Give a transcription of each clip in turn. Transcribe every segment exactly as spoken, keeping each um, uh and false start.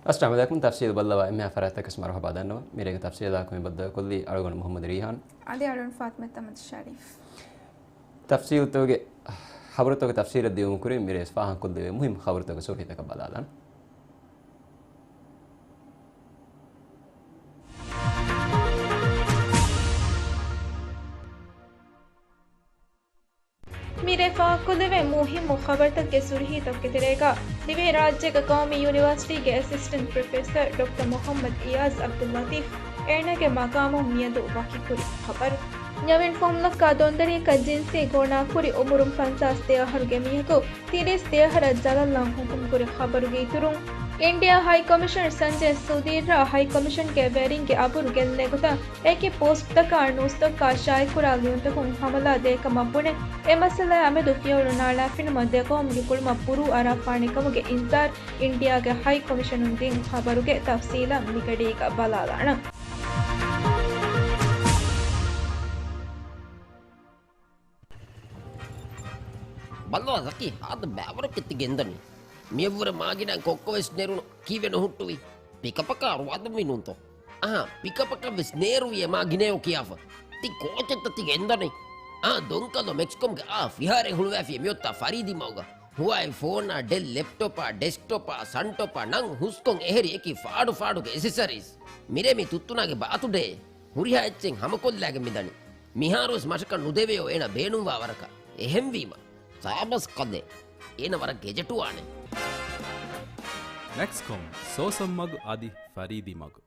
އައްސަލާމު ޢަލައިކުމް. ތަފްސީލު ބައްލަވާ އެންމެހާ ފަރާތްތަކަށް މަރުޙަބާ ދަންނަވަން. މިރޭގެ ތަފްސީލާ ކުރިމަތި ބައްދަލުކޮށްލީ އަޅުގަނޑު މުޙައްމަދު ރީޙާން. އަދި އަޅުގަނޑު ފާތިމަތު އަޙްމަދު ޝަރީފް. ތަފްސީލުތަކުގެ ޚަބަރުތަކުގެ ތަފްސީލަށް ދިޔުމުގެ ކުރިން މިރޭ ފާހަގަކޮށްލެވޭ މުހިންމު ޚަބަރުތަކުގެ ސުރުޚީތަކަށް ބަލާލަން. މިރޭ ފާހަގަކޮށްލެވޭ މުހިންމު ޚަބަރުތަކުގެ ސުރުޚީތަކުގެ ތެރޭގަ، ދިވެހިރާއްޖޭގެ ޤައުމީ ޔުނިވަރސިޓީގެ އެސިސްޓެންޓް ޕްރޮފެސަރ ޑޮކްޓަރ މުޙައްމަދު އިޔާޒް ޢަބްދުއްލަޠީފް އޭނާގެ މަގާމުން މިއަދު ވަކިކުރި ޚަބަރު. ނަވީން ފުންލައްކާ ދޮންދަރީގަ ޖިންސީ ގޯނާކުރި އުމުރުން ފަންސާސް ދެ އަހަރުގެ މީހަކު ތިރީސް ދެ އަހަރަށް ޖަލަށްލާން ޙުކުމްކުރި ޚަބަރުގެ އިތުރުން، އިންޑިއާ ހައި ކޮމިޝަނަރު ސަންޖައް ސުދީރަށް ހައި ކޮމިޝަންގެ ވެރިންގެ އަބުރު ގެއްލޭގޮތަށް އެކި ޕޯސްޓްތަކާ ނޫސްތަކާ ޝާއިކުރާ ލިޔުންތަކުން ހަމަލާ ދޭކަމަށް ބުނެ، އެ މައްސަލައާ މެދު ފިޔަވަޅު ނާޅާފިނަމަ ދެ ޤައުމުގެ ކުޅުމަށް ބުރޫ އަރާފާނެ ކަމުގެ އިންޒާރު އިންޑިއާގެ ހައި ކޮމިޝަނުން ދިން ޚަބަރުގެ ތަފްސީލަށް މިގަޑީގަ ބަލާލާނަން. ބައްލަވާ ޒަކީ، ހާދަ ބައިވަރަކަށް ތި ގެންދަނީ. މިއަށްވުރެ މާގިނަ ކޮއްކޮވެސް ނެރުނު ކީއްވެ ނުހުއްޓުވީ؟ ޕިކަޕަކާ ރުވާދުންވީ ނޫންތޯ؟ އަހާ، ޕިކަޕަކަށްވެސް ނޭރުވިއޭ މާ ގިނައޯ ކިޔާފަ. ތި ކޯޗެއްތަ ތި ގެންދަނީ؟ އާ، ދޮންކަލޯ މެކްސްކޮމްގެ އާ ފިހާރައެއް ހުޅުވާފިޔޭ މިއޮތްތާ ފަރީދީ މަގުގަ. ހުވާއި ފޯނާ، ޑެލް ލެޕްޓޮޕާ، ޑެސްކްޓޮޕާ، ސަންޓޮޕާ ނަން ހުސްކޮން އެހެރި އެކި ފާޑު ފާޑުގެ އެސެސަރީސް. މިރޭ މި ތުއްތުނާގެ ބާތުޑޭ. ހުރިހާ އެއްޗެއް ހަމަކޮށްލާގެން މިދަނީ. މިހާރުވެސް މަށަކަށް ނުދެވެޔޯ އޭނަ ބޭނުންވާ ވަރަކަށް. އެހެންވީމަ، ސާބަސް ކަލޭ. އޭނަ ވަރަށް ގެޖެޓުވާނެ. މެކްސްކޮމް، ސޯސަން މަގު އަދި ފަރީދީ މަގު.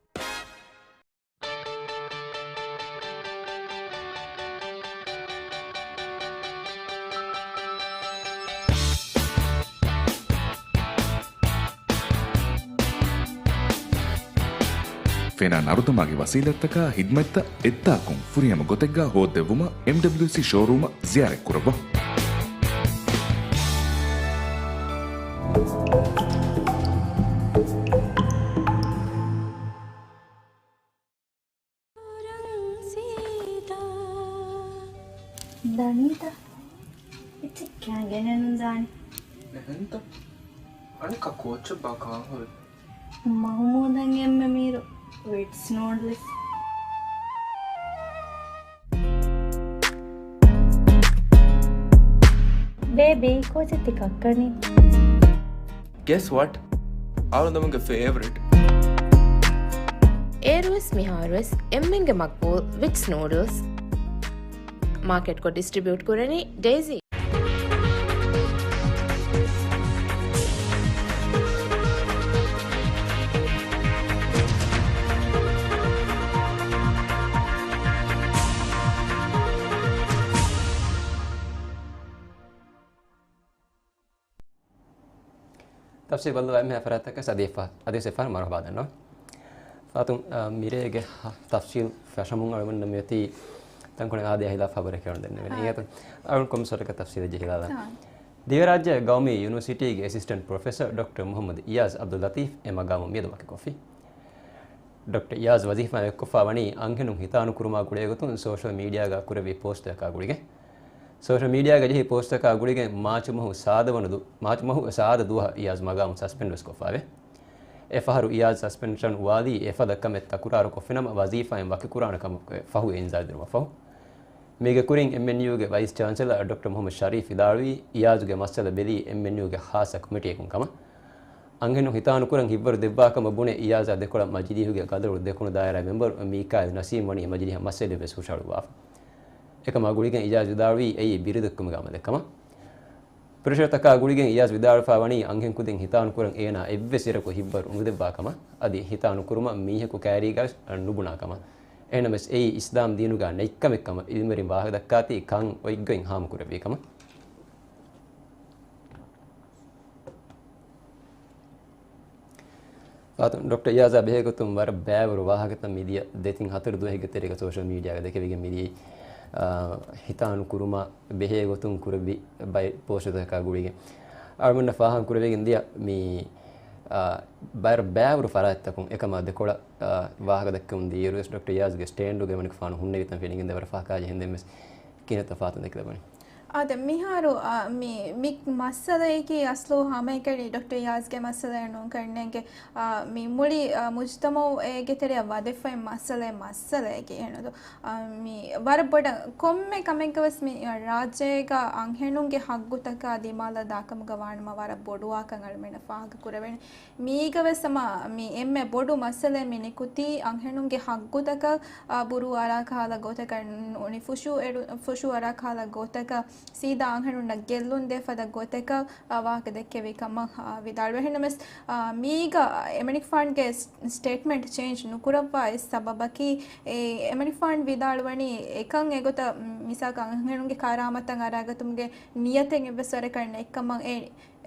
ފެނާ ނަރުދަމާގެ ވަސީލަތްތަކާ ޚިދްމަތްތައް އެއްދާކުން ފުރިހަމަ ގޮތެއްގަ ހޯއްދެއްވުމަށް އެމްޑަބްލިއުސީ ޝޯރޫމަށް ޒިޔާރަތްކުރައްވާ. ދަނީތަ؟ އެއްޗެއް ކާން ގެނެއްނުން ދާނެ. އެހެންތަ؟ އަނެއްކާ ކޯއްޗެއްބާ ކާން ހުރީ؟ މަހުމޫދަށް އެންމެ މީރު ވިޓްސް ނޫޑްލްސް. ބޭބީ، ކޯޗެއް ތި ކައްކަނީ؟ Guess what? އަޅުގަނޑުމެންގެ ފޭވަރިޓް. އޭރުވެސް މިހާރުވެސް އެންމެންގެ މަޤްބޫލް ވިޓްސް ނޫޑްލްސް. މާކެޓްކޮށް ޑިސްޓްރިބިއުޓް ކުރަނީ ޑޭޒީ. ތަފްސީލް ބައްލަވާ އެންމެހާ ފަރާތްތަކަށް އަދި އެއްފަ-، އަދިވެސް އެއްފަހަރު މަރުޙަބާ ދަންނަވަން. ފާތުން، އާ، މިރޭގެ ހަ-، ތަފްސީލް ފަށަމުން އަޅުގަނޑު މިއޮތީ ތަންކޮޅެއް އާދަޔާ ހިލާފަށް ޚަބަރެއް ކިޔަވަން ދެންނެވި. އާ. އިނގޭތަ؟ އަޅުގަނޑު ކޮންމެސް ވަރަކަށް ތަފްސީލެއް ޖެހިލާލަން. އާ. ދިވެހިރާއްޖޭގެ ގައުމީ ޔުނިވަރސިޓީގެ އެސިސްޓެންޓް ޕްރޮފެސަރ ޑޮކްޓަރ މުޙައްމަދު އިޔާޒް ޢަބްދުއްލަޠީފް އެ މަގާމުން މިއަދު ވަކިކޮށްފި. ޑޮކްޓަރ އިޔާޒް ވަޒީފާއިން ވެއްކޮށްފާ ވަނީ އަންހެނުން ހިތާނުކުރުމާ ގުޅޭގޮތުން ސޯޝަލް މީޑިއާގަ ކުރެއްވި ޕޯސްޓްތަކާ ގުޅިގެން. ސޯޝަލް މީޑިއާގަ ޖެހި ޕޯސްޓްތަކާ ގުޅިގެން މާޗު މަހު ސާދަ ވަނު ދު-، މާޗު މަހު ސާދަ ދުވަހަށް އިޔާޒް މަގާމުން ސަސްޕެންޑް ވެސް ކޮށްފާވޭ. އެފަހަރު އިޔާޒް ސަސްޕެންޝަން އުވާލީ އެފަދަ ކަމެއް ތަކުރާރު ކޮށްފިނަމަ ވަޒީފާއިން ވަކިކުރާނެ ކަމަށް ފަހު އިންޒާރު ދިނުމަށް ފަހު. މީގެ ކުރިން އެމްއެންޔޫގެ ވައިސް ޗާންސެލަރ ޑޮކްޓަރ މުޙައްމަދު ޝަރީފް ވިދާޅުވީ، އިޔާޒުގެ މައްސަލަ ބެލީ އެމްއެންޔޫގެ ޚާއްޞަ ކޮމިޓީއަކުން ކަމަށް. އަންހެނުން ހިތާނުކުރަން ހިތްވަރު ދެއްވާކަމަށް ބުނެ އިޔާޒާ ދެކޮޅަށް މަޖިލީހުގެ ގަދަރު ދެކުނު ދާއިރާ މެމްބަރު މީކާއިލް ނަސީމް ވަނީ އެ މަޖިލީހަށް މައްސަލައެއްވެސް ހުށަހަޅުއްވާފަ. އެކަމާ ގުޅިގެން އިޔާޒް ވިދާޅުވީ އެއީ ބިރުދެއްކުމުގެ އަމަލެއް ކަމަށް. ޕްރެޝަރތަކާ ގުޅިގެން އިޔާޒް ވިދާޅުވެފާ ވަނީ އަންހެން ކުދިން ހިތާނުކުރަން އޭނާ އެއްވެސް އިރަކު ހިތްވަރު ނުދެއްވާ ކަމަށް، އަދި ހިތާނުކުރުމަށް މީހަކު ކައިރީގަވެސް ނުބުނާ ކަމަށް. އެހެނަމެސް އެއީ އިސްލާމް ދީނުގަ ނެތްކަމެއް ކަމަށް އިލްމުވެރިން ވާހަކަ ދައްކާތީ ކަން އޮތްގޮތް ހާމަކުރެއްވި ކަމަށް. ފާތުން، ޑޮކްޓަރ އިޔާޒާ ބެހޭގޮތުން ވަރަށް ބައިވަރު ވާހަކަތައް މިދިޔަ ދެތިން ހަތަރު ދުވަހެއްގެ ތެރޭގަ ސޯޝަލް މީޑިއާގަ ދެކެވިގެން މިދިޔައީ، އާ، ހިތާނުކުރުމާ ބެހޭގޮތުން ކުރެއްވި ބައެއް ޕޯސްޓްތަކާ ގުޅިގެން. އަޅުގަނޑަށް ފާހަގަކުރެވިގެން ދިޔަ މި، އާ، ބައިވަރު ބައިވަރު ފަރާތްތަކުން އެކަމާ ދެކޮޅަށް، އާ، ވާހަކަ ދެއްކެވުން ދިޔައިރުވެސް ޑޮކްޓަރ އިޔާޒްގެ ސްޓޭންޑުގެ އެމަނިކުފާނު ހުންނެވިތަން ފެނިގެން ދެވަރަށް ފަހަކާ ޖެހެންދެންވެސް ކިހިނެއްތަ ފާތުން ދެކިލަބަނީ؟ އާދެ، މިހާރު، އާ، މި، މި މައްސަލައަކީ އަސްލު ހަމައެކަނި ޑޮކްޓަރ އިޔާޒްގެ މައްސަލައެއް ނޫން ކަންނޭނގެ، އާ، މި މުޅި، އާ، މުޖްތަމައު އޭގެ ތެރެއަށް ވަދެފައި މައްސަލައެއް މައްސަލައެކޭ އެހެންނު. އާ، މި ވަރަށް ބޮޑަށް ކޮންމެ ކަމެއްގަވެސް މި ރާއްޖޭގަ އަންހެނުންގެ ހައްގުތަކާ ދިމާލަށް ދާކަމުގަ ވާނަމަ ވަރަށް ބޮޑުވާކަން އަޅުމެންނަށް ފާހަގަ ކުރެވެނީ. މީގަވެސް ހަމަ މި އެންމެ ބޮޑު މައްސަލައެއް މި ނިކުތީ އަންހެނުންގެ ހައްގުތަކަށް، އާ، ބުރޫ އަރާ ކަހަލަ ގޮތަކަށް ނޫނީ ފުށޫ އެރު-، ފުށޫ އަރާ ކަހަލަ ގޮތަކަށް ސީދާ އަންހެނުންނަށް ގެއްލުން ދޭ ފަދަ ގޮތަކަށް، އާ، ވާހަކަ ދެއްކެވި ކަމަށް، އާ، ވިދާޅުވެ. އެހެންނަމަވެސް، އާ، މީގަ އެމަނިކުފާނުގެ ސް-، ސްޓޭޓްމަންޓް ޗޭންޖް ނުކުރައްވާ އެއް ސަބަބަކީ، އެ އެމަނިކުފާނު ވިދާޅުވަނީ އެކަން އެގޮތަށް، މިސާލަކަށް އަންހެނުންގެ ކަރާމަތަށް އަރާގަތުމުގެ ނިޔަތެއް އެއްވެސް ވަރަކަށް ނެތްކަމަށް އެ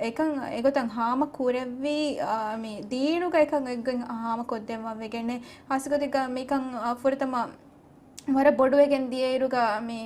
އެކަން އެގޮތަށް ހާމަ ކުރެއްވީ، އާ، މި ދީނުގަ އެކަން އެއްގޮތް ހާމަ ކޮށްދެއްވަން ވެގެންނޭ. ހާއްސަގޮތެއްގަ މިކަން، އާ، ފުރަތަމަ ވަރަށް ބޮޑުވެގެން ދިޔައިރުގަ މި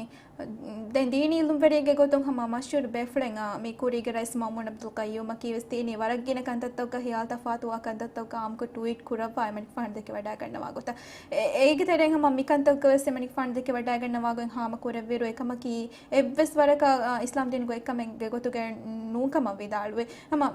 ދެން ދީނީ އިލުންވެރިއެއްގެ ގޮތުން ހަމަ މަޝްހޫރު ބޭފުޅެއް، އާ، މި ކުރީގެ ރައީސް މައުމޫން އަބްދުލް ޤައްޔޫމަކީ ވެސް ދީނީ ވަރަށް ގިނަ ކަންތައްތަކުގަ ހިޔާލު ތަފާތުވާ ކަންތައްތަކުގަ ހާމަކޮށް ޓުވީޓް ކުރައްވާ އެމަނިކުފާނު ދެކެވަޑައިގަންނަވާ ގޮތަށް. އެ-، އޭގެ ތެރެއިން ހަމަ މިކަންތަކުގަ ވެސް އެމަނިކުފާނު ދެކެވަޑައިގަންނަވާ ގޮތް ހާމަ ކުރެއްވިއިރު އެކަމަކީ އެއްވެސް ވަރަކަށް، އާ، އިސްލާމް ދީނުގެ އެއްކަމެއްގެ ގޮތުގައި ނޫންކަމަށް ވިދާޅުވޭ. ހަމަ،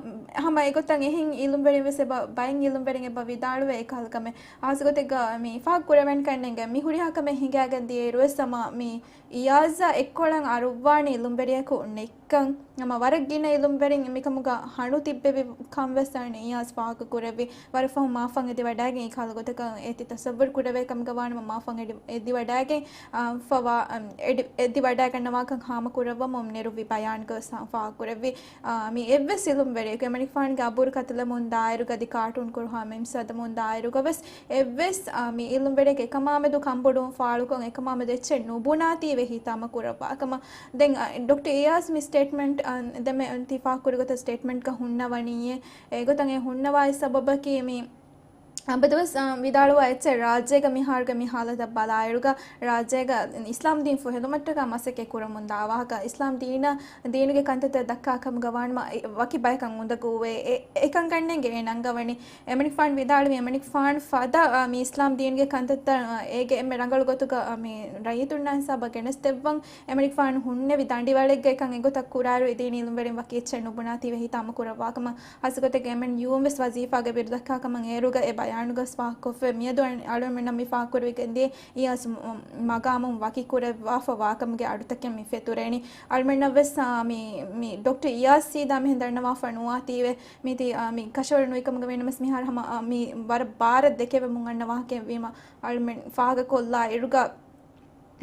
ހަމަ އެގޮތަށް އެހެން އިލުންވެރިން ވެސް އެބަ، ބައެއް އިލުންވެރިން އެބަ ވިދާޅުވޭ އެކަހަލަ ކަމެއް. ހާއްސަގޮތެއްގަ މި ފާހަގަ ކުރެވެން ކަންނޭނގެ މި ހުރިހާ ކަމެއް ހިނގައިގެން ދިޔައިރު ވެސް ހަމަ މި އިޔާޒަށް އެއްކޮޅަށް އަރުއްވާނެ އިލުންވެރިޔަކު ނެތް ކަން، ހަމަ ވަރަށް ގިނަ އިލުންވެރިން މިކަމުގަ ހަނު ތިއްބެވި ކަން ވެސް އަންނަ އިޔާޒް ފާހަގަ ކުރެއްވި. ވަރަށް ފަހުން މާފަށް އެދިވަޑައިގެން އެކަހަލަ ގޮތަކަށް އޭތި ތަސައްވަރު ކުރެވޭ ކަމުގަ ވާނަމަ މާފަށް އެދި-، އެދިވަޑައިގެން، އާ، ފަވާ-، އަން، އެދި-، އެދިވަޑައިގަންނަވާކަން ހާމަ ކުރައްވަމުން ނެރުއްވި ބަޔާންގަ ވެސް ފާހަގަ ކުރެއްވި. އާ، މި އެއްވެސް އިލުންވެރިޔަކު އެމަނިކުފާނުގެ އަބުރު ކަތިލަމުން ދާއިރުގަ އަދި ކާޓޫން ކުރުހާ މީމްސް ހަދަމުން ދާއިރުގަ ވެސް އެއްވެސް، އާ، މި އިލުންވެރިޔަކު އެކަމާމެދު ކަންބޮޑުވުން ފާޅުކޮށް އެކަމާމެދު އެއްޗެއް ނުބުނާތީވެ ހިތާމަ ކުރައްވާ ކަމަށް. ދެން، އާ، ޑޮކްޓަރ އިޔާޒް މި ސްޓޭޓްމަންޓް، އާ، ދެމެ ތި ފާހަގަކުރި ގޮތަށް ސްޓޭޓްމަންޓްގަ ހުންނަވަނީއޭ. އެގޮތަށް އެ ހުންނަވާ އެއް ސަބަބަކީ މި އަބަދުވެސް، އާ، ވިދާޅުވާ އެއްޗެއް ރާއްޖޭގަ މިހާރުގެ މި ހާލަތަށް ބަލާއިރުގަ ރާއްޖޭގަ އިސްލާމް ދީން ފުހެލުމަށްޓަކާ މަސައްކަތް ކުރަމުންދާ ވާހަކަ، އިސްލާމް ދީނަށް، ދީނުގެ ކަންތައްތައް ދައްކާ ކަމުގަ ވާނަމަ އެ ވަކި ބަޔަކަށް އުނދަގޫވޭ. އެ-، އެކަން ކަންނޭނގެ އެ ނަންގަވަނީ. އެމަނިކުފާނު ވިދާޅުވީ އެމަނިކުފާނު ފަދަ، އާ، މި އިސްލާމް ދީނުގެ ކަންތައްތައް، އާ، އޭގެ އެންމެ ރަނގަޅު ގޮތުގަ، އާ، މި ރައްޔިތުންނާ ހިސާބަށް ގެނެސްދެއްވަން އެމަނިކުފާނު ހުންނެވި ދަނޑިވަޅެއްގަ އެކަން އެގޮތަށް ކުރާއިރު އެ ދީނީ އިލުންވެރިން ވަކި އެއްޗެއް ނުބުނާތީވެ ހިތާމަ ކުރައްވާ ކަމަށް. ހާއްސަގޮތެއްގަ އެމްއެންޔޫއިން ވެސް ވަޒީފާގެ ބިރު ދައްކާ ކަމަށް އޭރުގަ އެ ބަޔާނުގަސް ފާހަގަކޮށްފަ. މިއަދު އަޅު-، އަޅުމެންނަށް މި ފާހަގަކުރެވިގެން ދިޔަ އިޔާޒް މަ-، މަގާމުން ވަކި ކުރައްވާފަ ވާކަމުގެ އަޑުތަކެއް މި ފެތުރޭނީ. އަޅުމެންނަށް ވެސް، އާ، މި، މި ޑޮކްޓަރ އިޔާޒް ސީދާ މިހެން ދަންނަވާފަ ނުވާތީވެ. މިތި، އާ، މި ކަށަވަރު ނުވި ކަމުގަ ވީނަމަސް މިހާރު ހަމަ، އާ، މި ވަރަށް ބާރަށް ދެކެވެމުން އަންނަ ވާހަކައެއް ވީމަ އަޅުމެން ފާހަގަކޮށްލާ އިރުގަ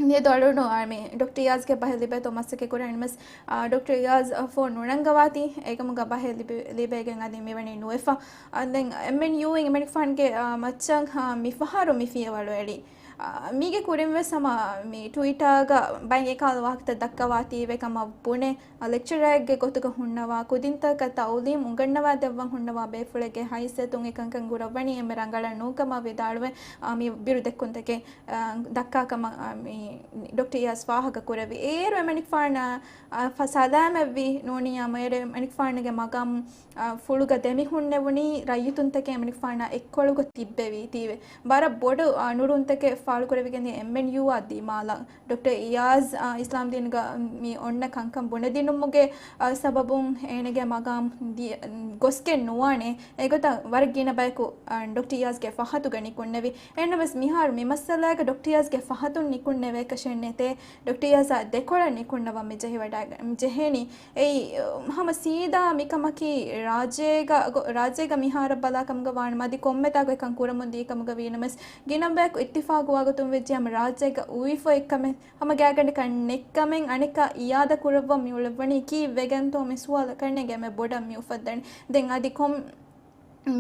މިއަދު އަޅުނު، އާ، މި ޑޮކްޓަރ އިޔާޒްގެ ބަހެއް ލިބޭތޯ މަސައްކަތް ކުރަން ނަމަސް، އާ، ޑޮކްޓަރ އިޔާޒް، އާ، ފޯން ނުނަންގަވާތީ، އެކަމުގަ ބަހެއް ލިބި-، ލިބޭގެން އަދި މިވަނީ ނުވެފަ. އާ، ދެން އެމްއެންޔޫއިން އެމަނިކުފާންގެ، އާ، މައްޗަށް، އާ، މިފަހަރު މި ފިޔަވަޅު އެޅީ. އާ، މީގެ ކުރިން ވެސް ހަމަ މި ޓުވިޓާގަ ބައެއް އެކަހަލަ ވާހަކަތައް ދައްކަވާތީވެ ކަމަށް ބުނެ، އާ، ލެކްޗަރަރެއްގެ ގޮތުގަ ހުންނަވާ، ކުދިންތަކަށް ތައުލީމް އުނގަންނަވާ ދެއްވަން ހުންނަވާ ބޭފުޅެއްގެ ހައިސިއްޔަތުން އެކަންކަން ކުރައްވަނީ އެންމެ ރަނގަޅަށް ނޫންކަމަށް ވިދާޅުވެ، އާ، މި ބިރު ދެއްކުންތަކެއް، އާ، ދައްކާ ކަމަށް، އާ، މި ޑޮކްޓަރ އިޔާޒް ފާހަގަ ކުރެއްވި. އޭރު އެމަނިކުފާނަށް، އާ، ފަ-، ސަލާމަތްވީ ނޫނީ އާ، އޭރު އެމަނިކުފާނުގެ މަގާމް، އާ، ފުޅުގަ ދެމިހުންނެވުނީ ރައްޔިތުންތަކެއް އެމަނިކުފާނާ އެއްކޮޅުގަ ތިއްބެވީތީވެ. ވަރަށް ބޮޑު، އާ، ނުރުންތަކެއް ފާޅުކުރެވިގެން ދިޔަ އެމްއެންޔޫއާ ދިމާލަށް. ޑޮކްޓަރ އިޔާޒް، އާ، އިސްލާމް ދީނުގަ މި އޮންނަ ކަންކަން ބުނެދިނުމުގެ، އާ، ސަބަބުން އޭނަގެ މަގާމް ދި-، ގޮސްގެން ނުވާނެ. އެގޮތަށް ވަރަށް ގިނަ ބަޔަކު، އާ، ޑޮކްޓަރ އިޔާޒްގެ ފަހަތުގަ ނިކުންނެވި. އެހެންނަމަވެސް މިހާރު މި މައްސަލާގަ ޑޮކްޓަރ އިޔާޒްގެ ފަހަތުން ނިކުންނެވޭކަށެއް ނެތޭ. ޑޮކްޓަރ އިޔާޒާ ދެކޮޅަށް ނިކުންނަވަން މި ޖެހިވަޑައިގަ-، މި ޖެހޭނީ. އެއީ، އަ، ހަމަ ސީދާ މިކަމަކީ ރާއްޖޭގަ، ގޮ-، ރާއްޖޭގަ މިހާރަށް ބަލާ ކަމުގަ ވާނަމަ އަދި ކޮންމެތާ ގޮތްކަން ކުރަމުން ދީ ކަމުގަ ވީނަމަވެސް، ގިނަ ބަޔަކު އިއްތިފާގުވާގޮތުން ވެއްޖެ ހަމަ ރާއްޖޭގަ އުވިފައި ކަމެއް، ހަމަ ގާތްގަނޑަކަށް ނެތްކަމެއް އަނެއްކާ އިއާދަ ކުރައްވަން މިއުޅެވުނީ ކީއްވެގެންތޯ މި ސުވާލަށް ކަންނޭނގެ އެންމެ ބޮޑަށް މި އުފައްދަނީ. ދެން އަދި ކޮން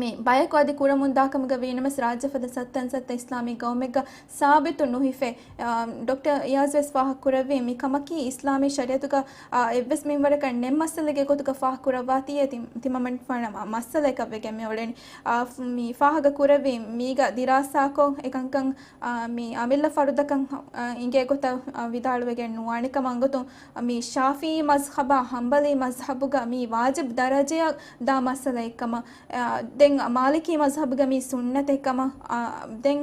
މި ބަޔަކު އަދި ކުރަމުން ދާކަމުގަ ވީނަމަވެސް ރާއްޖެ ފަދަ ސައްތަ އަންސައްތަ އިސްލާމީ ގައުމެއްގަ ސާބިތު ނުހިފޭ. އާ، ޑޮކްޓަރ އިޔާޒް ވެސް ފާހަގަ ކުރެއްވީ މި ކަމަކީ އިސްލާމީ ޝަރީއަތުގަ، އާ، އެއްވެސް މިންވަރަކަށް ނެތް މައްސަލައެއްގެ ގޮތުގަ ފާހަގަ ކުރައްވާތީއޭ ތި-، ތިމަންމަންފާނަށް މައްސަލައަކަށް ވެގެން މި އުޅެނީ. އާ، މި ފާހަގަ ކުރެއްވީ މީގަ ދިރާސާކޮށް އެކަންކަން، އާ، މި އަމިއްލަ ފަރުދަކަށް، އާ، އިނގޭ ގޮތަށް، އާ، ވިދާޅުވެގެން ނުވާނެ ކަމަށް އަނގަތު މި ޝާފިޢީ މަޒްހަބާ ހަންބަލީ މަޒްހަބުގަ މީ ވާޖިބް ދަރަޖަޔަށް ދާ މައްސަލައެއްކަމަށް، އާ، ދެން މާލިކީ މަޒްހަބުގަ މީ ސުންނަތެއްކަމަށް، އާ، ދެން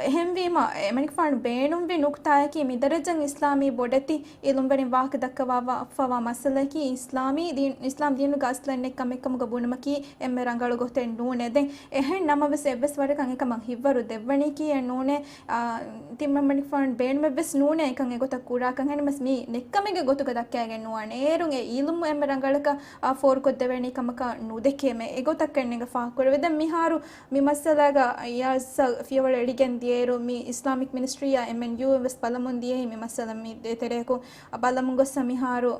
އެހެންވީމަ، އެމަނިކުފާނު ބޭނުންވި ނުކުތާއަކީ، މިދަރަޖައަށް އިސްލާމީ ބޮޑެތި އިލުމްވެރިން ވާހަކަ ދައްކަވާފަވާ މައްސަލައަކީ، އިސްލާމީ ދީން، އިސްލާމް ދީނުގެ އަސްލެއް ނެތް ކަމެއްކަމުގަ ބުނުމަކީ، އެންމެ ރަނގަޅު ގޮތެއް ނޫނޭ. ދެން އެހެން ނަމަވެސް، އެއްވެސް ވަރަކަށް އެކަމަށް ހިއްވަރު ދެއްވަނީކީއެއް ނޫނޭ. އާ، ތިމަންމަނިކުފާނު ބޭނުމެއްވެސް ނޫނޭ އެކަން އެގޮތަށް ކުރާކަށް. އެހެންނަމަވެސް، މީ ނެތްކަމެއްގެ ގޮތުގަ ދައްކައިގެން ނުވާނެ. އޭރުން އެ އިލްމު އެންމެ ރަނގަޅަކަށް، އާ، ފޯރުކޮށްދެވޭނީ ކަމަކަށް ނުދެކޭމެ. އެގޮތަށް ކަންނޭނގެ ފާހަގަކުރެވޭ. ދެން މިހާރު މި މައްސަލާގަ އިޔާޒް ފިޔަވަޅު އެޅިގެން ދިޔައިރު، މި އިސްލާމިކް މިނިސްޓްރީއާ އެމްއެންޔޫ ވެސް ބަލަމުން ދިޔައީ މި މައްސަލަ މި ދޭތެރެއަކު ބަލަމުން ގޮއްސަ މިހާރު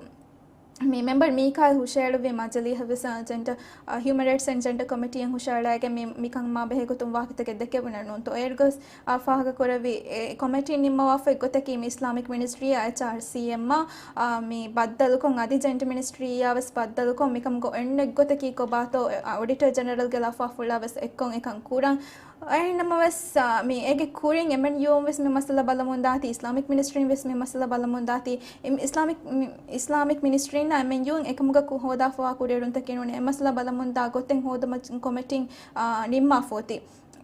މި މެމްބަރު މީކާއިލް ހުށައެޅުއްވި މަޖިލީހަށް ވެސް، އާ، ޖެންޑަ، އާ، ހިއުމަން ރައިޓްސް އެންޑް ޖެންޑަ ކޮމިޓީއަށް ހުށައަޅައިގެން މި، މިކަން މާ ބެހޭ ގޮތުން ވާހަކަތަކެއް ދެކެވުނެއް ނޫންތޯ. އޭރުގަސް، އާ، ފާހަގަކުރެއްވި އެ ކޮމިޓީ ނިންމަވާފައި ގޮތަކީ މި އިސްލާމިކް މިނިސްޓްރީއާ އެޗްއާރްސީއެމްއާ، އާ، މި ބައްދަލުކޮށް އަދި ޖޮއިންޓް މިނިސްޓްރީއާ ވެސް ބައްދަލުކޮށް މިކަމުގަ އޮތް ގޮތަކީ ކޮބާތޯ، އެ، އޮޑިޓަރ ޖެނެރަލްގެ ލަފާފުޅާ ވެސް އެއްކޮށް އެކަން ކުރަން. އެހެންނަމަވެސް، އާ، މި އޭގެ ކުރިން އެމްއެންޔޫއިން ވެސް މި މައްސަލަ ބަލަމުން ދާތީ، އިސްލާމިކް މިނިސްޓްރީން ވެސް މި މައްސަލަ ބަލަމުން ދާތީ، އި-، އިސްލާމިކް، މި، އިސްލާމިކް މިނިސްޓްރީންނާ އެމްއެންޔޫއިން އެކަމުގަ ކު-، ހޯދާފަވާ ކުރިއެރުންތަކެއް ނޫނޭ. އެ މައްސަލަ ބަލަމުން ދާ ގޮތެއް ހޯދުމަށް ކޮމިޓީން، އާ، ނިންމާފަ އޮތީ.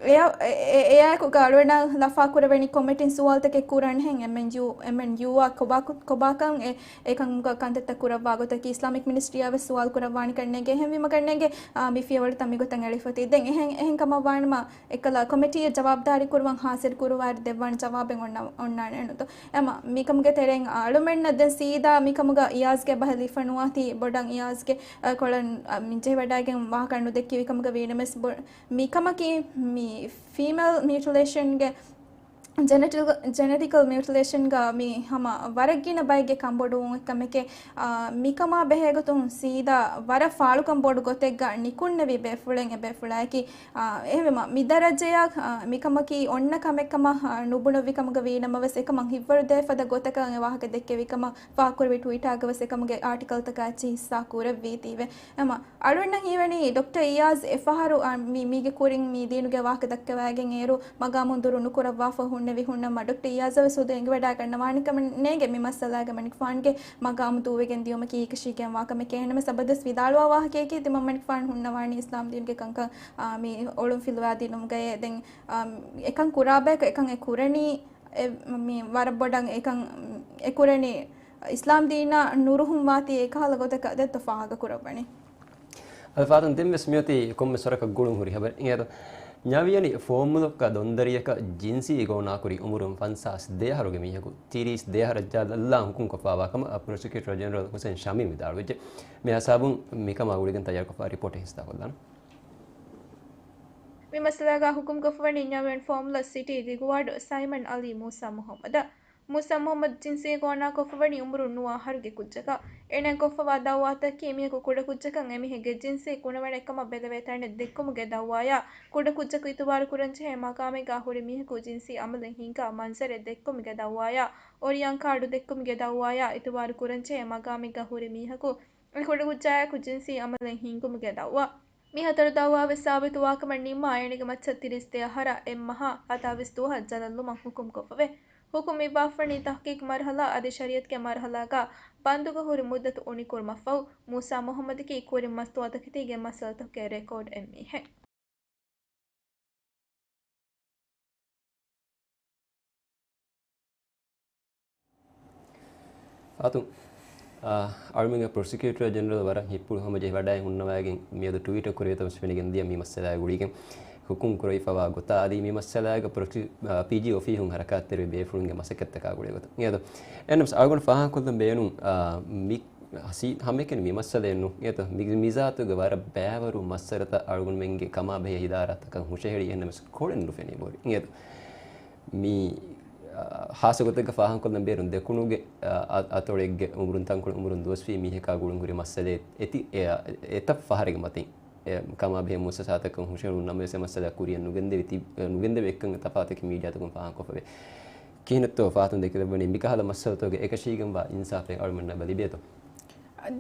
އެއާ، އެ-، އެ-، އެއާއެކު ގާޅުވެންނަށް ލަފާ ކުރެވެނީ ކޮމިޓީން ސުވާލުތަކެއް ކުރަން ހެން އެމްއެންޔޫ، އެމްއެންޔޫއާ ކޮބާކު-، ކޮބާކަން އެ-، އެކަން ކަންތައްތައް ކުރައްވާ ގޮތަކީ އިސްލާމިކް މިނިސްޓްރީއާ ވެސް ސުވާލު ކުރައްވާނެ ކަންނޭނގެ. އެހެންވީމަ ކަންނޭނގެ، އާ، މި ފިޔަވަޅުތައް މިގޮތަށް އެޅިފަތީ. ދެން އެހެން، އެހެން ކަމަށް ވާނަމަ، އެއްކަލަ ކޮމިޓީއަށް ޖަވާބުދާރީ ކުރުވަން ހާސިލް ކުރުވާއިރު ދެއްވާނެ ޖަވާބެއް އޮންނަ-، އޮންނާނެ ނުތޯ. އެމަ މިކަމުގެ ތެރެއިން އަޅުމެންނަށް ދެން ސީދާ މިކަމުގަ އިޔާޒްގެ ބަހެއް ލިބިފަ ނުވާތީ ބޮޑަށް އިޔާޒްގެ، އަ، ކޮޅަށް، އަ، މި ޖެހިވަޑައިގެން ވާހަކަ ނުދެއްކި މިކަމުގަ ވީނަމަވެސް ބޮ-، މިކަމަކީ މި ފީމެލް މިއުޓިލޭޝަންގެ ޖެނެޓިކަލް، ޖެނެޓިކަލް މިއުޓިލޭޝަންގަ މި ހަމަ ވަރަށް ގިނަ ބައެއްގެ ކަންބޮޑުވުން އެއްކަމެކޭ. އާ، މިކަމާ ބެހޭގޮތުން ސީދާ ވަރަށް ފާޅުކަން ބޮޑު ގޮތެއްގަ ނިކުންނެވި ބޭފުޅެއް އެ ބޭފުޅާއެކީ. އާ، އެހެންވީމަ މިދަރަޖަޔަށް، އާ، މިކަމަކީ އޮންނަ ކަމެއްކަމަށް، އާ، ނުބުނުއްވި ކަމުގަ ވީނަމަވެސް އެކަމަށް ހިތްވަރު ދޭ ފަދަ ގޮތަކަށް އެ ވާހަކަ ދެއްކެވި ކަމަށް ފާހަގަކުރެއްވި ޓްވިޓާގަ ވެސް އެކަމުގެ އާޓިކަލްތަކާ އެއްޗެއް ހިއްސާ ކުރެއްވީތީވެ. އެމަ އަޅުގަނޑަށް ހީވަނީ ޑޮކްޓަރ އިޔާޒް އެފަހަރު، އާ، މި-، މީގެ ކުރިން މި ދީނުގެ ވާހަކަ ދައްކަވައިގެން އޭރު މަގާމުން ދުރު ނުކުރައްވާފަ ހުންނެވި ހުންނަމަ ޑޮކްޓަރ އިޔާޒަށް ވެސް ހުދު އެނގިވަޑައިގަންނަވާނެ ކަމެއް ނޭނގެ މި މައްސަލާގަ މަނިކުފާނުގެ މަގާމު ދޫވެގެން ދިޔުމަކީ އެކަށީގެންވާ ކަމެކޭ. އެހެންނަމަވެސް ޒަބަދަސް ވިދާޅުވާ ވާހަކަޔަކީ ތިމަންމަނިކުފާނު ހުންނަވާނީ އިސްލާމް ދީނުގެ ކަންކަން، އާ، މި އޮޅުން ފިލުވާދިނުމުގައޭ. ދެން، އާ، އެކަން ކުރާބަޔަކު އެކަން އެ ކުރަނީ، އެ، މި ވަރަށް ބޮޑަށް އެކަން އެ ކުރަނީ އިސްލާމް ދީނާ ނުރުހުން ވާތީ އެކަހަލަ ގޮތަކަށް ދެއްތޯ ފާހަގަ ކުރައްވަނީ. އަދި ފާތުން ދެން ވެސް މިއޮތީ ކޮންމެ ސޮރަކަށް ގުޅުން ހުރި ހަބަރެއް. އިނގޭތޯ، ނަވިޔަނި ފޯމުލަކަށް ދޮންދަރިޔަކަށް ޖިންސީ ގޯނާކުރި އުމުރުން ފަންސާސް ދެ އަހަރުގެ މީހަކު ތިރީސް ދެ އަހަރަށް ޖަލާން ހުކުމް ކޮށްފަވާ ކަމަށް ޕްރޮސިކިއުޓަރ ޖެނެރަލް ހުސެން ޝަމީމް ވިދާޅުވެއްޖެ. މި ހިސާބުން މިކަމާ ގުޅިގެން ތައްޔާރުކޮށްފަ ރިޕޯޓެއް ހިއްސާކޮށްލާނަން. މި މައްސަލާގަ ހުކުމްކޮށްފަވަނީ ނަވިޔަނި ފޯމުލަ ސިޓީ ދިގުވާޑު ސައިމަން އަލީ މޫސާ މުހައްމަދަށް. މޫސާ މުހައްމަދު ޖިންސީ ގޯނާކޮށްފަވަނީ އުމުރުން ނުވަ އަހަރުގެ ކުއްޖަކަށް. އޭނާ ކޮށްފަވާ ދައުވާތަކީ މީހަކު ކުޑަކުއްޖަކަށް އެމީހެއްގެ ޖިންސީ ކުނަވަނެއްކަމަށް ބެލެވޭ ތަނެއް ދެއްކުމުގެ ދައުވާޔާ، ކުޑަކުއްޖަކު އިތުބާރު ކުރަންޖެހޭ މަގާމެއްގަ ހުރި މީހަކު ޖިންސީ އަމަލެއް ހިންގާ މަންޒަރެއް ދެއްކުމުގެ ދައުވާޔާ، އޮރިޔާން ކާޑު ދެއްކުމުގެ ދައުވާޔާ އިތުބާރު ކުރަންޖެހޭ މަގާމެއްގަ ހުރި މީހަކު އެ ކުޑަކުއްޖާއާއެކު ޖިންސީ އަމަލެއް ހިންގުމުގެ ދައުވާ. މި ހަތަރު ދައުވާ ވެސް ސާބިތުވާކަމަށް ނިންމާ، އޭނަގެ މައްޗަށް ތިރީސް ދެ އަހަރާ އެއް މަހާ ހަތާވީސް ދުވަހަށް ޖަލަށްލުމަށް ހުކުމްކޮށްފަވޭ. ހުކުމް އިއްވާފަވަނީ ތަހްޤީޤު މަރުހަލާ އަދި ޝަރީއަތުގެ މަރުހަލާގަ ބަންދުގަ ހުރި މުއްދަތު އުނިކުރުމަށްފަހު. މޫސާ މުހައްމަދަކީ ކުރިން މަސްތުވާތަކެތީގެ މައްސަލަތަކުގެ ރެކޯޑް އޮތް މީހެއް. ފާތުން، އާ، އަޅުމެންގެ ޕްރޮސިކިއުޓަރ ޖެނެރަލް ވަރަށް ހިތްޕުޅު ހަމަޖެހި ވަޑައި ހުންނަވައިގެން މިއަދު ޓްވީޓެއް ކުރެވި ތަން ފެނިގެން ދިޔަ މި މައްސަލާގެ ގުޅިގެން ހުކުމް ކުރެވިފަވާ ގޮތާ އަދި މި މައްސަލާގަ ޕްރޮސި-، އާ، ޕީޖީ އޮފީހުން ހަރަކާތްތެރިވި ބޭފުޅުންގެ މަސައްކަތްތަކާ ގުޅޭ ގޮތަށް. އިނގޭތޯ، އެހެންނަމަވެސް އަޅުގަނޑު ފާހަގަކޮށްލަން ބޭނުން، އާ، މި ހަސީ-، ހަމައެކަނި މި މައްސަލައެއް ނޫން. އިނގޭތޯ، މި މިޒާތުގެ ވަރަށް ބައިވަރު މައްސަލަތައް އަޅުގަނޑުމެންގެ ކަމާބެހޭ އިދާރާތަކަށް ހުށަހެޅި އެހެންނަމަވެސް ކޮޅެއް ނުފެނި ބޯރި. އިނގޭތޯ، މި، އާ، ހާއްސަ ގޮތެއްގަ ފާހަގަކޮށްލަން ބޭރުން ދެކުނުގެ، އާ، އަ-، އަތޮޅެއްގެ އުމުރުން ތަންކޮޅެއް އުމުރުން ދުވަސްވީ މީހަކާ ގުޅުން ހުރި މައްސަލައެއް އެތި-، އެ-، އެތައް ފަހަރެއްގެ މަތިން އެ ކަމާބެހޭ މުއައްސަސާތަކަށް ހުށަހެޅުން ނަމަވެސް އެ މައްސަލަ ކުރިއަށް ނުގެންދެވި ތި-، ނުގެންދެވި އެއްކަން ތަފާތަކީ މީޑިއާތަކުން ފާހަގަކޮށްފަވޭ. ކިހިނެއްތޯ ފާތުން ދެކިލައްވަނީ މިކަހަލަ މައްސަލަތަކުގެ އެކަށީގެންވާ އިންސާފެއް އަޅުމެންނަށް އެބަ ލިބޭތޯ؟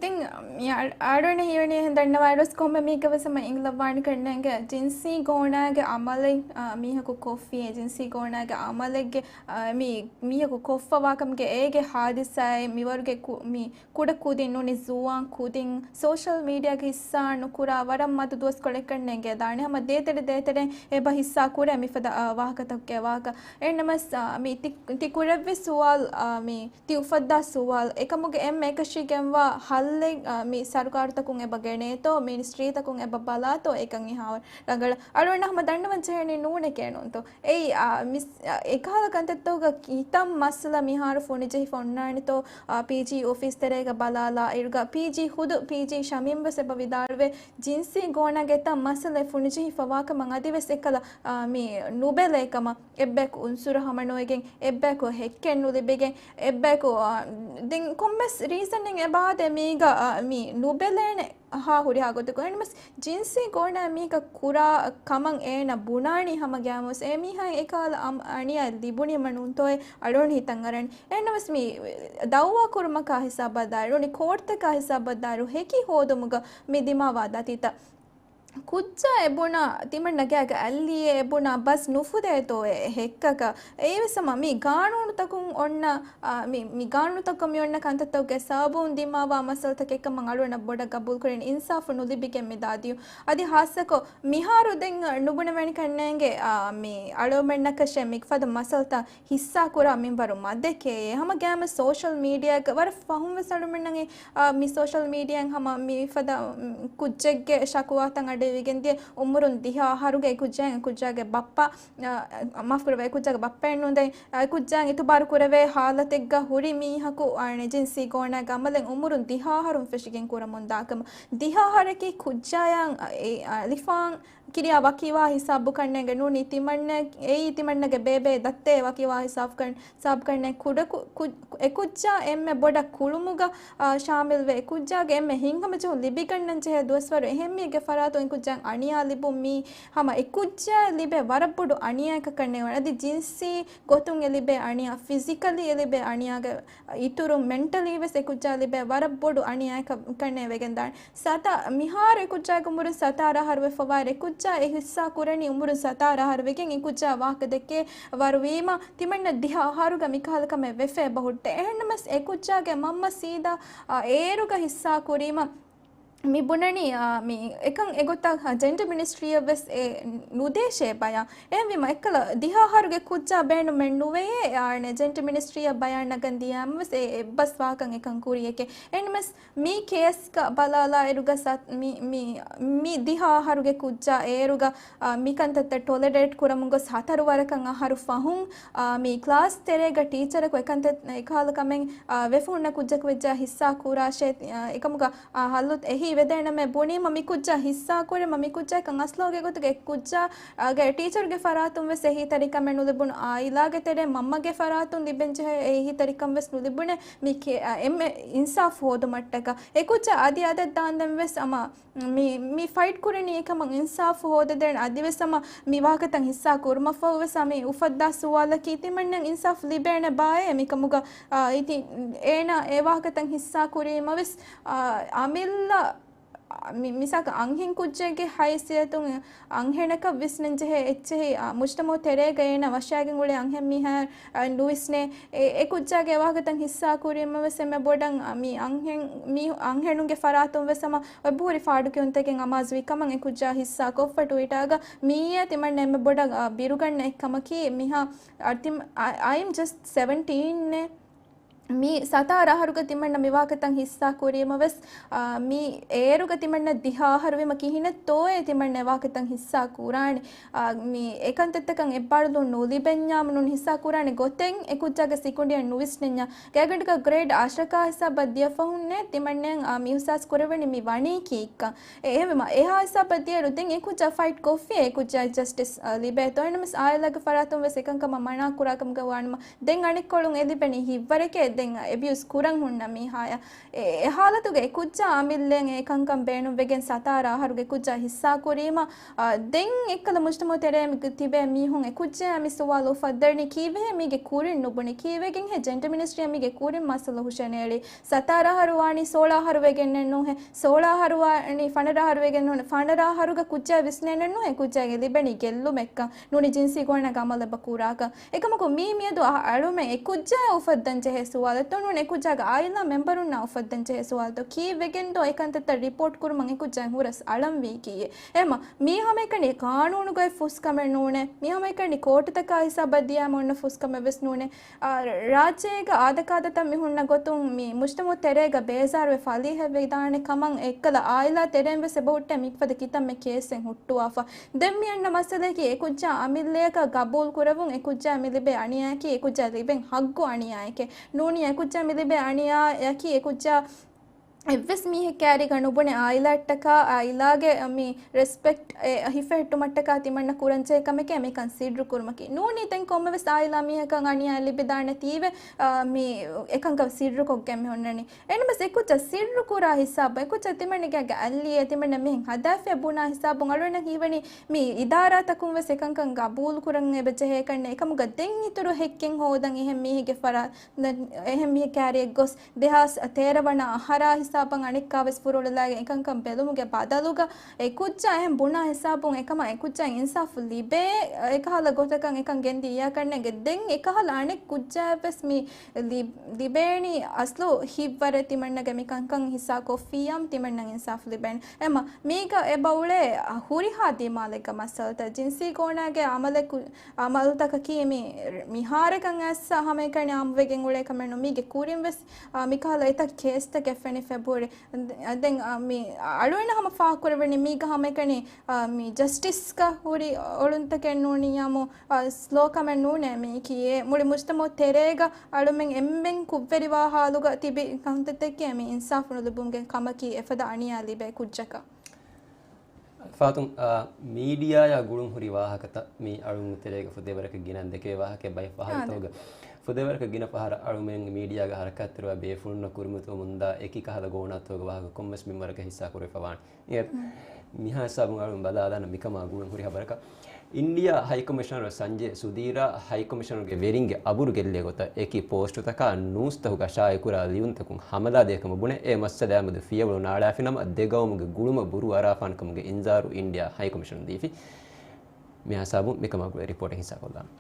ދެން މި އަ-، އަޅުގަނޑަށް ހީވަނީ ދަންނަވާ އިރުވެސް ކޮންމެ މީހަކަށް ވެސް ހަމަ އިނގިލައްވާނެ ކަންނޭނގެ ޖިންސީ ގޯނާގެ އަމަލެއް، އާ، މީހަކު ކޮށްފިއޭ، ޖިންސީ ގޯނާގެ އަމަލެއްގެ، އާ، މި މީހަކު ކޮށްފަވާކަމުގެ އޭގެ ހާދިސާއެއް މިވަރުގެ ކު-، މި ކުޑަ ކުދިން ނޫނީ ޒުވާން ކުދިން ސޯޝަލް މީޑިއާގެ ހިއްސާ ނުކުރާ ވަރަށް މަދު ދުވަސްކޮޅެއްކަން ނޭނގޭ ދާނެ. ހަމަ ދޭތެރެ ދޭތެރެ އެބަ ހިއްސާ ކުރޭ މިފަދަ، އާ، ވާހަކަތަކުގެ ވާހަކަ. އެހެންނަމަސް، އާ، މި ތި، ތި ކުރެއްވި ސުވާލު، އާ، މި ތި އުފައްދާ ސުވާލު އެކަމުގެ އެންމެ އެކަށީގެންވާ ހައްލެއް، އާ، މި ސަރުކާރުތަކުން އެބަ ގެނޭތޯ، މިނިސްޓްރީތަކުން އެބަ ބަލާތޯ އެކަން އެހާ ރަނގަޅަށް އަޅުގަނޑަށް ހަމަ ދަންނަވަން ޖެހޭނީ ނޫނެކޭ ނޫންތޯ. އެއީ، އާ، މިސް-، އާ، އެކަހަލަ ކަންތައްތަކުގަ ކިތަން މައްސަލަ މިހާރު ފުނިޖެހިފަ އޮންނާނެތޯ، އާ، ޕީޖީ އޮފީސް ތެރޭގަ ބަލާލާ އިރުގަ ޕީޖީ ޚުދު ޕީޖީ ޝަމީމް ވެސް އެބަ ވިދާޅުވޭ، ޖިންސީ ގޯނާގެ އެތައް މައްސަލަ ފުނިޖެހިފަވާކަމަށް އަދިވެސް އެކަލަ، އާ، މި ނުބެލޭ ކަމަށް، އެއްބަޔަކު އުންސުރު ހަމަނުވެގެން، އެއްބަޔަކު ހެއްކެއް ނުލިބިގެން، އެއްބަޔަކު، އާ، ދެން ކޮންމެސް ރީޒަނެއް އެބާދެ މީގަ، އާ، މި ނުބެލޭނެ ހާ ހުރިހާ ގޮތަކު. އެހެންނަމަސް ޖިންސީ ގޯނާ މީހަކަށް ކުރާ ކަމަށް އޭނަ ބުނާނީ ހަމަ ގައިމުވެސް އެ މީހާ އެކާލަ އަނިޔާ ލިބުނީމަ ނޫންތޯއޭ އަޅުގަނޑު ހިތަށް އަރަން. އެހެންނަމަސް މި ދައުވާ ކުރުމަކާ ހިސާބަށް ދާއިރު، ކޯޓްތަކާ ހިސާބަށް ދާއިރު ހެކި ހޯދުމުގަ މި ދިމާވާ ދަތިތައް. ކުއްޖާ އެބުނާ ތިމަންނަ ގާގަ އައްލިއޭ އެބުނާ ބަސް ނުފުދޭތޯއޭ ހެއްކަކަށް. އެއީވެސް ހަމަ މި ގާނޫނުތަކުން އޮންނަ، އާ، މި، މި ގާނޫނުތަކުން މި އޮންނަ ކަންތައްތަކުގެ ސަބަބުން ދިމާވާ މައްސަލަތަކެއްކަމަށް އަޅުގަނޑަށް ބޮޑަށް ގަބޫލުކުރަން އިންސާފު ނުލިބިގެން މި ދާދިޔު. އަދި ހާއްސަކޮށް މިހާރު ދެން ނުބުނެވޭނެ ކަންނޭނގެ، އާ، މި އަޅުގަނޑަކަށެއް މި ފަދަ މައްސަލަތައް ހިއްސާ ކުރާ މިންވަރު މަދެކޭ. ހަމަ ގާމަ ސޯޝަލް މީޑިއާގަ ވަރަށް ފަހުން ވެސް އަޅުމެންނަށް އެ، އާ، މި ސޯޝަލް މީޑިއާއިން ހަމަ މި ފަދަ، މް، ކުއްޖެއްގެ ޝަކުވާތައް އަޑެވިގެން ދިޔަ އުމުރުން ދިހަ އަހަރުގެ ކުއްޖާއިން ކުއްޖާގެ ބައްޕަ، އާ، މާފުކުރެވޭ ކުއްޖާގެ ބައްޕައެއް ނޫން ދެން، އާ، ކުއްޖާއިން އިތުބާރު ކުރެވޭ ހާލަތެއްގަ ހުރި މީހަކު، އާ، ޖިންސީ ގޯނާގެ އަމަލެއް އުމުރުން ދިހަ އަހަރުން ފެށިގެން ކުރަމުން ދާކަމަށް. ދިހަ އަހަރަކީ ކުއްޖާޔަށް، އާ، އެ، އާ، ލިފާން ކިރިޔާ ވަކިވާ ހިސާބުކަންނޭނގެ ނޫނީ ތިމަންނަ، އެއީ ތިމަންނަގެ ބޭބޭ ދައްތައޭ ވަކިވާ ހިސާބުކަން، ހިސާބުކަންނޭ ކުޑަކު، ކު، އެކުއްޖާ އެންމެ ބޮޑަށް ކުޅުމުގަ، އާ، ޝާމިލްވެ އެކުއްޖާގެ އެންމެ ހިތްހަމަޖެހުން ލިބިގަންނަން ޖެހޭ ދުވަސްވަރު އެހެންމީގެ ފަރާތުން އެކުއްޖާ އަނިޔާ ލިބުން މީ ހަމަ އެކުއްޖާ ލިބޭ ވަރަށް ބޮޑު އަނިޔާއަކަށް ކަންނޭނގެ ވަނީ. އަދި ޖިންސީ ގޮތުން އެ ލިބޭ އަނިޔާ، ފިޒިކަލީ އެ ލިބޭ އަނިޔާގެ އިތުރުން މެންޓަލީ ވެސް އެކުއްޖާ ލިބޭ ވަރަށް ބޮޑު އަނިޔާއަކަށް ކަންނޭ ވެގެންދާނެ. ސަތާ، މިހާރު އެކުއްޖާގެ އުމުރުން ސަތާރަ އަހަރު ވެފަވާއިރު އެކުއްޖާ އެ ހިއްސާ ކުރަނީ އުމުރުން ސަތާރަ އަހަރު ވެގެން އެކުއްޖާ ވާހަކަ ދެއްކޭ ވަރު ވީމަ، ތިމަންނަ ދިހަ އަހަރުގަ މިކަހަލަ ކަމެއް ވެފަ އެބަ ހުއްޓޭ. އެހެންނަމަސް އެކުއްޖާގެ މަންމަ ސީދާ، އާ، އޭރުގަ ހިއްސާ ކުރީމަ، މި ބުނަނީ، އާ، މި އެކަން އެގޮތަށް، އާ، ޖެންޑަ މިނިސްޓްރީއަށް ވެސް އެ ނުދޭށޭ ބަޔާން. އެހެންވީމަ އެއްކަލަ ދިހަ އަހަރުގެ ކުއްޖާ ބޭނުމެއް ނުވެޔޭ، އާ، ޖެންޑަ މިނިސްޓްރީއަށް ބަޔާން ނަގަން ދިޔައިމަ ވެސް އެ އެއްބަސް ވާކަން އެކަން ކުރިޔެކޭ. އެހެންނަމަސް މި ކޭސްގަ ބަލާލާއިރުގަ ސަ-، މި، މި، މި ދިހަ އަހަރުގެ ކުއްޖާ އޭރުގަ، އާ، މިކަންތައްތައް ޓޮލެރޭޓް ކުރަމުން ގޮސް ހަތަރު ވަރަކަށް އަހަރު ފަހުން، އާ، މި ކްލާސް ތެރޭގަ ޓީޗަރަކު އެކަންތައް އެކަހަލަ ކަމެއް، އާ، ވެފަ ހުންނަ ކުއްޖަކު ވެއްޖާ ހިއްސާ ކުރާށޭ، އާ، އެކަމުގަ، އާ، ހައްލު އެހީ ވެދޭނަމޭ ބުނީމަ މި ކުއްޖާ ހިއްސާ ކުރީމަ މި ކުއްޖާ އެކަން އަސްލުގެ ގޮތުގެ ކުއްޖާ، އާ، ގެ ޓީޗަރުގެ ފަރާތުން ވެސް އެހީތެރިކަމެއް ނުލިބުނު، އާއިލާގެ ތެރޭ މަންމަގެ ފަރާތުން ލިބެންޖެހޭ އެހީތެރިކަން ވެސް ނުލިބުނޭ. މި ކެ-، އެންމެ އިންސާފު ހޯދުމަށްޓަކާ. އެކުއްޖާ އަދި އަދަށް ދާންދެން ވެސް އަމާ މި، މި ފައިޓް ކުރަނީ އެކަމަށް އިންސާފު ހޯދަދޭން އަދިވެސް އަމާ މި ވާހަކަތައް ހިއްސާ ކުރުމަށްފަހު ވެސް އަމި އުފައްދާ ސުވާލަކީ ތިމަންނަ އިންސާފު ލިބޭނެ ބާއޭ މިކަމުގަ، އާ، އިތި އޭނާ އެ ވާހަކަތައް ހިއްސާ ކުރީމަ ވެސް، އާ، އަމިއްލަ މި-، މިސާލަކަށް އަންހެން ކުއްޖެއްގެ ހައިސިއްޔަތުން އަންހެނަކަށް ވިސްނަންޖެހޭ އެއްޗެހި، އާ، މުޖްތަމަޢު ތެރޭގަ އޭނާ ވަށާގެން އުޅޭ އަންހެން މީހާ، އާ، ނުވިސްނޭ. އެ، އެ ކުއްޖާގެ ވާހަކަތައް ހިއްސާ ކުރީމަ ވެސް އެންމެ ބޮޑަށް، އާ، މި އަންހެން، މީ އަންހެނުންގެ ފަރާތުން ވެސް ހަމަ އެބަހުރި ފާޑުކިޔުންތަކެއް އަމާޒުވި ކަމަށް އެ ކުއްޖާ ހިއްސާ ކޮށްފަ ޓުވިޓާގަ މިއީ ތިމަންނަ އެންމެ ބޮޑަށް، އާ، ބިރުގަންނަ އެއްކަމަކީ މިހާ، އާ، ތިމް-، I, I am just seventeen ނޭ. މި ސަތާރަ އަހަރުގަ ތިމަންނަ މި ވާހަކަތައް ހިއްސާ ކުރީމަ ވެސް، އާ، މި އޭރުގަ ތިމަންނަ ދިހަ އަހަރު ވީމަ ކިހިނެއްތޯއޭ ތިމަންނަ އެ ވާހަކަތައް ހިއްސާ ކުރާނެ؟ އާ، މި އެކަންތައްތަކަށް އެއްބާރުލުން ނުލިބެންޏާމު ނޫން ހިއްސާ ކުރާނެ ގޮތެއް އެ ކުއްޖާގެ ސިކުނޑިއަށް ނުވިސްނެންޏާ. ގާތްގަނޑަކަށް ގްރޭޑް އަށަކާ ހިސާބަށް ދިޔަފަހުންނޭ ތިމަންނައަށް، އާ، މި އިހުސާސް ކުރެވެނީ މި ވަނީ ކީއްކަން. އެ، އެހެންވީމަ އެހާ ހިސާބަށް ދިޔައިރު ދެން އެ ކުއްޖާ ފައިޓް ކޮށްފި އެ ކުއްޖާ ޖަސްޓިސް، އާ، ލިބޭތޯ. އެހެންނަމަސް އާއިލާގެ ފަރާތުން ވެސް އެކަންކަމަށް މަނާ ކުރާކަމުގަ ވާނަމަ ދެން އަނެއްކޮޅުން އެ ލިބެނީ ހިތްވަރެކޭ. ދެން އެބިޔުސް ކުރަން ހުންނަ މީހާޔަށް. އެ، އެ ހާލަތުގަ އެ ކުއްޖާ އަމިއްލައަށް އެ ކަންކަން ބޭނުންވެގެން ސަތާރަ އަހަރުގެ ކުއްޖާ ހިއްސާ ކުރީމަ، އާ، ދެން އެއްކަލަ މުޖްތަމަޢު ތެރޭ ތިބޭ މީހުން އެ ކުއްޖާ މި ސުވާލު އުފައްދަނީ ކީއްވެހޭ މީގެ ކުރިން ނުބުނީ؟ ކީއްވެގެންހޭ ޖެންޑަ މިނިސްޓްރީއަށް މީގެ ކުރިން މައްސަލަ ހުށަނޭޅީ؟ ސަތާރަ އަހަރު ވާނީ ސޯޅަ އަހަރު ވެގެންނެއް ނޫހޭ؟ ސޯޅަ އަހަރު ވާނީ ފަނަރަ އަހަރު ވެގެން ނޫނޭ؟ ފަނަރަ އަހަރުގަ ކުއްޖާ ވިސްނޭނެއް ނޫހޭ ކުއްޖާގެ ލިބެނީ ގެއްލުމެއްކަން؟ ނޫނީ ޖިންސީ ގޯނާގެ އަމަލެއް ކުރާކަން. އެކަމަކު މީ މިއަދު އަ-، އަޅުމެން އެ ކުއްޖާ އުފައްދަން ޖެހޭ ސުވާލެއްތޯ ނޫން އެ ކުއްޖާގެ އާއިލާ މެމްބަރުންނާ އުފައްދަން ޖެހޭ ސުވާލެއްތޯ؟ ކީއްވެގެންދޯ އެ ކަންތައްތައް ރިޕޯޓް ކުރުމަށް އެ ކުއްޖާ ހުރަސް އަޅަންވީކީއެއް؟ އެމަ މީ ހަމައެކަނި ޤާނޫނުގައި ފުސްކަމެއް ނޫނޭ. މީ ހަމައެކަނި ކޯޓުތަކާ ހިސާބަށް ދިޔާމަ އޮންނަ ފުސްކަމެއް ވެސް ނޫނޭ. އާ، ރާއްޖޭގަ އާދަކާދަތައް މި ހުންނަ ގޮތުން މި މުޖްތަމަޢު ތެރޭގަ ބޭޒާރުވެ ފަލީހަވެދާނެ ކަމަށް އެއްކަލަ އާއިލާ ތެރެއިން ވެސް އެބަހުއްޓޭ މިފަދަ ކިތަންމެ ކޭސްއެއް ހުއްޓުވާފަ. ދެން މި އަންނަ މައްސަލައަކީ އެ ކުއްޖާ އަމިއްލަޔަކަށް ގަބޫލު ކުރެވުން، އެ ކުއްޖާ މި ލިބޭ އަނިޔާއަކީ، އެ ކުއްޖާ ލިބެން ހައްގު އަނިޔާއެކޭ. ނޫނީ އެ ކުއްޖާ މި ލިބޭ އަނިޔާއަކީ، އެ ކުއްޖާ އެއްވެސް މީހެއް ކައިރީގަ ނުބުނެ އާއިލާއަށްޓަކާ، އާއިލާގެ މި ރެސްޕެކްޓް އެ ހިފެހެއްޓުމަށްޓަކާ ތިމަންނަ ކުރަންޖެހޭ ކަމެކޭ މިކަން ސިއްރު ކުރުމަކީ. ނޫނީ ދެން ކޮންމެވެސް އާއިލާ މީހަކަށް އަނިޔާ ލިބިދާނެ ތީވެ، އާ، މި އެކަންކަން ސިއްރުކޮށްގެން މި ހުންނަނީ. އެނަމަސް އެ ކުއްޖާ ސިއްރު ކުރާ ހިސާބު، އެ ކުއްޖާ ތިމަންނަގެ އަލިއޭ ތިމަންނަ މިހެން ހަދާފިޔާ ބުނާ ހިސާބުން އަޅުގަނޑަށް ހީވަނީ މި އިދާރާތަކުން ވެސް އެކަންކަން ގަބޫލު ކުރަން އެބަ ޖެހޭކަން. އެކަމުގަ ދެން އިތުރު ހެއްކެއް ހޯދަން އެހެން މީހެއްގެ ފަރާ-، އެހެން މީހެއް ކައިރިއަށް ގޮސް ދެހާސް ތޭރަ ވަނަ އަހަރާ ހިސާބަށް އަނެއްކާވެސް ފުރޮޅުލާގެން އެކަންކަން ބެލުމުގެ ބަދަލުގަ އެ ކުއްޖާ އެހެން ބުނާ ހިސާބުން އެކަމަށް އެ ކުއްޖާ އިންސާފު ލިބޭ އެކަހަލަ ގޮތަކަށް އެކަން ގެންދިޔަ ކަންނޭނގެ. ދެން އެކަހަލަ އަނެއް ކުއްޖާއެއް ވެސް މި ލި-، ލިބޭނީ އަސްލު ހިތްވަރެއް ތިމަންނަގެ މި ކަންކަން ހިއްސާ ކޮށްފިއްޔާމު ތިމަންނަ އިންސާފު ލިބޭނެ. އެމަ މީގަ އެބަ އުޅޭ ހުރިހާ ދިމާލެއްގެ މައްސަލަތައް ޖިންސީ ގޯނާގެ އަމަލެއް ކު-، އަމަލުތަކަކީ މި މިހާރަކަށް އައްސަ ހަމައެކަނި އާއްމުވެގެން އުޅޭ ކަމެއް ނޫން. މީގެ ކުރިން ވެސް، އާ، މިކަހަލަ އެތައް ކޭސްތަކެއް ފެނިފަ އެބަހުރި. ދެން، އާ، މި އަޅުގަނޑަށް ހަމަ ފާހަގަކުރެވެނީ މީގަ ހަމައެކަނި، އާ، މި ޖަސްޓިސްގަ ހުރި އޮޅުންތަކެއް ނޫނިއްޔާމު، އާ، ސްލޯ ކަމެއް ނޫނޭ މީކީ. އެ މުޅި މުޖްތަމަޢު ތެރޭގަ އަޅުމެން އެންމެން ކުށްވެރިވާ ހާލުގަ ތިބި ކަންތައްތަކެއް މި އިންސާފު ނުލިބުމުގެ ކަމަކީ އެފަދަ އަނިޔާ ލިބޭ ކުއްޖަކަށް. ފާތުން، އާ، މީޑިއާއާ ގުޅުން ހުރި ވާހަކަތައް މީ އަޅުން ތެރޭގަ ފުދޭވަރަކަށް ގިނަ ދެކޭ ވާހަކަ ބައެއް ފަހަރުތަކުގަ. ފުދޭވަރަކަށް ގިނަ ފަހަރަށް އަޅުމެން މީޑިއާގަ ހަރަކާތްތެރިވާ ބޭފުޅުންނަށް ކުރިމަތިވަމުންދާ އެކި ކަހަލަ ގޯނާތަކުގަ ވާހަކަ ކޮންމެސް މިންވަރަކަށް ހިއްސާ ކުރެފަ ވާނެ. އެ، މިހާ ހިސާބުން އަޅުން ބަލާލާނަ މިކަމާ ގުޅުން ހުރި ހަބަރަކަށް. އިންޑިއާ ހައިކޮމިޝަނަރ ސަންޖޭ ސުދީރާ ހައިކޮމިޝަނަރުގެ ވެރިންގެ އަބުރު ގެއްލޭ ގޮތަށް އެކި ޕޯސްޓުތަކާ ނޫސްތަކުގަ ޝާއި ކުރާ ލިޔުންތަކުން ހަމަލާ ދޭކަމަށް ބުނެ، އެ މައްސަލައާމެދު ފިޔަވަޅު ނާޅާފިނަމަ، ދެގައުމުގެ ގުޅުމަށް ބުރޫ އަރާފާނެ ކަމުގެ އިންޒާރު އިންޑިއާ ހައިކޮމިޝަނަށް ދީފި. މިހާ ހިސާބުން މިކަމާ ގުޅޭ ރިޕޯޓެއް ހިއްސާކޮށްލާނަން.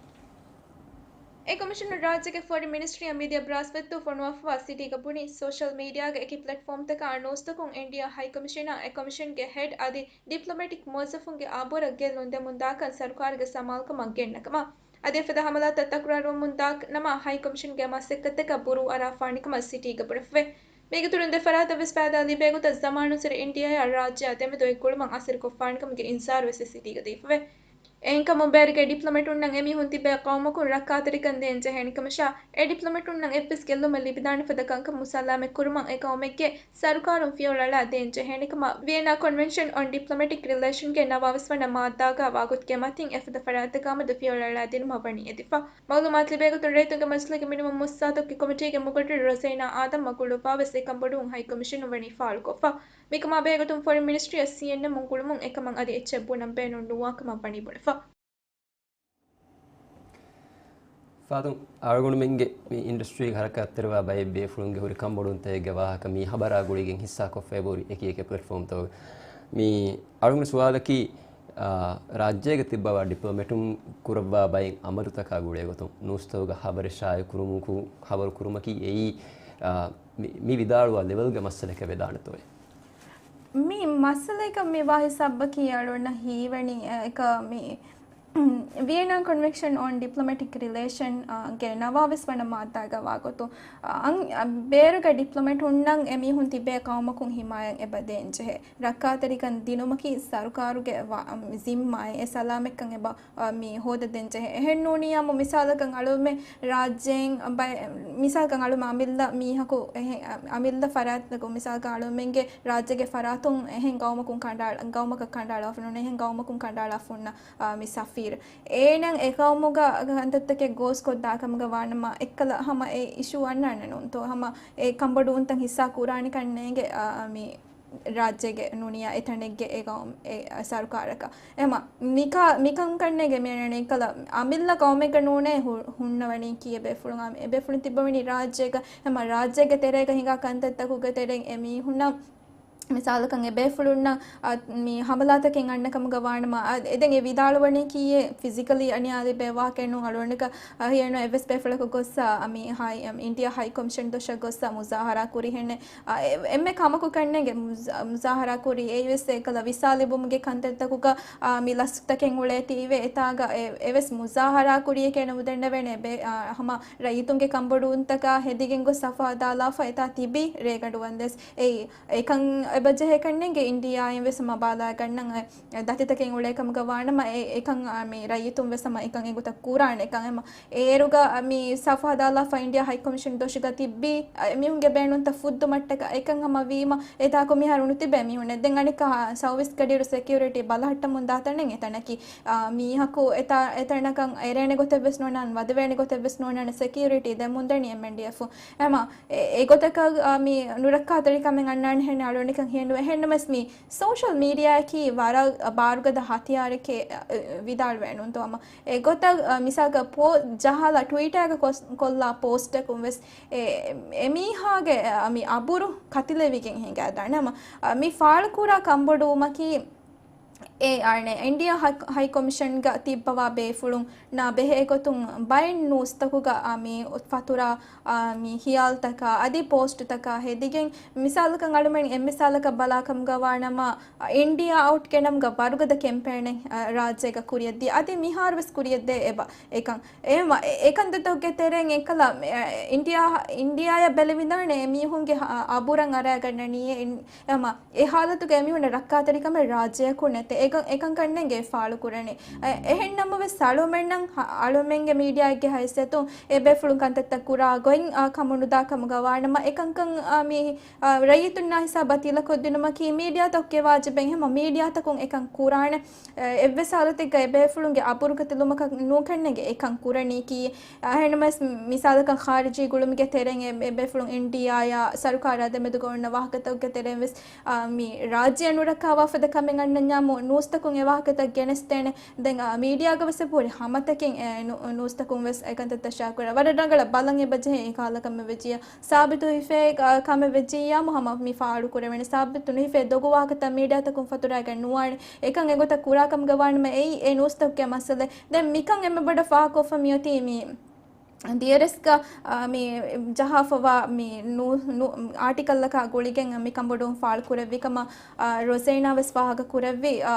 އެ ކޮމިޝަނުން ރާއްޖޭގެ ފޮރިން މިނިސްޓްރީއަށް މިދިޔަ ބްރާސްފަތި ފޮނުވާފަވާ ސިޓީގަ ބުނި، ސޯޝަލް މީޑިއާގެ އެކި ޕްލެޓްފޯމްތަކާ ނޫސްތަކުން އިންޑިއާ ހައިކޮމިޝަނާ އެ ކޮމިޝަންގެ ހެޑް އަދި ޑިޕްލޮމެޓިކް މުވައްޒަފުންގެ އަބުރަށް ގެއްލުން ދެމުންދާކަން ސަރުކާރުގެ ސަމާލުކަމަށް ގެންނަ ކަމަށް. އަދި އެފަދަ ހަމަލާތައް ތަކުރާރުވަމުންދާ ނަމަ، ހައިކޮމިޝަންގެ މަސައްކަތްތަކަށް ބުރޫ އަރާފާނެ ކަމަށް ސިޓީގަ ބުނެފަވޭ. މީގެ ތުރުން ދެ ފަރާތަށް ވެސް ފައިދާ ލިބޭ ގޮތަށް ޒަމާނުއްސުރެ އިންޑިއާއާ ރާއްޖެއާ ދެމެދު އެއް ގުޅުމަށް އަސަރުކޮށްފާނެ ކަމުގެ އިންޒާރު ވެސް ސިޓީގަ ދީފަވޭ. އެހެންކަމުން ބޭރުގެ ޑިޕްލޮމެޓުންނަށް އެމީހުން ތިބޭ ޤައުމަކުން ރައްކާތެރިކަން ދޭން ޖެހޭނެ ކަމަށާ، އެ ޑިޕްލޮމެޓުންނަށް އެއްވެސް ގެއްލުމެއް ލިބިދާނެ ފަދަ ކަންކަން މުސާލާމެއް ކުރުމަށް އެ ޤައުމެއްގެ ސަރުކާރުން ފިޔަވަޅު އަޅާ ދޭން ޖެހޭނެ ކަމަށް، ވިއެނާ ކޮންވެންޝަން އޮން ޑިޕްލޮމެޓިކް ރިލޭޝަންގެ ނަވާވީސް ވަނަ މާއްދާގަ ވާގޮތުގެ މަތިން އެފަދަ ފަރާތްތަކާމެދު ފިޔަވަޅު އަޅާދިނުމަށް ވަނީ އެދިފަ. މައުލޫމާތު ލިބޭގޮތުން ރައްޔިތުންގެ މަޖިލީގެ މިނިވަން މުއައްސަސާތަކުގެ ކޮމިޓީގެ މުގައްރިރު ރޮޒޭނާ އާދަމް މަގުޅުއްވާވެސް އެކަންބޮޑުވުން ހައިކޮމިޝަނުން ވަނީ ފާޅުކޮށްފަ. މިކަމާ ބެހޭގޮތުން ފޮރިން މިނިސްޓްރީއަށް ސީއެންއެމުން ގުޅުމުން އެކަމަށް އަދި އެއްޗެއް ބުނަން ބޭނުން ނުވާކަމަށް ވަނީ ބުނެފަ. ފާތުން އަޅުގަނޑުމެންގެ މި އިންޑަސްޓްރީގެ ހަރަކާތްތެރިވާ ބައެއް ބޭފުޅުންގެ ހުރި ކަންބޮޑުވުންތަކެއްގެ ވާހަކަ މި ހަބަރާ ގުޅިގެން ހިއްސާކޮށްފައި ބުރި އެކި އެކި ޕްލެޓްފޯމްތަކުގަ. މި އަޅުގަނޑު ސުވާލަކީ، އާ، ރާއްޖޭގަ ތިއްބަވާ ޑިޕްލޮމެޓުން ކުރައްވާ ބައެއް އަމަލުތަކާ ގުޅޭގޮތުން ނޫސްތަކުގަ ހަބަރެއް ޝާއި ކުރުމުކު-، ހަބަރު ކުރުމަކީ އެއީ، އާ، މި، މި ވިދާޅުވާ ލެވެލްގެ މައްސަލައެއް ވެދާނެތޯއޭ؟ މި މައްސަލައަކަށް މި ވާ ހިސާބަކީ އަޅުގަނޑަށް ހީވަނީ، އެކަ މި ވިއެނާ ކޮންވެންޝަން އޮން ޑިޕްލޮމެޓިކް ރިލޭޝަން، އާ، ގެ ނަވާވީސް ވަނަ މާއްދާގަ ވާގޮތު، އަ، އަން-، އަ، ބޭރުގެ ޑިޕްލޮމެޓުންނަށް އެމީހުން ތިބޭ ޤައުމަކުން ހިމާޔަތް އެބަ ދޭން ޖެހޭ. ރައްކާތެރިކަން ދިނުމަކީ ސަރުކާރުގެ ވަ-، ޒިންމާއެއް. އެ ސަލާމަތްކަން އެބަ، އަ، މި ހޯދަދޭން ޖެހޭ. އެހެން ނޫނިއްޔާމު މިސާލަކަށް އަޅުމެ ރާއްޖޭން ބައެ-، މިސާލަކަށް އަޅުމެ އަމިއްލަ މީހަކު އެހެ-، އަ، އަމިއްލަ ފަރާތްތަކު މިސާލަކަށް އަޅުމެންގެ ރާއްޖޭގެ ފަރާތުން އެހެން ގައުމަކުން ކަނޑާ-، ގައުމަކަށް ކަނޑާލާފަ ނޫން އެހެން ގައުމަކުން ކަނޑާލާފަ ހުންނަ، އަ، މި ސަފީ އޭނަ އެ ގައުމުގަ ކަންތައްތަކެއް ގޯސްކޮށްދާ ކަމުގަ ވާނަމަ، އެއްކަލަ ހަމަ އެ އިޝޫ އަންނާނެ ނޫންތޯ؟ ހަމަ އެ ކަންބޮޑުވުންތައް ހިއްސާ ކުރާނެ ކަންނޭނގެ، އާ، މި ރާއްޖޭގެ ނޫނިޔާ އެތަނެއްގެ އެ ގައުމް، އެ ސަރުކާރަކަށް. އެމަ، މިކަ-، މިކަން ކަންނޭނގެ މިއަންނަނީ އެއްކަލަ އަމިއްލަ ގައުމެއްގަ ނޫނޭ ހު-، ހުންނަވަނީކީ އެބޭފުޅުން. އާ، އެބޭފުޅުން ތިއްބަވަނީ ރާއްޖޭގަ. އެމަ، ރާއްޖޭގެ ތެރޭގަ ހިނގާ ކަންތައްތަކުގެ ތެރެއިން އެ މީހުންނަށް މިސާލަކަށް އެބޭފުޅުންނަށް، އާ، މި ހަމަލާތަކެއް އަންނަ ކަމުގަ ވާނަމަ، އާ، އެދެން އެ ވިދާޅުވަނީކީއެއް ފިޒިކަލީ އަނިޔާ ލިބޭ ވާހަކައެއް ނޫން. އަޅުގަނޑަކަށް، އާ، ހިޔެއްނު އެއްވެސް ބޭފުޅަކު ގޮއްސަ، އަ، މި ހައި-، އަ، އިންޑިޔާ ހައި ކޮމިޝަން ދޮށަށް ގޮއްސަ މުޒާހަރާ ކުރިހެނެއް. އާ، އެ-، އެންމެ ކަމަކު ކަންނޭނގެ މުޒާ-، މުޒާހަރާ ކުރި އެއީވެސް އެކަލަ ވިސާ ލިބުމުގެ ކަންތައްތަކުގަ، އާ، މި ލަސްތަކެއް އުޅޭތީވެ އެތާގަ އެ-، އެވެސް މުޒާހަރާ ކުރިއެކޭ ނުދެންނެވޭނެ ބެ-، އާ، ހަމަ ރައްޔިތުންގެ ކަންބޮޑުވުންތަކާ ހެދިގެން ގޮސް ސަފު ހަދާލާފަ އެތާ ތިބި ރޭގަނޑު ވަންދެސް. އެއީ، އެކަން އެބަޖެހޭ ކަންނޭނގެ އިންޑިޔާއިން ވެސް ހަމަ ބާލާގަންނަން އެ ދަތިތަކެއް އުޅޭ ކަމުގަ ވާނަމަ އެ-، އެކަން، އާ، މި ރައްޔިތުން ވެސް ހަމަ އެކަން އެގޮތަށް ކުރާނެ އެކަން ހަމަ އޭރުގަ މި ސަފު ހަދާލާފަ އިންޑިޔާ ހައި ކޮމިޝަން ދޮށުގަ ތިއްބީ، އެމީހުންގެ ބޭނުންތައް ފުއްދުމަށްޓަކަ އެކަން ހަމަ ވީމަ، އެތާކު މިހާރު ނުތިބޭ މީހުންނެއް. ދެން އަނެއްކާ ސައުވީސް ގަޑިއިރު ސެކިއުރިޓީ ބަލަހައްޓަމުން ދާ ތަނެއް އެތަނަކީ. އާ، މީހަކު އެތާ-، އެތަނަކަށް އެރޭނެ ގޮތެއް ވެސް ނޯންނާނެ، ވަދެވޭނެ ގޮތެއް ވެސް ނޯންނާނެ، ސެކިއުރިޓީ ދެމުން ދަނީ އެމްއެންޑީއެފު. އެމަ، އެ-، އެގޮތަކަށް، އާ، މި ނުރައްކާތެރިކަމެއް އަންނާނެ ހެން އަޅުގަނޑަކަށް ހިޔެއްނުވޭ. އެހެންނަމަސް މި ސޯޝަލް މީޑިއާއަކީ ވަރަށް ބާރުގަދަ ހަތިޔާރެކޭ، އަ، އަ، ވިދާޅުވޭ ނޫންތޯ؟ އަމަ އެގޮތަށް، އަ، މިސާލަކަށް ޕޯ-، ޖަހާލާ ޓްވީޓާގަ ކޮސް-، ކޮށްލާ ޕޯސްޓަކުން ވެސް އެ-، އެމީހާގެ، އަ، މި އަބުރު ކަތިލެވިގެން ހިނގާދާނެ. އަމަ، އަ، މި ފާޅުކުރާ ކަންބޮޑުވުމަކީ އެ އަނެއް އިންޑިޔާ ހައި-، ހައި ކޮމިޝަންގަ ތިއްބަވާ ބޭފުޅުންނާ ބެހޭގޮތުން ބައެއް ނޫސްތަކުގަ، އަ، މި ފަތުރާ، އަ، މި ހިޔާލުތަކާ އަދި ޕޯސްޓުތަކާ ހެދިގެން، މިސާލަކަށް އަޅުމެން އެއްމިސާލަކަށް ބަލާކަމުގަ ވާނަމަ، އިންޑިޔާ އައުޓް ގެނަމުގަ ވަރުގަދަ ކެމްޕޭނެއް، އަ، ރާއްޖޭގަ ކުރިއަށްދިޔަ. އަދި މިހާރުވެސް ކުރިއަށްދޭ އެބަ އެކަން. އެ-، އެކަންތައްތަކުގެ ތެރެއިން އެކަލަ، އެ، އިންޑިޔާ، އިންޑިޔާއަށް ބެލެވިދާނެ އެމީހުންގެ އަ-، އަބުރަށް އަރައިގަންނަނީ އެ-، އެ-، އެމަ، އެ ހާލަތުގަ އެމީހުންނަށް ރައްކާތެރިކަމެއް ރާއްޖެއަކު ނެތޭ. އެކަން، އެކަން ކަންނޭނގެ ފާޅުކުރަނީ. އެ-، އެހެން ނަމަވެސް އަޅުމެންނަށް ހަ-، އަޅުމެންގެ މީޑިއާއެއްގެ ހައިސިއްޔަތުން އެބޭފުޅުން ކަންތައްތައް ކުރާ ގޮތް، އާ، ކަމުނުދާ ކަމުގަ ވާނަމަ އެކަންކަން، އާ، މި އާ، ރައްޔިތުންނާ ހިސާބަށް ތިލަކޮށްދިނުމަކީ މީޑިއާތަކުގެ ވާޖިބެއް. ހަމަ މީޑިއާތަކުން އެކަން ކުރާނެ. އެ، އެއްވެސް ހާލަތެއްގަ އެބޭފުޅުންގެ އަބުރު ކަތިލުމަކަށް ނޫންކަންނޭނގެ އެކަން ކުރަނީކީ. އެހެންނަމަވެސް މިސާލަކަށް ޚާރިޖީ ގުޅުމުގެ ތެރެއިން އެ، އެބޭފުޅުން އިންޑިއާއާ ސަރުކާރާ ދެމެދުގަ އޮންނަ ވާހަކަތަކުގެ ތެރެއިން ވެސް، އާ، މި ރާއްޖެއަށް ނުރައްކާވާ ފަދަ ކަމެއް އަންނަންޏާމު ނޫސްތަކުން އެ ވާހަކަތައް ގެނެސްދޭނެ. ދެން، އާ، މީޑިއާގަ ވެސް އެބަހުރި ހަމަތަކެއް، އެ، ނޫ-، ނޫސްތަކުން ވެސް އެކަންތައްތައް ޝެއާ ކުރާ. ވަރަށް ރަނގަޅަށް ބަލަން އެބަޖެހޭ އެކަހަލަ ކަމެއް ވެއްޖިއްޔާ. ސާބިތު ހިފޭ، އާ، ކަމެއް ވެއްޖިއްޔާމު ހަމަ މި ފާޅު ކުރެވޭނެ. ސާބިތު ނުހިފޭ ދޮގު ވާހަކަތައް މީޑިއާތަކުން ފަތުރައިގެން ނުވާނެ. އެކަން އެގޮތަށް ކުރާ ކަމުގަ ވާނަމަ އެއީ އެ ނޫސްތަކުގެ މައްސަލަ. ދެން މިކަން އެންމެ ބޮޑަށް ފާހަގަކޮށްފަ މިއޮތީ މި ދިޔަރެސްގަ، އާ، މި ޖަހާފަވާ މި ނޫ-، ނޫ-، އާޓިކަލްއަކާ ގުޅިގެން މި ކަންބޮޑުވުން ފާޅު ކުރެއްވި ކަމަށް، އާ، ރޮޒޭނާ ވެސް ފާހަގަ ކުރެއްވި، އާ،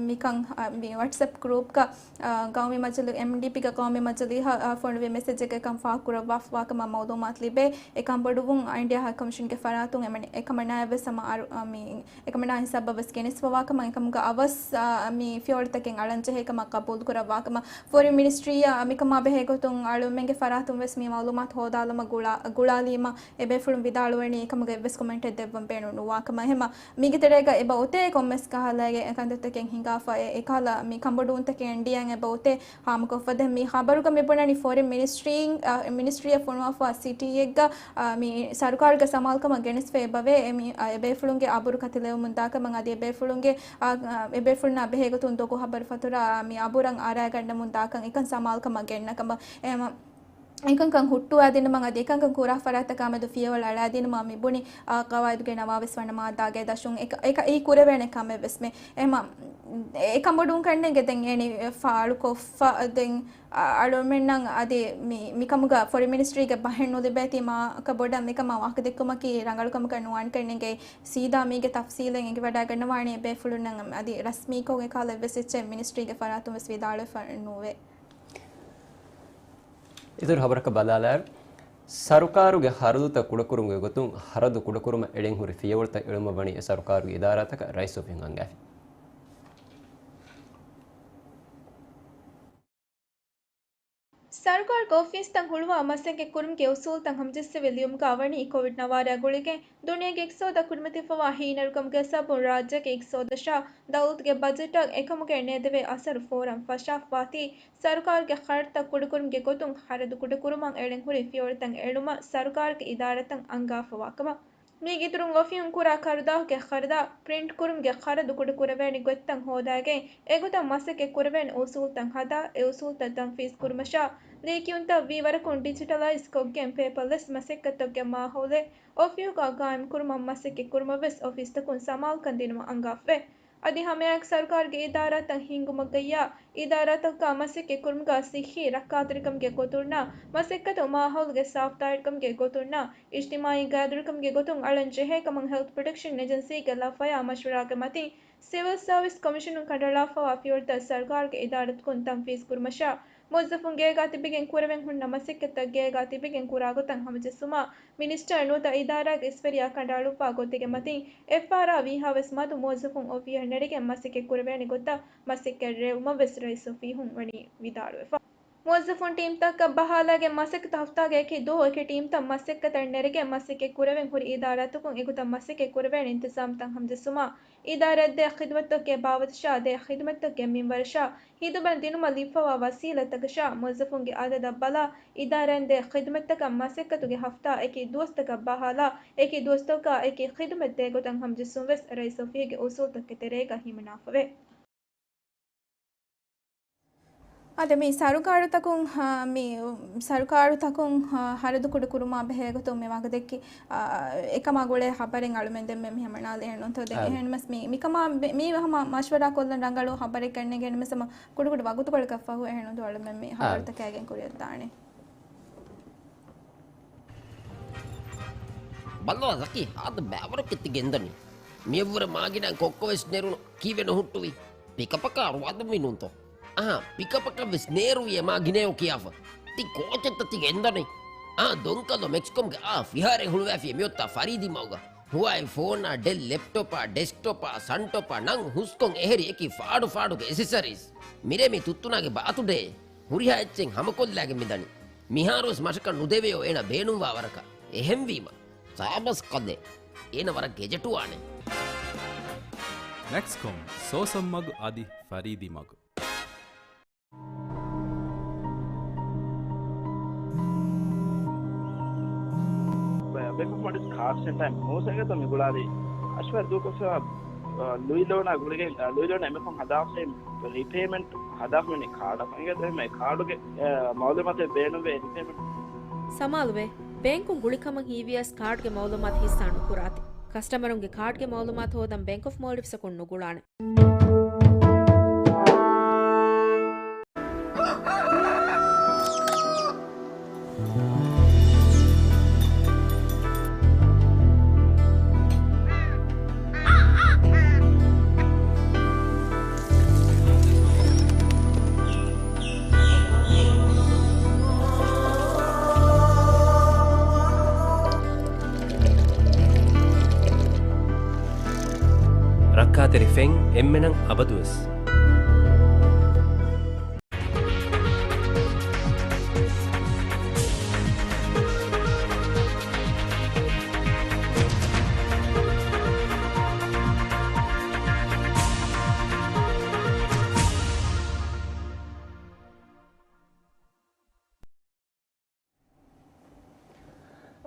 މިކަން، އާ، މި ވަޓްސްއެޕް ގްރޫޕްގަ، އާ، ގައުމީ މަޖިލި-، އެމްޑީޕީގެ ގައުމީ މަޖިލީހަށް، އާ، ފޮނުވި މެސެޖެއްގަ އެކަން ފާހަގަކުރައްވާފަވާ ކަމަށް މައުލޫމާތު ލިބޭ. އެ ކަންބޮޑުވުން އިންޑިއާ ހައި ކޮމިޝަންގެ ފަރާތުން އެމަނި-، އެކަމަނާއަށް ވެސް ހަމަ އަރު-، އާ، މި އެކަމަނާ ހިސާބަށް ވެސް ގެނެސްފަވާ ކަމަށް އެކަމުގަ އަވަސް، އާ، މި ފިޔަވަޅުތަކެއް އަޅަންޖެހޭ ކަމަށް ޤަބޫލުކުރައްވާ ކަމަށް ފޮރިން މިނިސްޓްރީއަށް މިކަމާ ބެހޭ ގޮތުން އަޅުމެންގެ ފަރާތުން ވެސް މި މައުލޫމާތު ހޯދާލުމަށް ގުޅާ-، ގުޅާލީމަ އެބޭފުޅުން ވިދާޅުވަނީ އެކަމުގަ އެއްވެސް ކޮމެންޓެއް ދެއްވަން ބޭނުން ނުވާ ކަމަށް. އެހެމަ މީގެ ތެރޭގަ އެބަ އޮތޭ ކޮންމެސް ކަހަލައިގެ ކަންތައްތަކެއް ހިނގާފަ އެ-، އެކަހަލަ މި ކަންބޮޑުވުންތަކެއް އިންޑިއާއިން އެބަ އޮތޭ. ހާމަކޮށްފަ ދެން މި ޚަބަރުގަ މިބުނަނީ ފޮރިން މިނިސްޓްރީން، އަ، މިނިސްޓްރީއަށް ފޮނުވާފަ ސިޓީއެއްގަ، އަ، މި ސަރުކާރުގެ ސަމާލުކަމަށް ގެނެސްފަ އެބަވޭ. އެ މި، އަ، އެބޭފުޅުންގެ އަބުރު ކަތިލެވެމުން ދާކަމަށް އަދި އެބޭފުޅުންގެ، އަ، އަ، އެބޭފުޅުންނާ ބެހޭގޮތުން ދޮގު ހަބަރު ފަތުރާ މި އަބުރަށް އަރައިގަންނަމުން ދާކަން އެކަން ސަމާލުކަމަށް ގެންނަކަމަށް. އެ މަ-، އެކަންކަން ހުއްޓުވާދިނުމަށް އަދި އެކަންކަން ކުރާ ފަރާތްތަކާމެދު ފިޔަވަޅު އަޅާދިނުމަށް މި ބުނި، އާ، ޤަވާއިދުގެ ނަވާވެސް ވަނަ މާއްދާގެ ދަށުން އެކަ-، އެކަ-، އެއީ ކުރެވޭނެ ކަމެއް ވެސް މެ. އެ މަ-، އެ ކަންބޮޑުވުން ކަންނޭނގެ ދެން އޭނި ފާޅުކޮށްފަ ދެން އަ-، އަޅުމެންނަށް އަދި މި-، މިކަމުގަ ފޮރިން މިނިސްޓްރީގެ ބަހެއް ނުލިބޭތީ މާކަ ބޮޑަށް މިކަމާ ވާހަކަ ދެއްކުމަކީ ރަނގަޅު ކަމަކަށް ނުވާނެ ކަންނޭނގެ. ސީދާ މީގެ ތަފްސީލެއް އެނގިވަޑައިގަންނަވާނީ އެބޭފުޅުންނަށް އަދި ރަސްމީކޮށް އެކަހަލަ އެއްވެސް އެއްޗެއް މިނިސްޓްރީގެ ފަރާތުން ވެސް ވިދާޅުވެފަ ނުވޭ. އިތުރު ޚަބަރަކަށް ބަލާލާއިރު، ސަރުކާރުގެ ޚަރަދުތައް ކުޑަކުރުމުގެ ގޮތުން ޚަރަދު ކުޑަކުރުމަށް އެޅެން ހުރި ފިޔަވަޅުތައް އެޅުމަށް ވަނީ އެ ސަރުކާރުގެ އިދާރާތަކަށް ރައީސް އޮފީހުން އަންގާފި. ސަރުކާރުގެ އޮފީސްތައް ހުޅުވާ މަސައްކަތް ކުރުމުގެ އުސޫލުތައް ހަމަޖެއްސެވި ލިޔުމުގަ ވަނީ ކޮވިޑް ނަވާރައާ ގުޅިގެން ދުނިޔޭގެ އިޤްތިޞާދަށް ކުރިމަތިވެފަވާ ހީނަރުކަމުގެ ސަބަބުން ރާއްޖޭގެ އިޤްތިޞާދަށާ ދައުލަތުގެ ބަޖެޓަށް އެކަމުގެ ނޭދެވޭ އަސަރު ފޯރަން ފަށާފަވާތީ، ސަރުކާރުގެ ޚަރަދުތައް ކުޑަކުރުމުގެ ގޮތުން ޚަރަދު ކުޑަކުރުމަށް އެޅެން ހުރި ފިޔަވަޅުތައް އެޅުމަށް ސަރުކާރުގެ އިދާރާތައް އަންގާފަވާ ކަމަށް. މީގެ އިތުރުން އޮފީހުން ކުރާ ކަރުދާހުގެ ޚަރަދާ ޕްރިންޓް ކުރުމުގެ ޚަރަދު ކުޑަކުރެވޭނެ ގޮތްތައް ހޯދައިގެން އެގޮތަށް މަސައްކަތް ކުރެވޭނެ އުސޫލުތައް ހަދާ، އެ އުސޫލުތައް ތަންފީޒު ކުރުމަށާ، ލީކިޔުންތައް ވީ ވަރަކުން ޑިޖިޓަލައިޒް ކޮށްގެން ޕޭޕަރލެސް މަސައްކަތްތަކުގެ މާހައުލެއް އޮފީހުގަ ގާއިމް ކުރުމަށް މަސައްކަތް ކުރުމަށް ވެސް އޮފީސްތަކުން ސަމާލުކަން ދިނުމަށް އަންގާފަވޭ. އަދި ހަމައެއާއެކު ސަރުކާރުގެ އިދާރާތައް ހިންގުމުގައްޔާ، އިދާރާތަކާ މަސައްކަތް ކުރުމުގަ ޞިއްޙީ ރައްކާތެރިކަމުގެ ގޮތުންނާ، މަސައްކަތު މާހައުލުގެ ސާފުތާހިރުކަމުގެ ގޮތުންނާ، އިޖްތިމާޢީ ގާތްދުރުކަމުގެ ގޮތުން އަޅަން ޖެހޭ ކަމަށް ހެލްތު ޕްރޮޓެކްޝަން އެޖެންސީގެ ލަފަޔާ މަޝްވަރާގެ މަތިން، ސިވިލް ސާވިސް ކޮމިޝަނުން ކަނޑައަޅާފަވާ ފިޔަވަޅުތައް ސަރުކާރުގެ އިދާރާތަކުން ތަންފީޒު ކުރުމަށާ، މުވައްޒަފުން ގޭގާ ތިބިގެން ކުރެވެން ހުންނަ މަސައްކަތްތައް ގޭގާ ތިބިގެން ކުރާ ގޮތަށް ހަމަޖެއްސުމަށް، މިނިސްޓަރ ނުވަތަ އިދާރާގެ އިސްވެރިޔާ ކަނޑައަޅުއްވާ ގޮތެއްގެ މަތިން އެފްއާރްއާ ވީހާވެސް މަދު މުވައްޒަފުން އޮފީހަށް ނެރެގެން މަސައްކަތް ކުރެވޭނެ ގޮތަށް މަސައްކަތް ރޭވުމަށް ވެސް ރައީސް އޮފީހުން ވަނީ ވިދާޅުވެފަ. މުވައްޒަފުން ޓީމްތަކަށް ބަހާލައިގެން މަސައްކަތު ހަފްތާގެ އެކި ދުވަހު އެކި ޓީމްތައް މަސައްކަތަށް ނެރެގެން މަސައްކަތް ކުރެވެން ހުރި އިދާރާތަކުން އެގޮތަށް މަސައްކަތް ކުރެވޭނެ އިންތިޒާމްތައް ހަމަޖެއްސުމަށް، އިދާރާއަށް ދޭ ޚިދުމަތްތަކުގެ ބާވަތަށާ ދޭ ޚިދުމަތްތަކުގެ މިންވަރަށާ ހިދުމަތް ދިނުމަށް ލިބިފަވާ ވަސީލަތްތަކަށާ މުވައްޒަފުންގެ އަދަދަށް ބަލާ، އިދާރާއިން ދޭ ޚިދުމަތްތަކަށް މަސައްކަތުގެ ހަފްތާ އެކި ދުވަސްތަކަށް ބަހާލާ، އެކި ދުވަސްތަކަށް އެކި ޚިދުމަތް ދޭ ގޮތަށް ހަމަޖެއްސުން ވެސް ރައީސް އޮފީހުގެ އުސޫލުތަކުގެ ތެރޭގަ ހިމަނާފަވޭ. އާދެ، މި ސަރުކާރުތަކުން، އާ، މި ސަރުކާރުތަކުން، އާ، ހަރަދު ކުޑަކުރުމާ ބެހޭ ގޮތުން މި ވަގުތަކީ، އާ، އެކަމާ ގުޅޭ ހަބަރެއް އަޅުމެން ދެންމެ މި ހަމަނާލި އެހެންނުންތޯ؟ ދެން އާ. އެހެންމަސް މި، މިކަމާ ބެ-، މީ ހަމަ މަޝްވަރާ ކޮށްލަން ރަނގަޅު ހަބަރެއް ގެންނެގެން މިސަމަ ކުޑަކުޑަ ވަގުތުކޮޅަކަށް ފަހު އެހެންނުންތޯ އަޅުމެން މި އާ. ހަބަރުތަކާގެން ކުރިއަށްދާނެ. ބައްލަވާ ޒަކީ، ހާދަ ބައިވަރު ކެތި ގެންދަނީ. މިއަށްވުރެ މާގިނަ ކޮއްކޮވެސް ނެރުނު ކީއްވެ ނުހުއްޓުވީ؟ ޕިކަޕަކާ ރުވާދަންވީ ނޫންތޯ؟ އަހާ، ޕިކަޕަކަށް ވެސް ނޭރުވިޔޭ މާ ގިނައޯ ކިޔާފަ. ތި ކޯޗެއްތަ ތި ގެންދަނީ؟ އާ، ދޮންކަލޯ މެކްސްކޮމްގެ އާ ފިހާރައެއް ހުޅުވައިފިޔޭ މިއޮތްތާ ފަރީދީ މަގުގަ. ހުވާއި ފޯނާ، ޑެލް ލެޕްޓޮޕާ، ޑެސްކްޓޮޕާ، ސަންޓޮޕާ، ނަން ހުސްކޮން އެހެރި އެކި ފާޑު ފާޑުގެ އެސެސަރީސް. މިރޭ މި ތުއްތުނާގެ ބާތުޑޭ. ހުރިހާ އެއްޗެއް ހަމަކޮށްލާގެން މިދަނީ. މިހާރުވެސް މަށަކަށް ނުދެވެޔޯ އޭނަ ބޭނުންވާ ވަރަކަށް. އެހެންވީމަ، ސާބަސް ކަލޭ. އޭނަ ވަރަށް ގެޖެޓުވާނެ. މެކްސްކޮމް، ސޯސަން މަގު އަދި ފަރީދީ މަގު. ބެކް އޮފް މޯލްޑިވްސް ކާޑް ސެންޓަރ މޫސައިގެތަ މި ގުޅާލީ. އަޝްވަރު ދޫކޮށްފަ، އަ، ލުއި ލޯނާ ގުޅިގެން، އަ، ލުއި ލޯނާ އެމެކޮން ހަދާފައި ރީޕޭމަންޓް ހަދާފަ މި ކާޑަކަށް އިނގޭތޯ އެހެންމެ ކާޑުގެ، އެ، މައުލޫމާތެއް ބޭނުންވޭ ރީޕޭމަންޓް. ސަމާލުވެ، ބޭންކުން ގުޅިކަމަށް ހީވިޔަސް ކާޑްގެ މައުލޫމާތު ހިއްސާ ނުކުރާތި. ކަސްޓަމަރުންގެ ކާޑްގެ މައުލޫމާތު ހޯދަން ބެންކް އޮފް މޯލްޑިވްސްއަކުން ނުގުޅާނެ. ރައްކާތެރި ފެން އެންމެނަށް އަބަދުވެސް.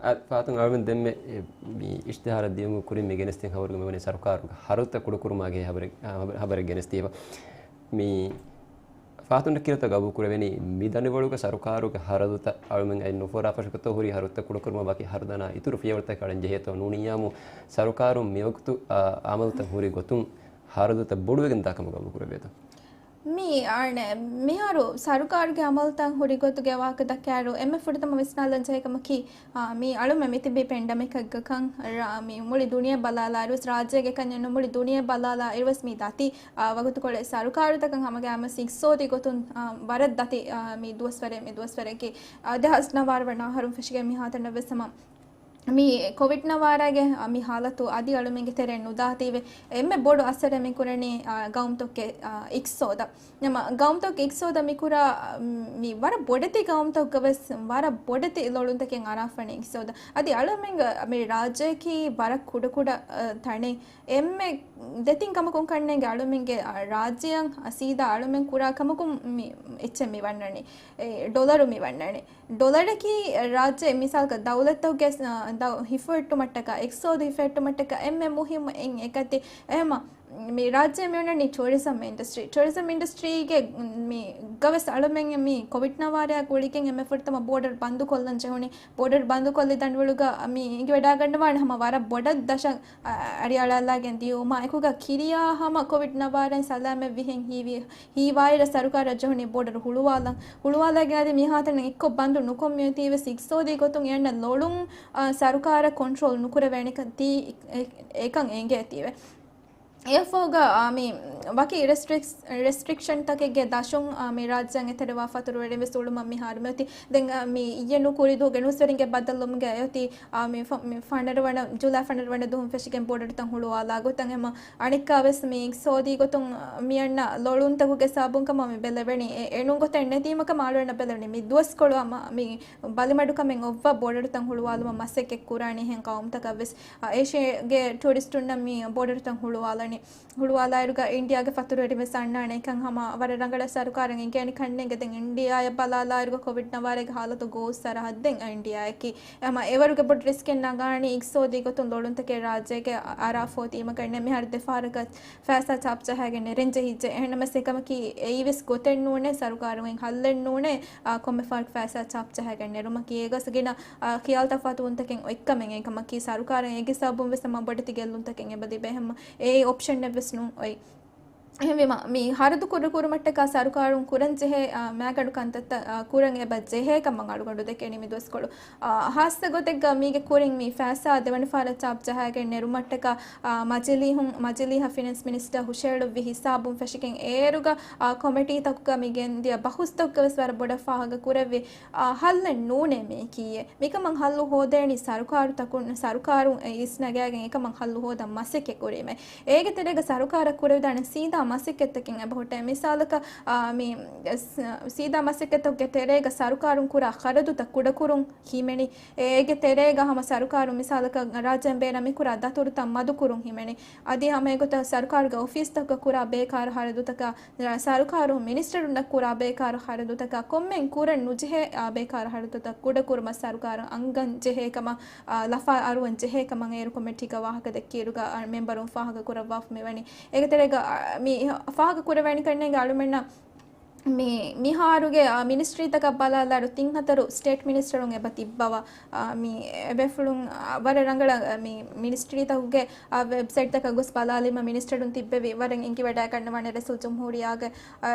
އަ، ފާތުން އަޅުމެން ދެންމެ އެ، މި އިޝްތިހާރަށް ދިޔުމުގެ ކުރިން މި ގެނެސްދިން ހަބަރުގައި މިވަނީ ސަރުކާރުގެ ހަރަދުތައް ކުޑަކުރުމާގެ ހަބަރެއް، އަ، ހަބަ-، ހަބަރެއް ގެނެސްދީފަ. މި ފާތުން ކިރިތަ ގަބޫލު ކުރެވެނީ މި ދަނިވަޅުގެ ސަރުކާރުގެ ހަރަދުތައް އަޅުމެން އަތް ނުފޯރާފަށުގަތޯ ހުރި ހަރަދުތައް ކުޑަކުރުމަށް ވަކި ހަރަދަނާ އިތުރު ފިޔަވަޅުތަކެއް އަޅަން ޖެހޭތޯ ނޫނިއްޔާމު ސަރުކާރުން މިވަގުތު، އަ، އަމަލުތައް ހުރި ގޮތުން ހަރަދުތައް ބޮޑުވެގެން ދާ ކަމަށް ގަބޫލު ކުރެވޭތޯ؟ މި އަނެއް މިހާރު ސަރުކާރުގެ އަމަލުތައް ހުރި ގޮތުގެ ވާހަކަ ދައްކާއިރު، އެންމެ ފުރަތަމަ ވިސްނާލަން ޖެހޭ ކަމަކީ، އާ، މި އަޅުމެ މި ތިބީ ޕެންޑަމިކްގަކަން މި މުޅި ދުނިޔެ ބަލާލާއިރުވެސް، ރާއްޖޭގެ ކަންޏެއް ނޫން މުޅި ދުނިޔެ ބަލާލާއިރުވެސް މި ދަތި، އާ، ވަގުތުކޮޅެއް ސަރުކާރުތަކަށް ހަމަގައިމުވެސް އިގްތިސޯދީ ގޮތުން، އާ، ވަރަށް ދަތި، އާ، މި ދުވަސްވަރެއް، މި ދުވަސްވަރެއްގެ، އާ، ދެހާސް ނަވާރަ ވަނަ އަހަރުން ފެށިގެން މިހާތަނަށް ވެސް ހަމަ މި ކޮވިޑް ނަވާރާގެ މި ހާލަތު އަދި އަޅުމެންގެ ތެރެއިން ނުދާތީވެ، އެންމެ ބޮޑު އަސަރެއް މިކުރަނީ ގައުމުތަކުގެ އިޤްތިޞާދަށް. ނަމަ ގައުމުތަކުގެ އިޤްތިޞާދަށް މިކުރާ މި ވަރަށް ބޮޑެތި ގައުމުތަކުގަވެސް ވަރަށް ބޮޑެތި ލޮޅުންތަކެއް އަރާފަނީ އިޤްތިޞާދަށް. އަދި އަޅުމެންގެ މި ރާއްޖެއަކީ ވަރަށް ކުޑަކުޑަ ތަނެއް. އެންމެ ދެތިން ކަމަކުން ކަންނޭނގެ އަޅުމެންގެ ރާއްޖެއަށް ސީދާ އަޅުމެން ކުރާ ކަމަކުން މި އެއްޗެއް މި ވަންނަނީ. ޑޮލަރު މި ވަންނަނީ. ޑޮލަރަކީ ރާއްޖެ މިސާލަކަށް ދައުލަތުގެ ހިފެހެއްޓުމަށްޓަކާ، އިޤްތިޞާދު ހިފެހެއްޓުމަށްޓަކާ އެންމެ މުހިއްމު އެއް އެކަތި. އެހެމަ މި ރާއްޖެ މި ވަންނަނީ ޓޫރިޒަމް އިންޑަސްޓްރީ. ޓޫރިޒަމް އިންޑަސްޓްރީގެ މި ގަވެސް އަޅުމެން މި ކޮވިޑް ނަވާރަޔާ ގުޅިގެން އެންމެ ފުރަތަމަ ބޯޑަރު ބަންދު ކޮށްލަން ޖެހުނީ. ބޯޑަރު ބަންދުކޮށްލި ދަނޑުވަޅުގަ މި އެނގިވަޑާގަންނަވާނެ ހަމަ ވަރަށް ބޮޑަށް ދަށަށް އަ-، އަރިއަޅާލާގެން ދިޔުމާ އެކުގަ ކިރިޔާ ހަމަ ކޮވިޑް ނަވާރައިން ސަލާމަތްވިހެން ހީވި-، ހީވާއިރަށް ސަރުކާރަށް ޖެހުނީ ބޯޑަރު ހުޅުވާލަން. ހުޅުވާލާގެން އަދި މިހާތަނަށް އެއްކޮށް ބަންދު ނުކޮށް މިއޮތީވެސް އިޤްތިޞާދީ ގޮތުން އެންނަ ލޮޅުން، އަ، ސަރުކާރަށް ކޮންޓްރޯލް ނުކުރެވޭނެކަން ތީ-، އެ-، އެކަން އެނގޭތީވެ. އެއަށްފަހުގަ، އާ، މި ވަކި ރެސްޓްރިކް-، ރެސްޓްރިކްޝަންތަކެއްގެ ދަށުން، އާ، މި ރާއްޖޭން އެތެރެވާ ފަތުރުވެރިން ވެސް އުޅުމަށް މިހާރު މިއޮތީ. ދެން، އާ، މި އިއްޔެ ނުކުރި ދުވަހުގެ ނޫސްވެރިންގެ ބައްދަލުވުމުގަ އެއޮތީ، އާ، މި ފަ-، މި ފަނަރަ ވަނަ، ޖުލައި ފަނަރަ ވަނަ ދުވަހުން ފެށިގެން ބޯޑަރުތައް ހުޅުވާލާ ގޮތަށް. އެމަ އަނެއްކާ ވެސް މި އިޤްތިޞާދީ ގޮތުން، އާ، މި އަންނަ ލޮޅުންތަކުގެ ސަބަބުން ކަމަށް މި ބެލެވެނީ. އެ އެނޫން ގޮތެއް ނެތީމަ ކަމަށް އަޅުގަނޑަށް ބެލެވެނީ. މި ދުވަސްކޮޅު ހަމަ މި ބަލިމަޑުކަމެއް އޮއްވާ ބޯޑަރުތައް ހުޅުވާލުމަށް މަސައްކަތް ކުރާނީ ހެން ގައުމުތަކަށް ވެސް. އާ، އޭޝިއާގެ ޓޫރިސްޓުންނަށް މި ބޯޑަރުތައް ހުޅުވާލަނީ. ހުޅުވާލާއިރުގަ އިންޑިއާގެ ފަތުރުވެރިން ވެސް އަންނާނެ. އެކަން ހަމަ ވަރަށް ރަނގަޅަށް ސަރުކާރަށް އެނގޭނެ ކަންނޭނގެ. ދެން އިންޑިއާއަށް ބަލާލާއިރުގަ ކޮވިޑް ނަވާރައިގެ ހާލަތު ގޯސް ސަރަހައްދެއް އިންޑިއާއަކީ. އެމަ އެވަރުގެ ބޮޑު ރިސްކެއް ނަގާނީ އިޤްތިޞާދީ ގޮތުން ލޮޅުންތަކެއް ރާއްޖޭގެ އަ-، އަރާފަ އޮތީމަ ކަންނޭނގެ. މިހާރު ދެފަހަރަކަށް ފައިސާ ޗާޕް ޖަހައިގެން ނެރެން ޖެހިއްޖެ. އެހެންނަމަސް އެކަމަކީ އެއީވެސް ގޮތެއް ނޫނޭ، ސަރުކާރުން ހައްލެއް ނޫނޭ، އާ، ކޮންމެ ފަހަރަކު ފައިސާ ޗާޕް ޖަހައިގެން ނެރުމަކީ. އޭގަސް ގިނަ، އާ، ޚިޔާލުތައް ފަތުވުން ތަކެއް އޮތްކަމެއް. އެކަމަކީ ސަރުކާރަށް އޭގެ ސަބަބުން ވެސް ހަމަ ބޮޑެތި ގެއްލުންތަކެއް އެބަ ލިބޭ. ހަމަ އެ އޮޕްޝަން އެއްވެސް ނޫން އޮތް. އެހެންވީމަ، މި ހަރަދު ކުޑަކުރުމަށްޓަކާ ސަރުކާރުން ކުރަން ޖެހޭ، އާ، މާގަނޑު ކަންތައްތައް، އާ، ކުރަން އެބަ ޖެހޭ ކަމަށް އަޅުގަނޑު ދެކެނީ މި ދުވަސްކޮޅު. އާ، ހާއްސަ ގޮތެއްގަ މީގެ ކުރިން މި ފައިސާ ދެވަނަ ފަހަރަށް ޗާޕް ޖަހައިގެން ނެރުމަށްޓަކާ، އާ، މަޖިލީހުން، މަޖިލީހަށް ފިނޭންސް މިނިސްޓަރ ހުށައެޅުއްވި ހިސާބުން ފެށިގެން އޭރުގަ، އާ، ކޮމިޓީތަކުގަ މި ގެންދިޔަ ބަހުސްތަކުގަ ވެސް ވަރަށް ބޮޑަށް ފާހަގަ ކުރެއްވި، އާ، ހައްލެއް ނޫނޭ މީކީއެއް. މިކަމަށް ހައްލު ހޯދޭނީ ސަރުކާރުތަކުން، ސަރުކާރުން އިސްނަގާގެން އެކަމަށް ހައްލު ހޯދަން މަސައްކަތް ކުރީމޭ. އޭގެ ތެރޭގަ ސަރުކާރަށް ކުރެވިދާނެ ސީދާ މަސައްކަތްތަކެއް އެބަހުއްޓޭ. މިސާލަކަށް، އާ، މި، ސ-، ސީދާ މަސައްކަތްތަކުގެ ތެރޭގަ ސަރުކާރުން ކުރާ ޚަރަދުތައް ކުޑަކުރުން ހިމެނި. އޭގެ ތެރޭގަ ހަމަ ސަރުކާރުން މިސާލަކަށް ރާއްޖޭން ބޭނާ މިކުރާ ދަތުރުތައް މަދުކުރުން ހިމެނި. އަދި ހަމަ އެގޮތަށް ސަރުކާރުގެ އޮފީސްތަކަށް ކުރާ ބޭކާރު ޚަރަދުތަކާ، ސަރުކާރުން މިނިސްޓަރުންނަށް ކުރާ ބޭކާރު ޚަރަދުތަކާ ކޮންމެ ކުރަން ނުޖެހޭ، އާ، ބޭކާރު ޚަރަދުތައް ކުޑަކުރުމަށް ސަރުކާރުން އަންގަން ޖެހޭ ކަމަށް، އާ، ލަފާ އަރުވަން ޖެހޭ ކަމަށް އޭރު ކޮމިޓީގަ ވާހަކަ ދެއްކިއިރުގަ، އާ، މެމްބަރުން ފާހަގަ ކުރައްވާފަ މިވަނީ. އޭގެ ތެރޭގަ، އާ، މި ފާހަގަ ކުރެވޭނެ ކަންނޭނގެ އަޅުމެންނަށް މި، މިހާރުގެ، އާ، މިނިސްޓްރީތަކަށް ބަލާލާއިރު ތިން ހަތަރު ސްޓޭޓް މިނިސްޓަރުން އެބަ ތިއްބަވާ، އާ، މި އެބޭފުޅުން، އާ، ވަރަށް ރަނގަޅަށް، އާ، މި މިނިސްޓްރީތަކުގެ، އާ، ވެބްސައިޓްތަކަށް ގޮސް ބަލާލީމަ މިނިސްޓަރުން ތިއްބެވި ވަރަށް އެނގިވަޑައިގަންނަވާނެ. ރައީސުލްޖުމްހޫރިއްޔާގެ، އާ،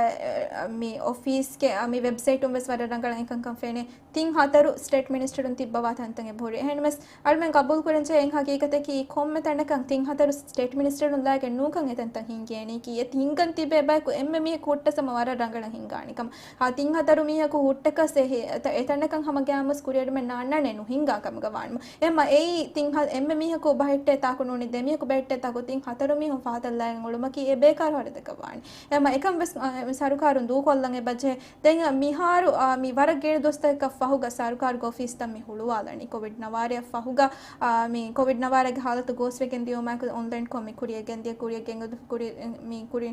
މި އޮފީސްގެ، އާ، މި ވެބްސައިޓުން ވެސް ވަރަށް ރަނގަޅަށް އެކަންކަން ފެނޭ. ތިން ހަތަރު ސްޓޭޓް މިނިސްޓަރުން ތިއްބަވާ ތަންތަން އެބަހުރި. އެހެންވެސް، އަޅުމެން ގަބޫލުކުރަންޖެހޭ އެއް ހަގީގަތަކީ ކޮންމެ ތަނަކަށް ތިން ހަތަރު ސްޓޭޓް މިނިސްޓަރުން ލާގެން ނޫންކަން އެތަންތަން ހިންގޭނީ. ކީ އެ ހިންގަން ތިބޭ ބަޔަކު އެންމެ މީހަކު ހުއްޓަސް ހަމަ ވަރަށް ރަނގަޅަށް ހިންގާނެ ކަމަށް. ހަ، ތިން ހަތަރު މީހަކު ހުއްޓަކަސް އެ ހެ-، އެތަ-، އެތަނަކަށް ހަމަ ގައިމުވެސް ކުރިއަރުމެއް ނާންނާނެ ނުހިންގާ ކަމުގަ ވާނަމަ. އެހެންމަ އެއީ ތިން ހަ-، އެންމެ މީހަކު ބަހެއްޓޭ ތާކު ނޫނީ ދެ މީހަކު ބަހެއްޓޭ ތާކު ތިން ހަތަރު މީހުން ފަހަތަށް ލާގެން އުޅުމަކީ އެ ބޭކާރު ހަރަދަކަށް ވާނެ. އެހެންމަ އެކަން ވެސް، އަ، ސަރުކާރުން ދޫކޮށްލަން އެބަޖެހޭ. ދެން މިހާރު، އާ، މި ވަރަށް ގިނަ ދުވަސްތަކަކަށް ފަހުގަ ސަރުކާރުގެ އޮފީސްތައް މި ހުޅުވާލަނީ. ކޮވިޑް ނަވާރައަށް ފަހުގަ، އާ، މި ކޮވިޑް ނަވާރައިގެ ހާލަތު ގޯސްވެގެން ދިޔުމާއެކު އޮންލައިންކޮށް މި ކުރިއަށް ގެންދިޔަ، ކުރިއަށް ގެންގޮތު ކުރި، މި ކުރި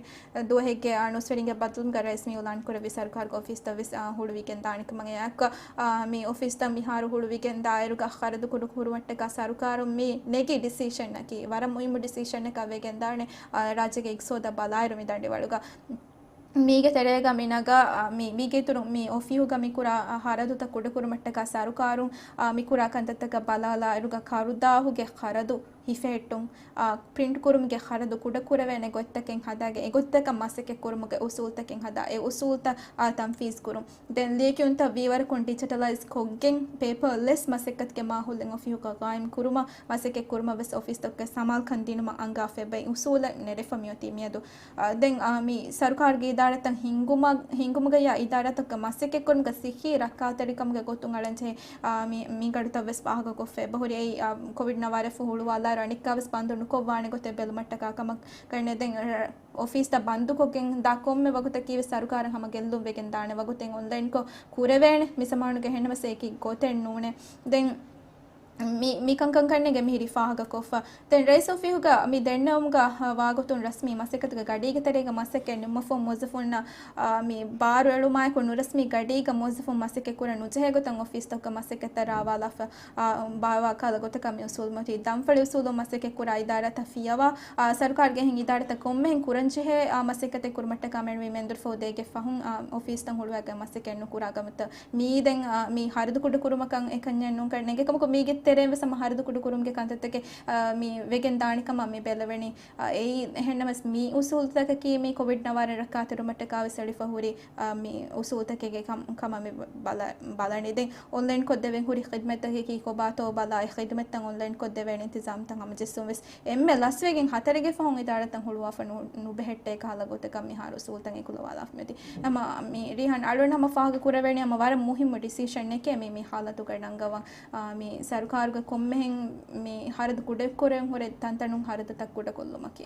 ދުވަހެއްގެ، އާ، ނޫސްވެރިންގެ ބައްދަލުގަ ރައީސް މި އިޢުލާން ކުރެއްވި ސަރުކާރުގެ އޮފީސްތައް ވެސް، އާ، ހުޅުވިގެން ދާނެ ކަމަށް. އެއާއެކު، އާ، މި އޮފީސްތައް މިހާރު ހުޅުވިގެން ދާއިރުގަ ޚަރަދު ކުޑަކުރުމަށްޓަކާ ސަރުކާރުން މި ނެގި ޑިސިޝަންއަކީ ވަރަށް މުހިއްމު ޑިސިޝަނެއް ވެގެން ދާނެ، އާ، ރާއްޖޭގެ އިޤްތިޞާދަށް ބަލާއިރު މި ދަނޑިވަޅުގަ. މީގެ ތެރޭގަ މި ނަގާ، އާ، މި، މީގެ އިތުރުން މި އޮފީހުގަ މި ކުރާ، އާ، ހަރަދުތައް ކުޑަކުރުމަށްޓަކާ ސަރުކާރުން، އާ، މި ކުރާ ކަންތައްތަކަށް ބަލާލާއިރުގަ ކަރުދާހުގެ ޚަރަދު ހިފެހެއްޓުން، އާ، ޕްރިންޓް ކުރުމުގެ ޚަރަދު ކުޑަކުރެވޭނެ ގޮތްތަކެއް ހަދާގެން އެގޮތަކަށް މަސައްކަތް ކުރުމުގެ އުސޫލުތަކެއް ހަދާ އެ އުސޫލުތައް، އާ، ތަންފީޒް ކުރުން. ދެން ލިޔެކިޔުންތައް ވީވަރަކުން ޑިޖިޓަލައިޒް ކޮށްގެން ޕޭޕަރލެސް މަސައްކަތުގެ މާހައުލެއް އޮފީހުގަ ގާއިމް ކުރުމަށް މަސައްކަތް ކުރުމަށް ވެސް އޮފީސްތަކުގެ ސަމާލުކަން ދިނުމަށް އަންގާފައި އުސޫލެއް ނެރެފަ މިއޮތީ މިއަދު. އާ، ދެން، އާ، މި ސަރުކާރުގެ އިދާރާތައް ހިންގުމަށް، ހިންގުމުގައި އާ އިދާރާތަކުގެ މަސައްކަތްކުރުމުގަ ސިއްހީ ރައްކާތެރިކަމުގެ ގޮތުން އަޅަންޖެހޭ، އާ، މި، މި ގަޑުތައް ވެސް ފާހަގަކޮށްފަ އެބަހުރި. އެއީ، އާ، ކޮވިޑް ނަވާރަ ފަހު ހުޅުވާލާއިރު އަނެއްކާވެސް ބަންދު ނުކޮށްވާނެ ގޮތެއް ބެލުމަށްޓަކާ ކަމަށް ގަންނަ. ދެން، އަ، އޮފީސްތައް ބަންދުކޮށްގެން ދާ ކޮންމެ ވަގުތަކީ ވެސް ސަރުކާރަށް ހަމަ ގެއްލުން ވެގެން ދާނެ ވަގުތެއް އޮންލައިންކޮށް ކުރެވޭނެ. މި ޒަމާނުގެ ހެންނަމަސް އެކި ގޮތެއް ނޫނޭ. ދެން މި، މި ކަންކަން ކަންނޭނގެ މިހިރީ ފާހަގަކޮށްފަ. ދެން ރައީސް އޮފީހުގަ މި ދެންނެވުމުގަ ވާގޮތުން ރަސްމީ މަސައްކަތުގެ ގަޑީގެ ތެރޭގަ މަސައްކަތް ނިންމަފަ މުވައްޒަފުންނަށް، އާ، މި ބާރު އެޅުމާއެކު ނުރަސްމީ ގަޑީގަ މުވައްޒަފުން މަސައްކަތް ކުރަން ނުޖެހޭ ގޮތަށް އޮފީސްތަކުގަ މަސައްކަތްތައް ރާވާލާފަ، އާ، ބާވާ ކަހަލަ ގޮތަކަށް މި އުސޫލު މަތީ ދަންފަޅި އުސޫލު މަސައްކަތް ކުރާ އިދާރާތައް ފިޔަވާ، އާ، ސަރުކާރުގެ އެހެން އިދާރާތައް ކޮންމެހެން ކުރަންޖެހޭ، އާ، މަސައްކަތެއް ކުރުމަށްޓަކާ މެނުވީ މެންދުރުފަހު ދޭގެ ފަހުން، އާ، އޮފީސްތައް ހުޅުވާގެން މަސައްކަތް ނުކުރާ ކަމަށް. މިއީ ދެން، އާ، މި ހަރަދު ކުޑަކުރުމަކަށް އެކަންޏެއް ނޫން ކަން ނެގޭ ކަމަކު، މީގެ ތެރެއިން ވެސް ހަމަ ހަރަދު ކުޑަކުރުމުގެ ކަންތައްތަކެއް، އާ، މި ވެގެން ދާނެ ކަމަށް މި ބެލެވެނީ. އާ، އެއީ އެހެންނަމަސް މި އުސޫލުތަކަކީ މި ކޮވިޑް ނަވާރަ ރައްކާތެރުމަށްޓަކާ ވެސް އެޅިފަ ހުރި، އާ، މި އުސޫލުތަކެއްގެ ކަމް، ކަމަށް މި ބަލަ-، ބަލަނީ. ދެން އޮންލައިން ކޮށްދެވެން ހުރި ޚިދްމަތްތަކަކީ ކޮބާތޯ ބަލާ، އެ ޚިދްމަތްތައް އޮންލައިން ކޮށްދެވޭނެ އިންތިޒާމްތައް ހަމަޖެއްސުން ވެސް އެންމެ ލަސްވެގެން ހަތަރެއްގެ ފަހުން އިދާރާތައް ހުޅުވާފަ ނު-، ނުބެހެއްޓޭ ކަހަލަ ގޮތަކަށް މިހާރު އުސޫލުތައް އެކުލަވާލާފަ މިއޮތީ. ހަމަ މި ރީހާން އަޅުގަނޑު ހަމަ ފާހަގަ ކުރެވޭނީ ހަމަ ވަރަށް މުހިއްމު ޑިސިޝަންއެކޭ މި، މި ހާލަތުގަ ނަންގަވަން، އާ، މި ސަރުކާރުގެ ކޮންމެހެން މި ހަރަދު ކުޑަކުރެވެން ހުރެ ތަންތަނުން ހަރަދުތައް ކުޑަކޮށްލުމަކީ.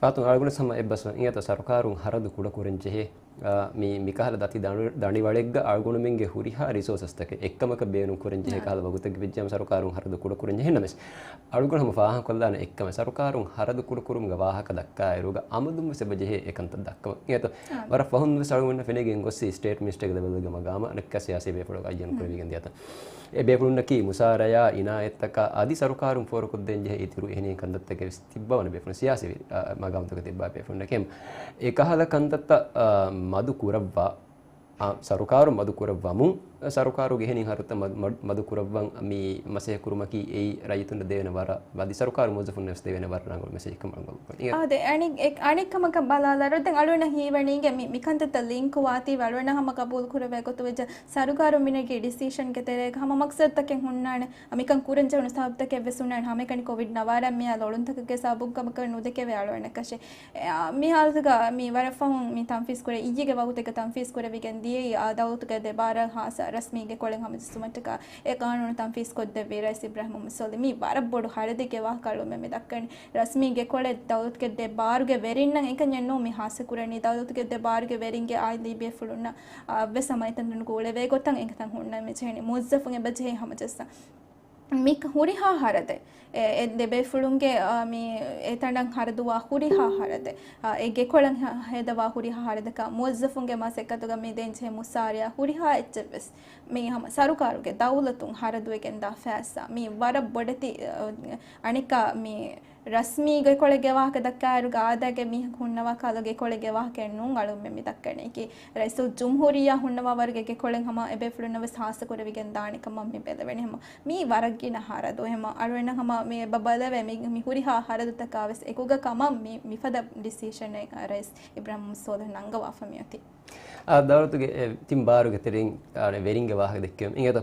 ފާތުން އަޅުގަނޑު ހަމަ އެއްބަސްވަން އިނގޭތޯ ސަރުކާރުން ހަރަދު ކުޑަކުރަން ޖެހޭ. އާ، މި، މިކަހަލަ ދަތި ދަނޑު-، ދަނޑިވަޅެއްގަ އަޅުގަނޑުމެންގެ ހުރިހާ ރިސޯސަސްތަކެއް އެއްކަމަކަށް ބޭނުން ކުރަން ޖެހޭ ކަހަލަ ވަގުތެއްގަ ވެއްޖެ ހަމަ ސަރުކާރުން ހަރަދު ކުޑަކުރަން ޖެހޭނަމަސް. އަޅުގަނޑު ހަމަ ފާހަގަކޮށްލާނެ އެއްކަމެއް ސަރުކާރުން ހަރަދު ކުޑަކުރުމުގެ ވާހަކަ ދައްކާއިރުގަ އަމަލުން ވެސް އެބަ ޖެހޭ އެކަންތައް ދައްކަމަށް. އިނގޭތޯ ވަރަށް ފަހުން ވެސް އަޅުގަނޑަށް ފެނިގެން ގޮއްސި ސްޓޭޓް މިނިސްޓަރގެ ލެވެލްގެ މަގާމަށް އަނެއްކާ ސިޔާސީ ބޭފުޅުން އައްޔަން ކުރެވިގެން ދިޔަތަން. އެ ބޭފުޅުންނަކީ މުސާރަޔާ އިނާޔަތްތަކާ އަދި ސަރުކާރުން ފޯރުކޮށްދޭން ޖެހޭ އިތުރު އެހެނިހެން ކަންތައްތަކެއް ވެސް ތިއްބަވަނީ ބޭފުޅުން ސިޔާސީ، އަ، މަގާމުތަކަށް ތިއްބާ ބޭފުޅުންނަކީ. އެ ކަހަލަ ކަންތައްތައް، އަ، މަދު ކުރައްވާ، އަ، ސަރުކާރު މަދު ކުރައްވަމުން، ސަރުކާރުގެ އެހެނިހެން ހަރަދުތައް މަ-، މަ-، މަދު ކުރައްވަން މި މަސައްކަތް ކުރުމަކީ އެއީ ރައްޔިތުންނަށް ދެވޭނެ ވަރަށް އަދި ސަރުކާރު މުވައްޒަފުންނަށް ވެސް ދެވޭނެ ވަރަށް ރަނގަޅު މެސެޖެއް ކަމަށް އަޅުގަނޑު ގެންގޮޅު. އާދެ، އަނެއް، އެ-، އަނެއް ކަމަކަށް ބަލާލާއިރު، ދެން އަޅުގަނޑަށް ހީވަނީގެ މި، މިކަންތައްތައް ލިންކު ވާތީ އަޅުގަނޑަށް ހަމަ ގަބޫލު ކުރެވޭ ގޮތު ވެއްޖެ ސަރުކާރު މިނެގި ޑިސިޝަންގެ ތެރޭގަ ހަމަ މަޤްޞަދުތަކެއް ހުންނާނެ. މިކަން ކުރަން ޖެހުނު ސަބަބުތަކެއް ވެސް ހުންނާނެ. ހަމައެކަނި ކޮވިޑް ނަވާރަ މިއާ ލޮޅުންތަކުގެ ސަބަބުން ކަމަކަށް ނުދެކެވޭ އަޅުގަނޑަކަށެ. އެ، އާ، މި ހާލަތުގަ މި ވަރަށް ފަހުން މި ތަންފީޒް ކުރެ، އިއްޔެގެ ވަގުތެއްގަ ތަންފީޒް ކުރެވިގެން ދިޔައީ، އާ، ދައުލަތުގެ ދެބާރަށް ހާއްސަ ރަސްމީގެ ކޮޅެއް ހަމަޖެއްސުމަށްޓަކާ އެ ޤާނޫނު ތަންފީޒް ކޮށްދެއްވި ރައީސް އިބްރާހިމް މުހައްމަދު ސޯލިހް. މީ ވަރަށް ބޮޑު ހަރަދެއްގެ ވާހަކަ އަޅުމެން މި ދައްކަނީ. ރަސްމީގެ ކޮޅެއް ދައުލަތުގެ ދެ ބާރުގެ ވެރިންނަށް އެކަންޏެއް ނޫން މި ހާއްސަ ކުރަނީ. ދައުލަތުގެ ދެ ބާރުގެ ވެރިންގެ އާއިލީ ބޭފުޅުންނަށް، އާ، ވެސް ހަމަ އެތަން ނުގުޅެވޭ ގޮތަށް އެނގިތަން ހުންނަން މި ޖެހެނީ. މުވައްޒަފުން އެބަ ޖެހޭ ހަމަޖައްސަން. މި ހުރިހާ ހަރަދެއް، އެ، އެ ދެ ބޭފުޅުންގެ، އާ، މި އެތަނަށް ހަރަދުވާ ހުރިހާ ހަރަދެއް، އާ، އެ ގެކޮޅަށް ހ-، ހޭދަވާ ހުރިހާ ހަރަދަކާ، މުވައްޒަފުންގެ މަސައްކަތުގަ މި ދޭން ޖެހޭ މުސާރަޔާ ހުރިހާ އެއްޗެއް ވެސް މި ހަމަ ސަރުކާރުގެ ދައުލަތުން ހަރަދުވެގެން ދާ ފައިސާ. މި ވަރަށް ބޮޑެތި، އަ، އަނެއްކާ މި ރަސްމީ ގެކޮޅެއްގެ ވާހަކަ ދައްކާއިރުގަ އާދައިގެ މީހަކު ހުންނަވާ ކަހަލަ ގެކޮޅެއްގެ ވާހަކައެއް ނޫން އަޅުމެން މި ދައްކަނީކީ. ރައީސުލްޖުމްހޫރިއްޔާ ހުންނަވާ ވަރުގެ ގެކޮޅެއް ހަމަ އެބޭފުޅުންނަށް ވެސް ހާއްސަ ކުރެވިގެން ދާނެ ކަމަށް މި ބެލެވެނީ. ހަމަ މީ ވަރަށް ގިނަ ހަރަދު. ހަމަ އަޅުގަނޑަށް ހަމަ މި އެބަ ބަލަވޭ މި، މި ހުރިހާ ހަރަދުތަކާ ވެސް އެކުގަ ކަމަށް މި، މިފަދަ ޑިސިޝަނެއް ރައީސް އިބްރާހިމް ސޯލިހް ނަންގަވާފަ މިއޮތީ. އާ، ދައުލަތުގެ އެ ތިން ބާރުގެ ތެރެއިން، އާ، ވެރިންގެ ވާހަކަ ދެއްކެވެމުން އިނގޭތޯ.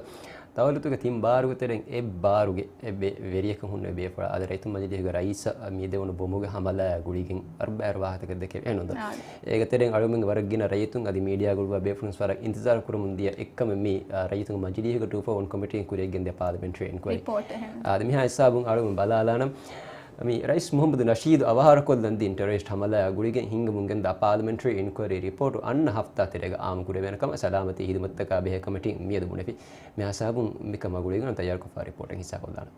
ދައުލަތުގެ ތިން ބާރުގެ ތެރެއިން އެއް ބާރުގެ އެއް ވެ-، ވެރިޔަކަށް ހުންނެވި ބޭފުޅާ އަދި ރައްޔިތުން މަޖިލީހުގެ ރައީސަށް މި ދެވުނު ބޮމުގެ ހަމަލާއާ ގުޅިގެން ވަރަށް ބައިވަރު ވާހަކަތަކެއް ދެކެވޭ ނުން. އާ. އޭގެ ތެރެއިން އަޅުމެންގެ ވަރަށް ގިނަ ރައްޔިތުން އަދި މީޑިއާ ގުޅުވާ ބޭފުޅުން ވެސް ވަރަށް އިންތިޒާރު ކުރަމުން ދިޔަ އެއްކަމެއް މީ، އާ، ރައްޔިތުންގެ މަޖިލީހުގެ ޓޫ ފޯ ވަން ކޮމިޓީން ކުރިއަށް ގެންދިޔަ ޕާލަމެންޓްރީ އިންކުއަރީ. ރިޕޯޓް އެހެން. އާ، އަދި މިހާ ހިސާބުން އަޅުމެން ބަލާލާނަން. މި ރައީސް މުހައްމަދު ނަޝީދު އަވަހާރަކޮށްލަން ދިން ޓެރަރިސްޓް ހަމަލާއާ ގުޅިގެން ހިންގަމުން ގެންދާ ޕާލަމެންޓްރީ އިންކުއަރީ ރިޕޯޓު އަންނަ ހަފްތާ ތެރޭގަ އާއްމު ކުރެވޭނެ ކަމަށް ސަލާމަތީ ހިދުމަތުތަކާ ބެހޭ ކޮމިޓީން މިއަދު ބުނެފި. މިހާ ހިސާބުން މިކަމާ ގުޅިގެން ތައްޔާރުކޮށްފަ ރިޕޯޓެއް ހިއްސާކޮށްލާނަން.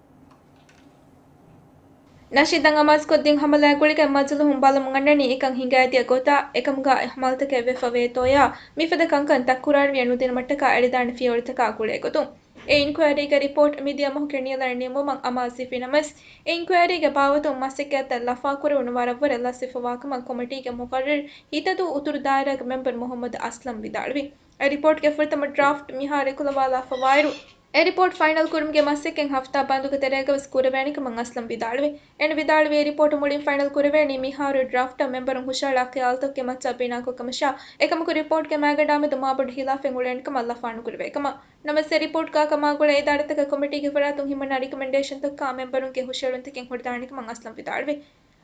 ނަޝީދަށް އަމާޒުކޮށްދިން ހަމަލާ ގުޅިގެން މަޖިލީހުން ބަލަމުން އަންނަނީ އެކަން ހިނގައިދިޔަ ގޮތާ، އެކަމުގަ ހަމަލަތަކެއް ވެފަ ވޭތޯޔާ، މިފަދަ ކަންކަން ތަކުރާރުވިޔަ ނުދިނުމަށްޓަކާ އެޅިދާނެ ފިޔަވަޅުތަކާ ގުޅޭގޮތުން. އެ އިންކުއަރީގެ ރިޕޯޓް މިދިޔަ މަހުގެ ނިޔަލަށް ނިމުމަށް އަމާޒުވެފިނަމަވެސް، އެ އިންކުއަރީގެ ބާވަތުން މަސައްކަތްތައް ލަފާކުރެވުނު ވަރަށްވުރެ ލަސްވެފަވާކަމަށް ކޮމިޓީގެ މުޤައްރަރު ހިތަދޫ އުތުރު ދާއިރާގެ މެމްބަރު މުހައްމަދު އަސްލަމް ވިދާޅުވި. އެ ރިޕޯޓްގެ ފުރަތަމަ ޑްރާފްޓް މިހާރު އެކުލަވާލާފަވާއިރު، އެ ރިޕޯޓް ފައިނަލް ކުރުމުގެ މަސައްކަތް ހަފްތާ ބަންދުގެ ތެރޭގަވެސް ކުރެވޭނެ ކަމަށް އަސްލަމް ވިދާޅުވި. އޭނަ ވިދާޅުވީ އެ ރިޕޯޓު މުޅިން ފައިނަލް ކުރެވޭނީ މިހާރު ޑްރާފްޓަށް މެމްބަރުން ހުށަހަޅާ ޚިޔާލުތަކުގެ މައްޗަށް ބިނާކޮށް ކަމަށާ، އެކަމަކު ރިޕޯޓްގެ މައިގަނޑާމެދު މާބޮޑު ހިލާފެއް އުޅޭނެ ކަމަށް ލަފާނުކުރެވޭ ކަމަށް. ނަމަވެސް އެ ރިޕޯޓް ކާކަށް މާ ގުޅޭ އިދާރާތަކަށް ކޮމިޓީގެ ފަރާތުން ހިމަނާ ރިކޮމެންޑޭޝަންތަކާ މެމްބަރުންގެ ހުށަހެޅުންތަކެއް ހުރިދާނެ ކަމަށް އަސްލަމް ވިދާޅުވި.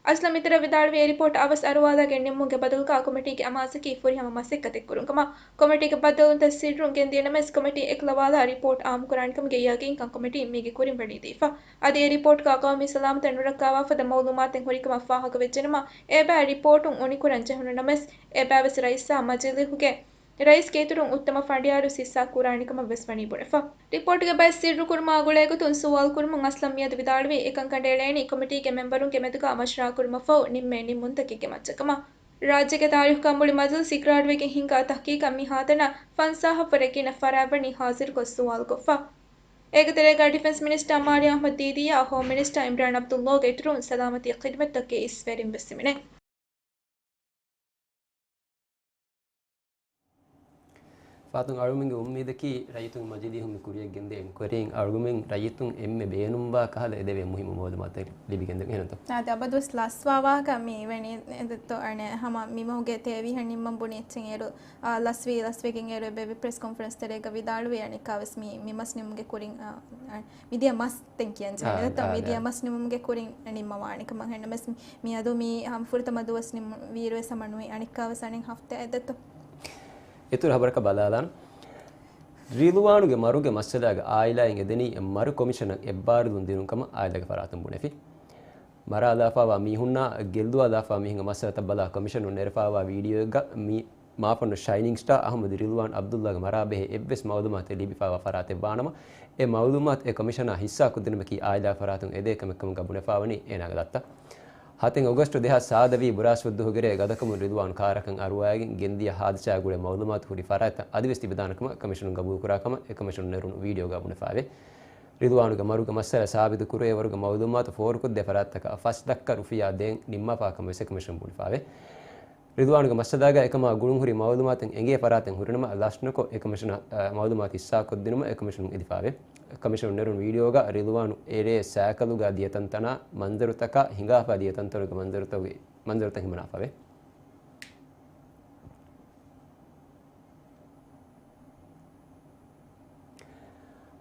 އަސްލަމް އިތުރަށް ވިދާޅުވީ އެ ރިޕޯޓް އަވަސް އަރުވާލާގެން ނިންމުމުގެ ބަދަލުގަ ކޮމިޓީގެ އަމާޒަކީ ފުރިހަމަ މަސައްކަތެއް ކުރުން ކަމަށް. ކޮމިޓީގެ ބައްދަލުވުންތައް ސިއްރުން ގެންދިޔަ ނަމަވެސް ކޮމިޓީ އެކުލަވާލާ ރިޕޯޓް އާއްމުކުރާނެ ކަމުގެ ޔަގީންކަން ކޮމިޓީން މީގެ ކުރިން ވަނީ ދީފަ. އަދި އެ ރިޕޯޓްގަ ޤައުމީ ސަލާމަތަށް ނުރައްކާވާ ފަދަ މައުލޫމާތެއް ހުރިކަމަށް ފާހަގަވެއްޖެނަމަ، އެބައި ރިޕޯޓުން އުނިކުރަން ޖެހުނު ނަމަވެސް، އެބައިވެސް ރައީސާ މަޖިލީހުގެ ރައީސްގެ އިތުރުން އުއްތަމަ ފަނޑިޔާރު ހިއްސާ ކުރާނެ ކަމަށް ވެސް ވަނީ ބުނެފަ. ރިޕޯޓްގެ ބައެއް ސިއްރު ކުރުމާ ގުޅޭގޮތުން ސުވާލު ކުރުމުން އަސްލަމް މިއަދު ވިދާޅުވީ، އެކަން ކަނޑައެޅޭނީ ކޮމިޓީގެ މެމްބަރުންގެ މެދުގަ މަޝްވަރާ ކުރުމަށްފަހު ނިންމޭ ނިންމުންތަކެއްގެ މައްޗަށް ކަމަށް. ރާއްޖޭގެ ތާރީޚުގަ މުޅި މަޖިލިސް އިޤްރާރުވެގެން ހިންގާ ތަހްޤީޤަށް މިހާތަނަށް ފަންސާހަށްވުރެ ގިނަ ފަރާތް ވަނީ ހާޒިރުކޮށް ސުވާލުކޮށްފަ. އޭގެ ތެރޭގަ ޑިފެންސް މިނިސްޓަރ މާރިޔާ އަޙްމަދު ދީދީއާ ހޯމް މިނިސްޓަރ އިމްރާން ޢަބްދުﷲގެ އިތުރުން ސަލާމަތީ ޚިދުމަތްތަކުގެ އިސް ވެރިން ވެސް ހިމެނޭ. ފާތުން އަޅުމެންގެ އުއްމީދަކީ ރައްޔިތުން މަޖިލީހުން މި ކުރިޔަށް ގެންދޭ އެންކުއަރީން އަޅުގަމެން ރައްޔިތުން އެންމެ ބޭނުންވާ ކަހަލަ އެދެވޭ މުހިއްމު މައުލޫމާތެއް ލިބިގެންދޭ އެހެންތޯ؟ އާދެ، އަބަދުވެސް ލަސްވާ ވާހަކަ މި ވެނީ އެނދެއްތޯ އަނެއް ހަމަ މި މަހުގެ ތޭވީހަށް ނިންމަން ބުނި އެއްޗެއް އޭރު، އާ، ލަސްވީ، ލަސްވެގެން އޭރު އެބޭބެ ޕްރެސް ކޮންފަރެންސް ތެރޭގަ ވިދާޅުވި އަނެއްކާވެސް މި، މި މަސް ނިމުމުގެ ކުރިން، އާ، އާ، މިދިޔަ މަސް ދެން ކިޔަން ޖެހޭނެ އާ، ދެއްތޯ؟ އާ، މިދިޔަ އާ. މަސް ނިމުމުގެ ކުރިން ނިންމަވާނެ ކަމަށް. އެހެންނަމަވެސް މި، މިއަދު މި ހަމަ ފުރަތަމަ ދުވަސް ނިމު ވީއިރުވެސް ހަމަ ނުވި އަނެއްކާވެސް އަނެއް ހަފްތާއެއް ދެއްތޯ؟ އިތުރު ހަބަރަކަށް ބަލާލާނަން. ރިލުވާނުގެ މަރުގެ މައްސަލާގަ އާއިލާއިން އެދެނީ މަރު ކޮމިޝަނަށް އެއްބާރުލުން ދިނުން ކަމަށް އާއިލާގެ ފަރާތުން ބުނެފި. މަރާލާފައިވާ މީހުންނާ ގެއްލުވާލާފައިވާ މީހުންގެ މައްސަލަތައް ބަލާ ކޮމިޝަނުން ނެރެފައިވާ ވީޑިއޯއެއްގަ މި މާފަންނު ޝައިނިން ސްޓާ އަޙްމަދު ރިލްވާން ޢަބްދުﷲގެ މަރާ ބެހޭ އެއްވެސް މައުލޫމާތެއް ލިބިފައިވާ ފަރާތެއް ވާނަމަ، އެ މައުލޫމާތު އެ ކޮމިޝަނާ ހިއްސާކޮށްދިނުމަކީ އާއިލާ ފަރާތުން އެދޭ ކަމެއްކަމުގަ ބުނެފައިވަނީ އޭނާގެ ދައްތަ. ހަތެއް އޮގަސްޓު ދެހާސް ސާދަވީ ބުރާސްފުއްދުހުގެރޭ ގަދަކަމުން ރިލްވާން ކާރަކަށް އަރުވައިގެން ގެންދިޔަ ހާދިސާއާ ގުޅޭ މައުލޫމާތު ހުރި ފަރާތްތައް އަދިވެސް ތިބެދާނެ ކަމަށް ކޮމިޝަނުން ގަބޫލުކުރާ ކަމަށް އެ ކޮމިޝަނުން ނެރުނު ވީޑިއޯގަ ބުނެފައިވޭ. ރިލްވާނުގެ މަރުގެ މައްސަލަ ސާބިތު ކުރެވޭވަރުގެ މައުލޫމާތު ފޯރުކޮށްދޭ ފަރާތްތަކަށް ފަސް ލައްކަ ރުފިޔާ ދޭން ނިންމާފަ ކަމަށް ވެސް އެ ކޮމިޝަނުން ބުނެފައިވޭ. ރިލްވާނުގެ މައްސަލާގަ އެކަމާ ގުޅުންހުރި މައުލޫމާތު އެނގޭ ފަރާތެއް ހުރިނަމަ، ލަސްނުކޮށް އެ ކޮމިޝަނަށް، އަ، މައުލޫމާތު ހިއްސާކޮށްދިނުމަށް އެ ކޮމިޝަނުން އެދިފައިވޭ. ކޮމިޝަނުން ނެރުނު ވީޑިއޯގަ ރިލްވާނު އެރޭ ސައިކަލުގަ ދިޔަ ތަންތަނާ މަންޒަރުތަކާ ހިނގާފަ ދިޔަ ތަންތަނުގެ މަންޒަރުތަކުގެ، މަންޒަރުތައް ހިމަނާފަވޭ.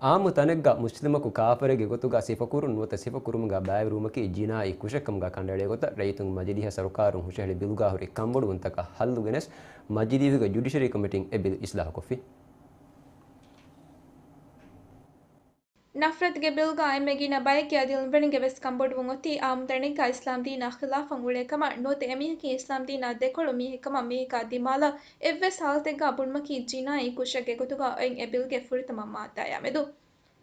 އާއްމު ތަނެއްގަ މުސްލިމަކު ކާފަރެއްގެ ގޮތުގަ ސިފަކުރުން ނުވަތަ ސިފަކުރުމުގަ ބައިވެރިވުމަކީ ޖިނާއީ ކުށެއްކަމުގަ ކަނޑައެޅޭ ގޮތަށް ރައްޔިތުންގެ މަޖިލީހަށް ސަރުކާރުން ހުށަހެޅި ބިލުގަ ހުރި ކަންބޮޑުވުންތަކަށް ހައްލު ގެނެސް މަޖިލީހުގެ ޖުޑިޝަރީ ކޮމިޓީން އެ ބިލް އިސްލާހުކޮށްފި. ނަފްރަތުގެ ބިލްގަ އެންމެ ގިނަ ބައެއްގެ އަދި އިލްމްވެރިންގެ ވެސް ކަންބޮޑުވުން އޮތީ އާއްމު ތަނެއްގަ އިސްލާމްދީނާ ޚިލާފަށް އުޅޭ ކަމަށް ނުވަތަ އެމީހަކީ އިސްލާމްދީނާ ދެކޮޅު މީހެއްކަމަށް މީހަކާ ދިމާލަށް އެއްވެސް ހާލަތެއްގަ ބުނުމަކީ ޖިނާއީ ކުށެއްގެ ގޮތުގަ އޮތް އެ ބިލްގެ ފުރަތަމަ މާއްދާޔާ މެދު.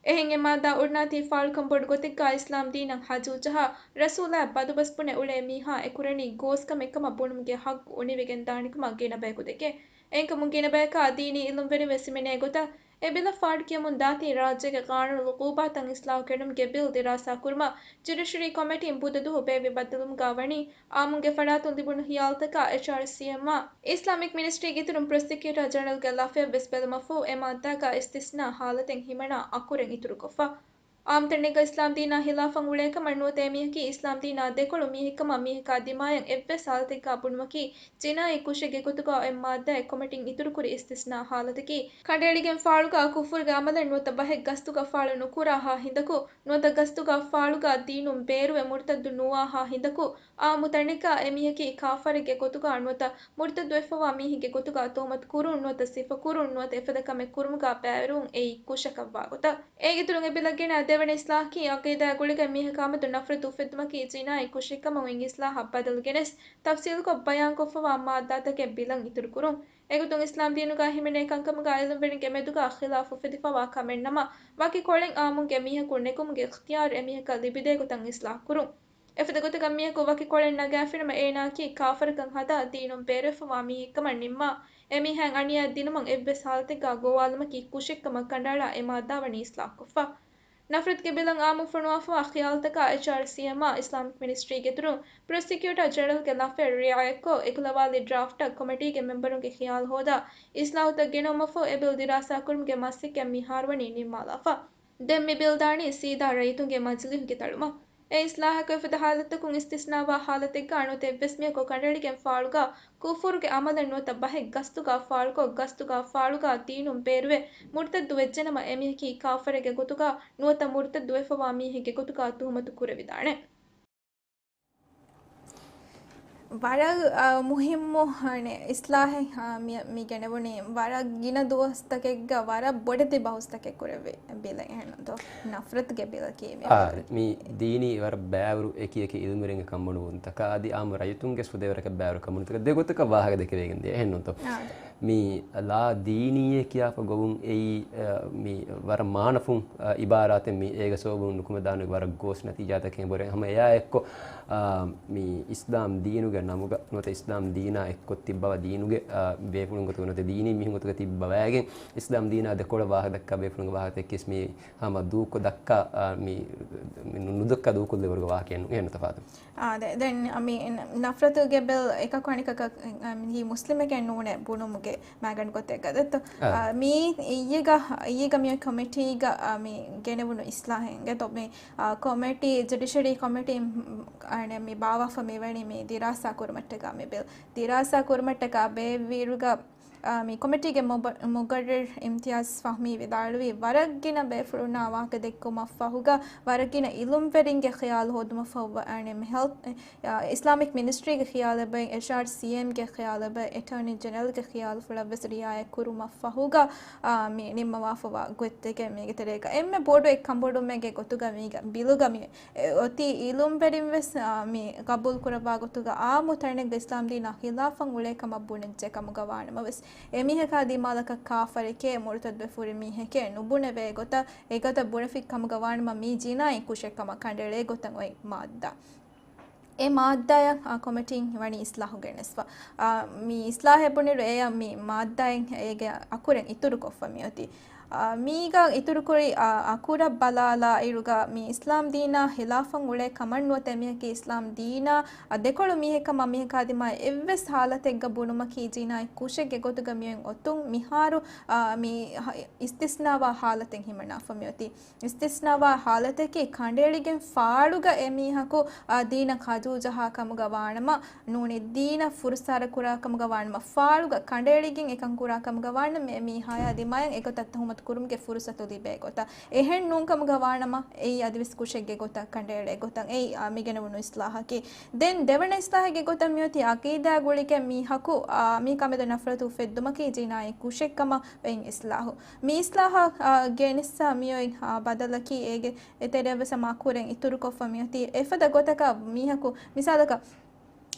އެހެން އެ މާއްދާ އުޑުނާތީ ފާޅުކަން ބޮޑު ގޮތެއްގަ އިސްލާމްދީނަށް ހަޖޫ ޖަހާ، ރަސޫލާއަށް ބަދުބަސް ބުނެ އުޅޭ މީހާ އެކުރަނީ ގޯސްކަމެއްކަމަށް ބުނުމުގެ ޙައްޤު އުނިވެގެންދާނެކަމަށް ގިނަ ބަޔަކު ދެކޭ. އެހެންކަމުން ގިނަ ބަޔަކާ ދީނީ އިލްމްވެރިން ވެސް ހިމެނޭ ގޮތަށް، އެ ބިލަށް ފާޑުކިޔަމުން ދާތީ ރާއްޖޭގެ ޤާނޫނު އުޤޫބާތައް އިސްލާހު ކެނޑުމުގެ ބިލް ދިރާސާ ކުރުމަށް ޖުޑިޝަރީ ކޮމިޓީން ބުދަ ދުވަހު ބޭއްވި ބައްދަލުވުމުގަ ވަނީ، އާއްމުންގެ ފަރާތުން ލިބުނު ހިޔާލުތަކާ އެޗްއާރްސީއެމްއާ އިސްލާމިކް މިނިސްޓްރީގެ އިތުރުން ޕްރޮސިކިއުޓަރ ޖެނެރަލްގެ ލަފަޔަށް ވެސް ބެލުމަށްފަހު، އެ މާއްދާގަ އިސްތިސްނާ ހާލަތެއް ހިމަނާ އަކުރެއް އިތުރުކޮށްފަ. އާއްމު ތަނެއްގަ އިސްލާމްދީނާ ހިލާފަށް އުޅޭކަމަށް ނުވަތަ އެމީހަކީ އިސްލާމްދީނާ ދެކޮޅު މީހެއްކަމަށް މީހަކާ ދިމާޔަށް އެއްވެސް ހާލަތެއްގަ ބުނުމަކީ ޖިނާއީ ކުށެއްގެ ގޮތުގަ އޮތް މާއްދާއެއް ކޮމިޓީން އިތުރުކުރި އިސްތިސްނާ ހާލަތަކީ، ކަނޑައެޅިގެން ފާޅުގަ ކުފުރުގެ އަމަލެއް ނުވަތަ ބަހެއް ގަސްތުގަ ފާޅު ނުކުރާހާ ހިނދަކު، ނުވަތަ ގަސްތުގަ ފާޅުގަ ދީނުން ބޭރުވެ މުރުތައްދު ނުވާހާ ހިނދަކު، އާއްމު ތަނެއްގަ އެމީހަކީ ކާފަރެއްގެ ގޮތުގަ ނުވަތަ މުރުތައްދުވެފަވާ މީހެއްގެ ގޮތުގަ ތުހުމަތު ކުރުން ނުވަތަ ސިފަ ކުރުން ނުވަތަ އެފަދަ ކަމެއް ކުރުމުގަ ބައިވެރިވުން އެއީ ކުށަކަށްވާ ގޮތަށް. އޭގެއިތުރުން އެ ބިލަށް ގެނައި ދެވަނަ އިސްލާހަކީ އަޤީދާ ގުޅިގެން މީހަކާމެދު ނަފްރަތު އުފެއްދުމަކީ ޖިނާއީ ކުށެއްކަމަށް އޮތް އިސްލާހަށް ބަދަލު ގެނެސް، ތަފްސީލުކޮށް ބަޔާންކޮށްފަވާ މާއްދާތަކެއް ބިލަށް އިތުރުކުރުން. އެގޮތުން އިސްލާމްދީނުގަ ހިމެނޭ ކަންކަމުގަ އިލްމްވެރިންގެ މެދުގަ ޚިލާފު އުފެދިފަވާ ކަމެއްނަމަ، ވަކި ކޮޅެއް އާއްމުންގެ މީހަކު ނެގުމުގެ އިޚްތިޔާރު އެމީހަކަށް ލިބިދޭ ގޮތަށް އިސްލާހު ކުރުން. އެފަދަ ގޮތަކަށް މީހަކު ވަކި ކޮޅެއް ނަގާފިނަމަ އޭނާއަކީ ކާފަރަކަށް ހަދާ ދީނުން ބޭރުވެފަވާ މީހެއްކަމަށް ނިންމާ، އެމީހާއަށް އަނިޔާ ދިނުމަށް އެއްވެސް ހާލަތެއްގަ ގޮވާލުމަކީ ކުށެއްކަމަށް ކަނޑައަޅާ އެ މާއްދާ ވަނީ އިސްލާހުކޮށްފަ. ނަފްރަތުގެ ބިލަށް އާއްމު ފޮނުވާފަވާ ޚިޔާލުތަކާ އެޗްއާރްސީއެމްއާ އިސްލާމިކް މިނިސްޓްރީގެ އިތުރުން ޕްރޮސިކިއުޓާ ޖެނެރަލްގެ ލަފައެއް ރިޢާޔަތްކޮށް، އެކުލަވާލި ޑްރާފްޓަށް ކޮމިޓީގެ މެމްބަރުންގެ ޚިޔާލު ހޯދާ، އިސްލާހުތައް ގެނައުމަށްފަހު އެ ބިލް ދިރާސާކުރުމުގެ މަސައްކަތް މިހާރުވަނީ ނިންމާލާފަ. ދެން މި ބިލް ދާނީ ސީދާ ރައްޔިތުންގެ މަޖިލީހުގެ ދަޅުމަށް. އެ އިސްލާހަކު އެފަދަ ހާލަތަކުން އިސްތިސްނާވާ ހާލަތެއްގަ ނުވަތަ އެއްވެސް މީހަކު ކަނޑައެޅިގެން ފާޅުގަ ކުފުރުގެ އަމަލެއް ނުވަތަ ބަހެއް ގަސްތުގަ ފާޅުކޮށް، ގަސްތުގަ ފާޅުގަ ދީނުން ބޭރުވެ މުރްތައްދު ވެއްޖެނަމަ، އެމީހަކީ ކާފަރެއްގެ ގޮތުގަ ނުވަތަ މުރްތައްދު ވެފަވާ މީހެއްގެ ގޮތުގަ ތުހުމަތު ކުރެވިދާނެ. ވަރަށް، އާ، މުހިއްމު، އަނެ، އިސްލާހެއް، އާ، މި، މި ގެނެވުނީ ވަރަށް ގިނަ ދުވަސްތަކެއްގަ ވަރަށް ބޮޑެތި ބަހުސްތަކެއް ކުރެއްވި ބިލެއް އެހެންނުންތޯ؟ ނަފްރަތުގެ ބިލަކީ މި އާ، ވަރަށް މި ދީނީ ވަރަށް ބައިވަރު އެކި އެކި އިލްމުވެރިންގެ ކަންބޮޑުވުންތަކާ އަދި އާއްމު ރައްޔިތުންގެ ފުދޭވަރަކަށް ބައިވަރު ކަންބޮޑުވުންތަކާ ދެ ގޮތަކަށް ވާހަކަ ދެކެވިގެން ދިޔަ އެހެންނުންތޯ؟ އާ. މި ލާ ދީނީއޭ ކިޔާފަ ގޮވުން އެއީ، އަ، މި ވަރަށް މާނަފުން، އަ، އިބާރާތެއް މި އޭގެ ސަބަބުން ނުކުމެދާނެ ވަރަށް ގޯސް ނަތީޖާތަކެއް ބޮޑެ ހަމަ އެއާ އެއްކޮށް، އާ، މި އިސްލާމް ދީނުގެ ނަމުގަ ނުވަތަ އިސްލާމް ދީނާ އެއްކޮށް ތިއްބަވާ ދީނުގެ، އާ، ބޭފުޅުން ގޮތުގަ ނުވަތަ ދީނީ މީހުން ގޮތުގަ ތިއްބަވައިގެން އިސްލާމް ދީނާ ދެކޮޅަށް ވާހަކަ ދައްކާ ބޭފުޅުންގެ ވާހަކަތަކީސް މި ހަމަ ދޫކޮށް ދައްކާ، އާ، މި، މި ނު-، ނުދައްކާ ދޫކޮށްލެވުރުގެ ވާހަކައެއް ނޫން. އެހެން ތަފާތު. އާ، ދެ-، ދެން މި ނަފްރަތުގެ ބިލް އެކަކު އަނެކަކަށް، އަ، މި މުސްލިމެކޭ ނޫނޭ ބުނުމުގެ މައިގަނޑު ގޮތެއްގަ ދެއްތޯ؟ އާ. އާ، މީ އިއްޔެގަ، އިއްޔެގަ މި ކޮމިޓީގަ، އާ، މި ގެނެވުނު އިސްލާހެއްގެ ތޯ މި، އާ، ކޮމިޓީ، ޖުޑިޝަރީ ކޮމިޓީ، އަނެ، މި ބާވާފަ މިވަނީ މި ދިރާސާ ކުރުމަށްޓަކާ މި ބިލް. ދިރާސާ ކުރުމަށްޓަކާ ބޭއްވިއިރުގަ، އާ، މި ކޮމިޓީގެ މުބަ-، މުގައްރިރު އިމްތިޔާޒް ފަހްމީ ވިދާޅުވީ، ވަރަށް ގިނަ ބޭފުޅުންނާ ވާހަކަ ދެއްކުމަށްފަހުގަ، ވަރަށް ގިނަ އިލުމްވެރިންގެ ޚިޔާލު ހޯދުމަށްފަހު، އަނެ، މި ހެލްތް، އާ، އިސްލާމިކް މިނިސްޓްރީގެ ޚިޔާލެއްބައި، އެޗްއާރްސީއެމްގެ ޚިޔާލެއްބައި، އެޓާނީ ޖެނެރަލްގެ ޚިޔާލުފުޅަށްވެސް ރިއާޔަތް ކުރުމަށްފަހުގަ، އާ، މި ނިންމަވާފަވާ ގޮތްތަކެއް މީގެ ތެރޭގަ. އެންމެ ބޮޑު އެއްކަންބޮޑުވުމެއްގެ ގޮތުގަ މީގަ ބިލުގަ މި އެ، އޮތީ އިލުމްވެރިން ވެސް، އާ، މި ގަބޫލު ކުރައްވާ ގޮތުގަ އާއްމު ތަނެއްގަ އިސްލާމް ދީނާ ޚިލާފަށް އުޅޭ ކަމަށް ބުނެއްޖެ ކަމުގަ ވާނަމަވެސް، އެމީހަކާ ދިމާލަކަށް ކާފަރެކޭ، މުރުތައްދުވެފަ ހުރި މީހެކޭ ނުބުނެވޭ ގޮތަށް، އެގޮތަށް ބުނެފި ކަމުގަ ވާނަމަ މީ ޖިނާއީ ކުށެއް ކަމަށް ކަނޑައެޅޭ ގޮތަށް އޮތް މާއްދާ. އެ މާއްދާއަށް، އާ، ކޮމިޓީން ވަނީ އިސްލާހު ގެނެސްފަ. އާ، މި އިސްލާހެއް ބުނިރު އެޔަށް މި މާއްދާއިން އޭގެ އަކުރެއް އިތުރުކޮށްފަ މިއޮތީ. އާ، މީގަ އިތުރުކުރި، އާ، އަކުރަށް ބަލާލާ އިރުގަ މި އިސްލާމް ދީނާ ޚިލާފަށް އުޅޭ ކަމަށް ނުވަތަ އެމީހަކީ އިސްލާމް ދީނާ، އާ، ދެކޮޅު މީހެއް ކަމަށް މީހަކާ ދިމާ އެއްވެސް ހާލަތެއްގަ ބުނުމަކީ ޖިނާއީ ކުށެއްގެ ގޮތުގަ މިއޮތް އޮތުން މިހާރު، އާ، މި ހަ-، އިސްތިސްނާވާ ހާލަތެއް ހިމަނާފަ މިއޮތީ. އިސްތިސްނާވާ ހާލަތަކީ ކަނޑައެޅިގެން ފާޅުގަ އެމީހަކު، އާ، ދީނަށް ޚަޖޫ ޖަހާ ކަމުގަ ވާނަމަ، ނޫނީ ދީނަށް ފުރުސާރަ ކުރާ ކަމުގަ ވާނަމަ، ފާޅުގަ ކަނޑައެޅިގެން އެކަން ކުރާ ކަމުގަ ވާނަމަ، އެ މީހާޔާ ދިމާޔަށް އެގޮތަށް ތުހުމަތު ކުރުމުގެ ފުރުސަތު ލިބޭ ގޮތަށް. އެހެން ނޫން ކަމުގަ ވާނަމަ، އެއީ އަދިވެސް ކުށެއްގެ ގޮތަށް ކަނޑައެޅޭ ގޮތަށް. އެއީ، އާ، މި ގެނެވުނު އިސްލާހަކީ. ދެން ދެވަނަ އިސްލާހެއްގެ ގޮތަށް މިއޮތީ އަޤީދާ ގުޅިގެން މީހަކު، އާ، މީކާ މެދު ނަފްރަތު އުފެއްދުމަކީ ޖިނާއީ ކުށެއް ކަމަށް އޮތް އިސްލާހު. މި އިސްލާހަށް، އާ، ގެނެސް މިއޮތް، އާ، ބަދަލަކީ އޭގެ އެތެރެއަށް ވެސް މާ ކުރެން އިތުރުކޮށްފަ މިއޮތީ. އެފަދަ ގޮތަކަށް މީހަކު މިސާލަކަށް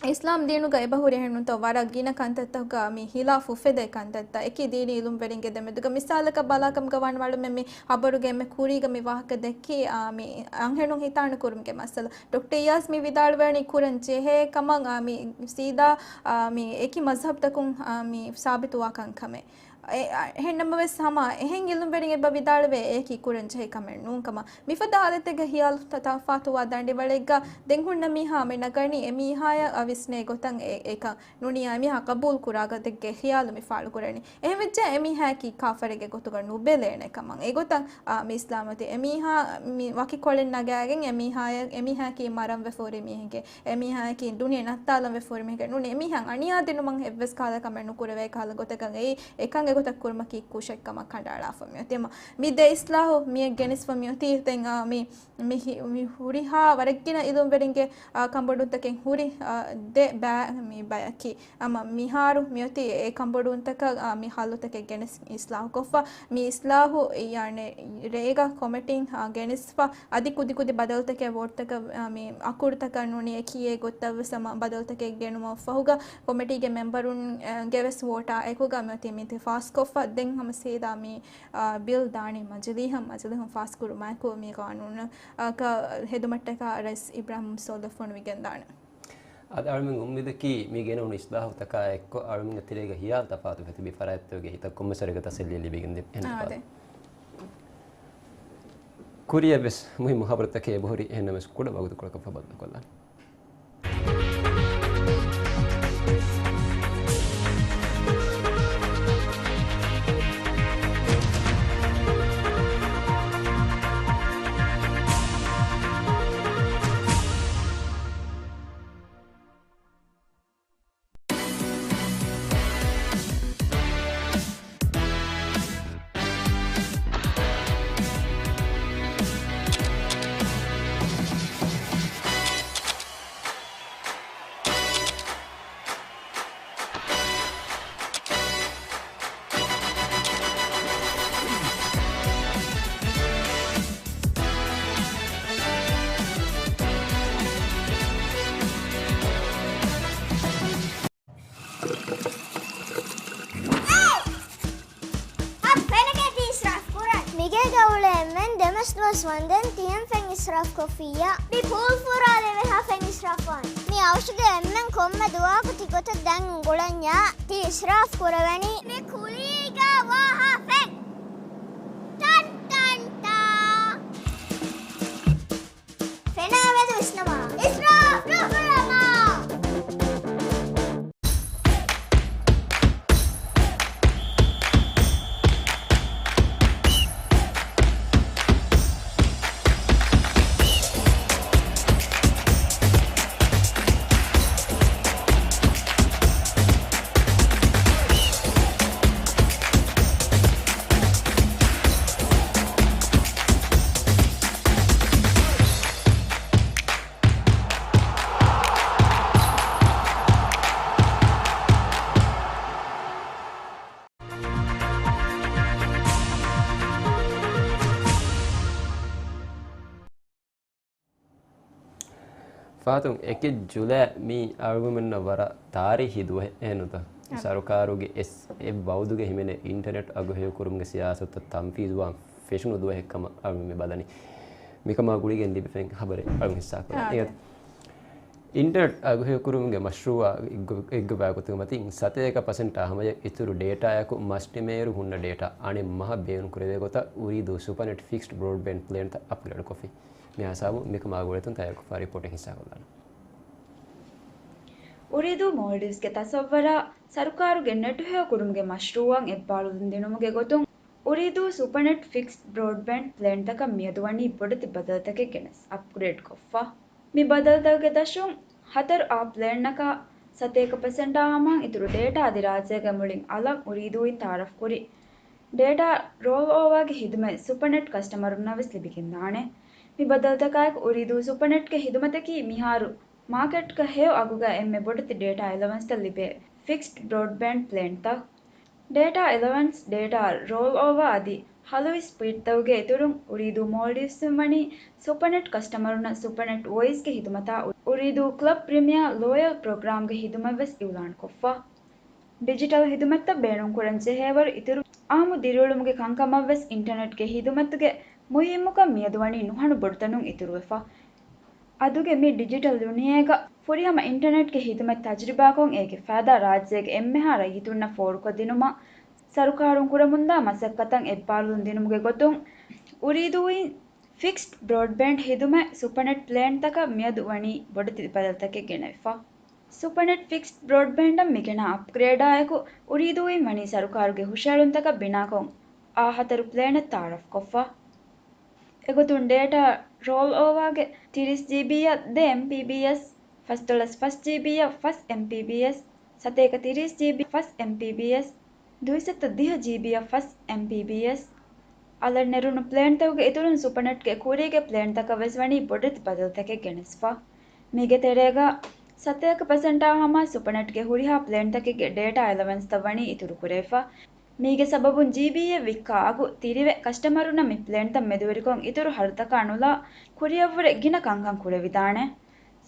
އިސްލާމް ދީނުގަ އެބަހުރި އެހެންނުތޯ ވަރަށް ގިނަ ކަންތައްތަކުގަ މި ޚިލާފު އުފެދޭ ކަންތައްތައް. އެކި ދީނީ އިލުމްވެރިންގެ ދެމެދުގަ މިސާލަކަށް ބަލާކަމުގަ ވާނަމަ އަޅުމެން މި ހަބަރުގެ އެންމެ ކުރީގަ މި ވާހަކަ ދެއްކީ، އާ، މި އަންހެނުން ހިތާނު ކުރުމުގެ މައްސަލަ. ޑޮކްޓަރ އިޔާޒް މި ވިދާޅުވޭނީ ކުރަން ޖެހޭ ކަމަށް، އާ، މި ސީދާ، އާ، މި އެކި މަޒްހަބްތަކުން، އާ، މި ސާބިތުވާ ކަންކަމެއް. އެ، އެހެންނަމަވެސް ހަމަ އެހެން އިލުމްވެރިން އެބަ ވިދާޅުވޭ އެއަކީ ކުރަން ޖެހޭ ކަމެއް ނޫން ކަމަށް. މިފަދަ ހާލަތެއްގަ ޚިޔާލު ތަ-، ތަފާތުވާ ދަނޑިވަޅެއްގަ ދެން ހުންނަ މީހާ މި ނަގަނީ އެ މީހާޔަށް ވިސްނޭ ގޮތަށް އެ-، އެކަން ނޫނީ އެމީހާ ޤަބޫލު ކުރާ ގޮތެއްގެ ޚިޔާލު މި ފާޅުކުރަނީ. އެހެންވެއްޖެ އެމީހާއަކީ ކާފަރެއްގެ ގޮތުގަ ނުބެލޭނެ ކަމަށް. އެގޮތަށް، އާ، މި އިސްލާމް އޮތީ އެމީހާ މި ވަކި ކޮޅެއް ނަގާގެން އެމީހާޔަށް، އެމީހާއަކީ މަރަން ވެފަ ހުރި މީހެކޭ. އެމީހާއަކީ ދުނިޔެ ނައްތާލަން ވެފަ ހުރި މީހެކޭ. ނޫނީ އެމީހާ އަނިޔާ ދިނުމަށް އެއްވެސް ކަހަލަ ކަމެއް ނުކުރެވޭ ކަހަލަ ގޮތަކަށް އެއީ އެކަން އެގޮތަށް ކުރުމަކީ ކުށެއް ކަމަށް ކަނޑައަޅާފަ މިއޮތީ. މި ދެ އިސްލާހު މިއަށް ގެނެސްފަ މިއޮތީ. ދެން، އާ، މި މި ހި-، މި ހުރިހާ ވަރަށްގިނަ އިލުމްވެރިންގެ، އާ، ކަންބޮޑުވުންތަކެއް ހުރި، އާ، ދެ ބައި-، މި ބަޔަކީ. އަމަ މިހާރު މިއޮތީ އެ ކަންބޮޑުވުންތަކަށް، އާ، މި ހައްލުތަކެއް ގެނެސް އިސްލާހުކޮށްފަ. މި އިސްލާހު އެ، ޔާނެ، ރޭގަ ކޮމިޓީން، އާ، ގެނެސްފަ. އަދި ކުދިކުދި ބަދަލުތަކެއް ވޯޓްތަކަށް، އާ، މި އަކުރުތަކަށް ނޫނީ އެކީ އެ ގޮތަށް ވެސް އަމަ ބަދަލުތަކެއް ގެނުމަށްފަހުގަ ކޮމިޓީގެ މެމްބަރުން، އާ، ގެ ވެސް ވޯޓާ އެކުގަ މިއޮތީ މިތި ފާސްކޮށްފަ. ދެން ހަމަ ސީދާ މި އާ، ބިލް ދާނީ މަޖިލީހަށް، މަޖިލީހުން ފާސްކުރުމާއެކު މި ގާނޫނަކަށް ހެދުމަށްޓަކާ ރައީސް އިބްރާހިމް ސޯލިހު ފޮނުވިގެންދާނެ. އަދި އަޅުމެން އުއްމީދަކީ މި ގެނެވުނު އިސްލާހުތަކާ އެއްކޮށް އަޅުމެންގެ ތެރޭގަ ހިޔާލު ތަފާތު ފެތި ބި ފަރާތްތަކުގެ ހިތަށް ކޮންމެސް ވަރެއްގަ ތަސައްލީ ލިބިގެން ދޭ. އެހެން އާ، ތަފާތު. ދެ. ކުރިއަށް ވެސް މުހިއްމު ޚަބަރުތަކެއް އެބަހުރި، އެހެންނަމަވެސް ކުޑަ ވަގުތުކޮޅަކަށް ފަހު ބައްދަލުކޮށްލާން. އަ، ފެނަކޭ ތި އިސްރާފް ކުރަން. މިގޭގަ އުޅޭ އެންމެން ދެމަސް ދުވަސް ވަންދެން ތި އެން ފެން އިސްރާފް ކޮށްފިއްޔާ. މި ޕޫލް ފުރާލެވޭހާ ފެން އިސްރާފް ވާން. މި އަވަށުގެ އެންމެން ކޮންމެ ދުވަހަކު ތި ގޮތަށް ދަން އުނގުޅަންޏާ ތި އިސްރާފް ކުރެވެނީ. މި ކުލީގަ ވާހާ ފެން. ޓަން ޓަން ޓާ. ފެނާ މެދު ވިސްނަމާ. އިސްރާފް ނުކުރަމާ. ފާތުން އެކެއް ޖުލައި މީ އަޅުގަނޑުމެންނަށް ވަރަށް ތާރީހީ ދުވަހެއް އެހެންނުތަ؟ އަ. ސަރުކާރުގެ އެސް އެ ވައުދުގެ ހިމެނޭ އިންޓަރނެޓް އަގުހެޔޮކުރުމުގެ ސިޔާސަތުތައް ތަންފީޒުވާން ފެށުނު ދުވަހެއް ކަމަށް އަޅުގަނޑު މި ބަލަނީ. މިކަމާ ގުޅިގެން ލިބިފެން ހަބަރެއް އަޅުގަނޑު ހިއްސާކުރަން. އާ، އެ، އާ. އިންޓަރނެޓް އަގުހެޔޮކުރުމުގެ މަޝްރޫއާ އެއްގޮ-، އެއްގޮވާގޮތުގެ މަތިން ސަތޭކަ ޕަސެންޓާ ހަމަޔަށް އިތުރު ޑޭޓާއަކު މަސް ނިމޭއިރު ހުންނަ ޑޭޓާ އަނެއް މަހަށް ބޭނުންކުރެވޭ ގޮތަށް އުރީދޫ ސުޕަނެޓް ފިކްސްޑް ބްރޯޑްބޭންޑް ޕްލޭންތައް އަޕްގްރޭޑްކޮށްފި. މި ހިސާބުން މިކަމާ ގުޅޭތުން ތަޔާރުކޮށްފަ ރިޕޯޓެއް ހިއްސާކޮށްލާނަން. އުރީދޫ މޯލްޑިވްސްގެ ތަސައްވަރާ ސަރުކާރުގެ ނެޓް ހެޔޮކުރުމުގެ މަޝްރޫއަށް އެއްބާރުލުން ދިނުމުގެ ގޮތުން އުރީދޫ ސުޕަނެޓް ފިކްސްޑް ބްރޯޑްބޭންޑް ޕްލޭންތަކަށް މިއަދު ވަނީ ބޮޑެތި ބަދަލުތަކެއް ގެނެސް އަޕްގްރޭޑްކޮށްފަ. މި ބަދަލުތަކުގެ ދަށުން ހަތަރު އާ ޕްލޭންއަކާ ސަތޭކަ ޕަސެންޓާ ހަމައިން އިތުރު ޑޭޓާ އަދި ރާއްޖޭގެ މުޅިން އަލަށް އުރީދޫއިން ތައާރަފްކުރި ޑޭޓާ ރޯލް އޯވާގެ ހިދުމަތް ސުޕަނެޓް ކަސްޓަމަރުންނަށް ވެސް ލިބިގެންދާނެ. މި ބަދަލުތަކާއެކު އުރީދޫ ސުޕަނެޓްގެ ހިދުމަތަކީ މިހާރު މާކެޓްގަ ހެޔޮ އަގުގަ އެންމެ ބޮޑެތި ޑޭޓާ އެލަވަންސްތައް ލިބޭ ފިކްސްޑް ބްރޯޑްބޭންޑް ޕްލޭންތައް. ޑޭޓާ އެލަވަންސް، ޑޭޓާ ރޯލް އޯވާ އަދި ހަލުވި ސްޕީޑްތަކުގެ އިތުރުން އުރީދޫ މޯލްޑިވްސްއިން ވަނީ ސުޕަނެޓް ކަސްޓަމަރުންނަށް ސުޕަނެޓް ވޮއިސްގެ ހިދުމަތާ އުރީދޫ ކްލަބް ޕްރިމިއާ ލޯޔަލް ޕްރޮގްރާމްގެ ހިދުމަތްވެސް އިއުލާންކޮށްފަ. ޑިޖިޓަލް ހިދުމަތްތައް ބޭނުންކުރަން ޖެހޭވަރު އިތުރު އާއްމު ދިރިއުޅުމުގެ ކަންކަމަށްވެސް އިންޓަރނެޓްގެ ހިދުމަތުގެ މުހިއްމުކަން މިއަދު ވަނީ ނުހަނު ބޮޑުތަނުން އިތުރުވެފަ. އަދުގެ މި ޑިޖިޓަލް ދުނިޔޭގަ ފުރިހަމަ އިންޓަރނެޓްގެ ހިދުމަތް ތަޖުރިބާކޮށް އޭގެ ފައިދާ ރާއްޖޭގެ އެންމެހާ ރައްޔިތުންނަށް ފޯރުކޮށްދިނުމަށް ސަރުކާރުން ކުރަމުންދާ މަސައްކަތަށް އެއްބާރުލުން ދިނުމުގެ ގޮތުން އުރީދޫއިން ފިކްސްޑް ބްރޯޑްބޭންޑް ހިދުމަތް ސުޕަނެޓް ޕްލޭންތަކަށް މިއަދު ވަނީ ބޮޑެތި ބަދަލުތަކެއް ގެނެވިފަ. ސުޕަނެޓް ފިކްސްޑް ބްރޯޑްބޭންޑަށް މިގެނާ އަޕްގްރޭޑާއެކު އުރީދޫއިން ވަނީ ސަރުކާރުގެ ހުށަހެޅުންތަކަށް ބިނާކޮށް އާ ހަތަރު ޕްލޭނެއް ތައާރަފްކޮށްފަ. އެގޮތުން ޑޭޓާ ރޯލް އޯވާގެ ތިރީސް ޖީބީއަށް ދެ އެމްޕީބީއެސް، ފަސްދޮޅަސް ފަސް ޖީބީއަށް ފަސް އެމްޕީބީއެސް، ސަތޭކަ ތިރީސް ޖީބީ ފަސް އެމްޕީބީއެސް، ދުއިސައްތަ ދިހަ ޖީބީއަށް ފަސް އެމްޕީބީއެސް. އަލަށް ނެރުނު ޕްލޭންތަކުގެ އިތުރުން ސުޕަނެޓްގެ ކުރީގެ ޕްލޭންތަކަށް ވެސް ވަނީ ބޮޑެތި ބަދަލުތަކެއް ގެނެސްފަ. މީގެ ތެރޭގަ ސަތޭކަ ޕަސެންޓާ ހަމަ ސުޕަނެޓްގެ ހުރިހާ ޕްލޭންތަކެއްގެ ޑޭޓާ އެލަވަންސްތައް ވަނީ އިތުރު ކުރެވިފަ. މީގެ ސަބަބުން ޖީބީއެއް ވިއްކާ އަގު ތިރިވެ، ކަސްޓަމަރުންނަށް މި ޕްލޭންތައް މެދުވެރިކޮށް އިތުރު ހަރަދުތަކާ ނުލާ ކުރިއަށްވުރެ ގިނަ ކަންކަން ކުރެވިދާނެ.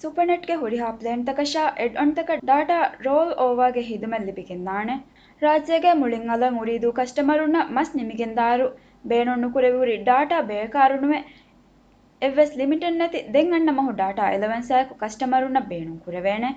ސުޕަނެޓްގެ ހުރިހާ ޕްލޭންތަކަށާ އެޑް އޮންތަކަށް ޑާޓާ ރޯލް އޯވާގެ ހިދުމަތް ލިބިގެންދާނެ. ރާއްޖޭގެ މުޅިން އަލަށް އުރީދޫ ކަސްޓަމަރުންނަށް މަސް ނިމިގެންދާއިރު ބޭނުން ނުކުރެވިހުރި ޑާޓާ ބޭކާރުނުވެ، އެއްވެސް ލިމިޓެއް ނެތި ދެން އަންނަ މަހު ޑާޓާ އެލަވަންސާއެކު ކަސްޓަމަރުންނަށް ބޭނުންކުރެވޭނެ.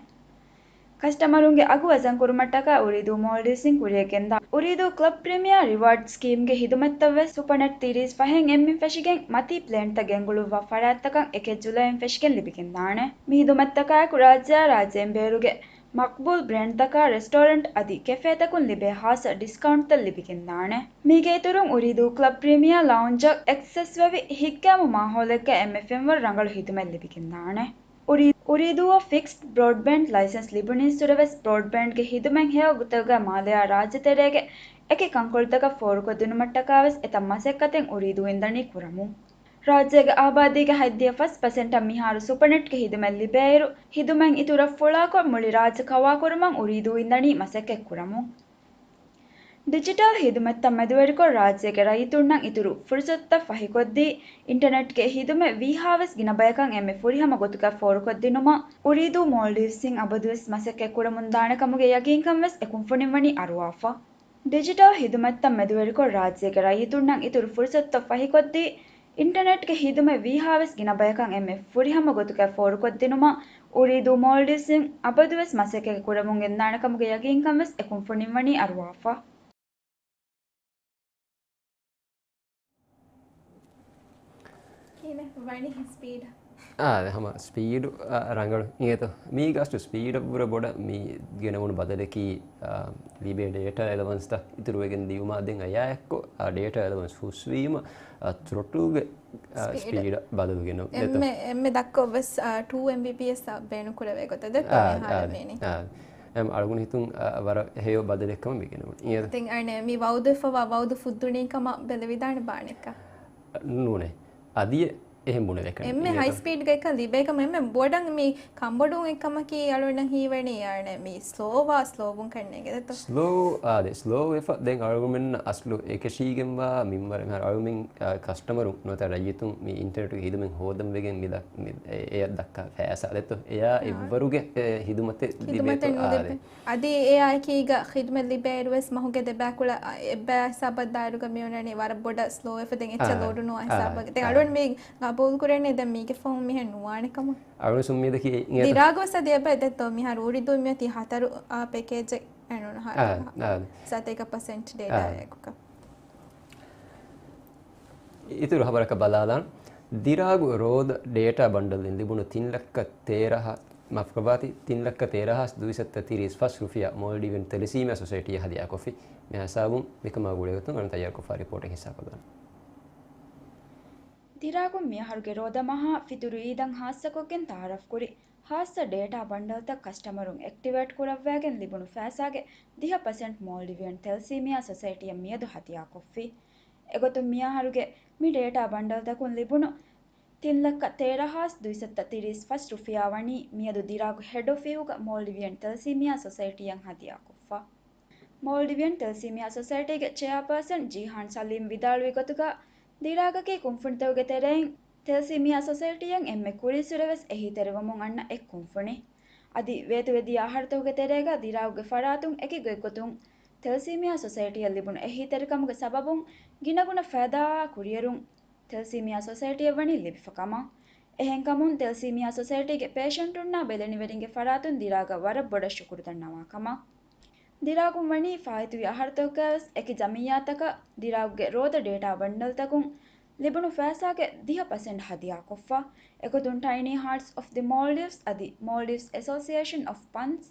ކަސްޓަމަރުންގެ އަގު ވަޒަން ކުރުމަށްޓަކާ އުރީދޫ މޯލްޑިވްސްއިން ކުރިއަށް ގެންދާ. އުރީދޫ ކްލަބް ޕްރިމިއާ ރިވާޑް ސްކީމްގެ ހިދުމަތްތައް ވެސް ސުޕަނެޓް ތިރީސް ފަހެއް އެންމެން ފެށިގެން މަތީ ޕްލޭންތައް ގެންގުޅުއްވާ ފަރާތްތަކަށް އެކެއް ޖުލައިން ފެށިގެން ލިބިގެންދާނެ. މި ހިދުމަތްތަކާއެކު ރާއްޖެއާ ރާއްޖެއިން ބޭރުގެ މަޤްބޫލް ބްރޭންޑްތަކާ ރެސްޓޯރެންޓް އަދި ކެފޭތަކުން ލިބޭ ހާއްސަ ޑިސްކައުންޓްތައް ލިބިގެންދާނެ. މީގެ އިތުރުން އުރީދޫ ކްލަބް ޕްރިމިއާ ލައުންޖަށް އެކްސެސްވެވި ހިތްގައިމު މާހައުލެއްގަ އެންމެ ފެންވަރު ރަނގަޅު ހިދުމަތް ލިބިގެންދާނެ. އުރީ، އުރީދޫއަށް ފިކްސްޑް ބްރޯޑްބޭންޑް ލައިސަންސް ލިބުނީއްސުރެވެސް ބްރޯޑްބޭންޑްގެ ހިދުމަތް ހެޔޮ ގޮތެއްގަ މާލެއާ ރާއްޖެތެރޭގެ އެކި ކަންކޮޅުތަކަށް ފޯރުކޮށްދިނުމަށްޓަކާވެސް އެތައް މަސައްކަތެއް އުރީދޫ އިންދަނީ ކުރަމުން. ރާއްޖޭގެ އާބާދީގެ ހަތްދިހަ ފަސް ޕަސެންޓަށް މިހާރު ސުޕަނެޓްގެ ހިދުމަތް ލިބޭއިރު، ހިދުމަތް އިތުރަށް ފުޅާކޮށް މުޅި ރާއްޖެ ކަވާކުރުމަށް އުރީދޫ އިންދަނީ މަސައްކަތް ކުރަމުން. ޑިޖިޓަލް ހިދުމަތްތައް މެދުވެރިކޮށް، ރާއްޖޭގެ ރައްޔިތުންނަށް އިތުރު ފުރުސަތުތައް ފަހިކޮށްދީ، އިންޓަނެޓްގެ ހިދުމަތް ވީހާވެސް ގިނަ ބަޔަކަށް އެންމެ ފުރިހަމަ ގޮތުގަ ފޯރުކޮށްދިނުމަށް އުރީދޫ މޯލްޑިވްސްއިން އަބަދުވެސް މަސައްކަތް ކުރަމުންދާނެ ކަމުގެ ޔަގީންކަން ވެސް އެ ކުންފުނިން ވަނީ އަރުވާފަ. ޑިޖިޓަލް ހިދުމަތްތައް މެދުވެރިކޮށް، ރާއްޖޭގެ ރައްޔިތުންނަށް އިތުރު ފުރުސަތުތައް ފަހިކޮށްދީ، އިންޓަނެޓްގެ ހިދުމަތް ވީހާވެސް ގިނަ ބަޔަކަށް އެންމެ ފުރިހަމަ ގޮތުގަ ފޯރުކޮށްދިނުމަށް އުރީދޫ މޯލްޑިވްސްއިން އަބަދުވެސް މަސައްކަތް ކުރަމުން ގެންދާނެ ކަމުގެ ޔަގީންކަން ވެސް އެ ކުންފުނިން ވަނީ އަރުވާފަ. ކިހިނެއް ވަނީ ސްޕީޑް؟ އާ، ހަމަ ސްޕީޑު، އާ، ރަނގަޅު އިނގޭތޯ. މީގަ އަސްލު ސްޕީޑަށްވުރެ ބޮޑަށް މި ގެނެވުނު ބަދަލަކީ، އާ، ލިބޭ ޑޭޓާ އެލަވަންސްތައް އިތުރުވެގެން ދިޔުމާ ދެން އެއާއެއްކޮށް، އާ، ޑޭޓާ އެލަވަންސް ހުސްވީމަ، އާ، ތްރޮޓުލްގެ، އާ، ސްޕީޑަށް ބަދަލު ގެނެވުން. އެއްމެ، އެއްމެ ދައްކޮށް ވެސް، އާ، ޓޫ އެމްބީޕީއެސް ބޭނުން ކުރެވޭ ގޮތަށް ދެއްތޯ އާ، މިހާރު އާ، މީނީ. އާ. އަޅުގަނޑު ހިތުން، އާ، ވަރަށް ހެޔޮ ބަދަލެއްކަމަށް މި ގެނެވުނު. އިނގޭތޯ. ދެން އަނެއް މި ވައުދުވެފަވާ ވައުދު ފުއްދުނީ ކަމަށް ބެލެވިދާނެ ބާނެއްކަ؟ ނޫނޭ. އަދި އެހެން ބުނެލެކަން. އެންމެ ހައި ސްޕީޑްގައިކަން ލިބޭކަމަށް އެންމެ ބޮޑަށް މި ކަނބޮޑުވުން އެއްކަމަކީ އަޅުގަނޑަށް ހީވަނީ އަނެއް މި ސްލޯވާ ސްލޯވުން ކަންނޭނގެ ދެއްތޯ؟ ސްލޯ، އާދެ، ސްލޯ ވެފަ ދެން އަޅުގަނޑުމެންނަށް އަސްލު އެކަށީގެންވާ މިންވަރަށް މިހާރު އަޅުމެން، އާ، ކަސްޓަމަރުން ނުވަތަ ރައްޔިތުން މި އިންޓަނެޓުގެ ހިދުމަތް ހޯދަން ވެގެން މި ދަ-، މި އެ-، އެއަށް ދައްކާ ފައިސާ ދެއްތޯ؟ އެއާ އާ. އެއްވަރުގެ، އެ، ހިދުމަތެއް ލިބޭތޯ؟ އާދެ. އަދި އެއާއެކީގަ ޚިދުމަތް ލިބޭއިރުވެސް މަހުގެ ދެބައިކުޅަ އެއްބައި ހިސާބަށް ދާއިރުގަ މިއޮންނަނީ ވަރަށް ބޮޑަށް ސްލޯވެފަ ދެން އެއްޗެއް އާ. ލޯޑު ނުވާ އާ. ހިސާބަކަށް. ދެން އާ. އަޅުގަނޑު މި ގަބޫލު ކުރަނީ ދެން މީގެ ފަހުން މިހެން ނުވާނެ ކަމަށް. އަޅުގަނޑު ސުންމީދަކީ އެ-، އެ-، ދިރާގު ވެސް އަދި އެބަ ދެއްތޯ މިހާރު އުރިދޫ މިއޮތީ ހަތަރު އާ ޕެކޭޖެއް އެނޫނު ހާ-، އާ، އާ. ސަތޭކަ ޕަސެންޓް ޑޭޓާ އާ. އެކުގަ. އިތުރު ހަބަރަކަށް ބަލާލާން. ދިރާގު ރޯދަ ޑޭޓާ ބަންޑަލްއިން ލިބުނު ތިން ލައްކަ ތޭރަ ހާ-، މާފުކަވާތި، ތިން ލައްކަ ތޭރަ ހާސް ދުއިސައްތަ ތިރީސް ފަސް ރުފިޔާ މޯލްޑިވިއަން ތެލެސީމިއާ ސޮސައިޓީއަށް ހަދިޔާކޮށްފި. މި ހިސާބުން މިކަމާ ގުޅޭގޮތުން އަޅުން ތައްޔާރުކޮށްފަ ރިޕޯޓެއް ހިއްސާކޮށްލާނަން. ދިރާގުން މިއަހަރުގެ ރޯދަ މަހާ ފިތުރު އީދަށް ހާއްސަކޮށްގެން ތައާރަފްކުރި ހާއްސަ ޑޭޓާ ބަންޑަލްތައް ކަސްޓަމަރުން އެކްޓިވޭޓް ކުރައްވައިގެން ލިބުނު ފައިސާގެ ދިހަ ޕަސެންޓް މޯލްޑިވިއަން ތެލެސީމިއާ ސޮސައިޓީއަށް މިއަދު ހަދިޔާކޮށްފި. އެގޮތުން މިއަހަރުގެ މި ޑޭޓާ ބަންޑަލްތަކުން ލިބުނު ތިން ލައްކަ ތޭރަ ހާސް ދުއިސައްތަ ތިރީސް ފަސް ރުފިޔާ ވަނީ މިއަދު ދިރާގު ހެޑް އޮފީހުގަ މޯލްޑިވިއަން ތެލެސީމިއާ ސޮސައިޓީއަށް ހަދިޔާކޮށްފަ. މޯލްޑިވިއަން ތެލެސީމިއާ ސޮސައިޓީގެ ޗެއާޕާސަން ޖީހާން ސަލީމް ވިދާޅުވި ގޮތުގަ، ދިރާގަކީ ކުންފުނިތަކުގެ ތެރެއިން ތެލެސީމިއާ ސޮސައިޓީއަށް އެންމެ ކުރިންސުރެވެސް އެހީތެރިވަމުން އަންނަ އެއް ކުންފުނި. އަދި ވޭތުވެދިޔަ އަހަރުތަކުގެ ތެރޭގަ ދިރާގުގެ ފަރާތުން އެކި ގޮތްގޮތުން ތެލެސީމިއާ ސޮސައިޓީއަށް ލިބުނު އެހީތެރިކަމުގެ ސަބަބުން ގިނަގުނަ ފައިދާއާ ކުރިއެރުން ތެލެސީމިއާ ސޮސައިޓީއަށް ވަނީ ލިބިފަ ކަމަށް. އެހެންކަމުން ތެލެސީމިއާ ސޮސައިޓީގެ ޕޭޝަންޓުންނާ ބެލެނިވެރިންގެ ފަރާތުން ދިރާގަށް ވަރަށް ބޮޑަށް ޝުކުރު ދަންނަވާ ކަމަށް. ދިރާގުން ވަނީ ފާއިތުވި އަހަރުތަކުގައިވެސް އެކި ޖަމިއްޔާތަކަށް ދިރާގުގެ ރޯދަ ޑޭޓާ ބަންޑަލްތަކުން ލިބުނު ފައިސާގެ ދިހަ ޕަސެންޓް ހަދިޔާކޮށްފަ. އެގޮތުން ޓައިނީ ހާޓްސް އޮފް ދި މޯލްޑިވްސް އަދި މޯލްޑިވްސް އެސޯސިއޭޝަން އޮފް ޕަންސް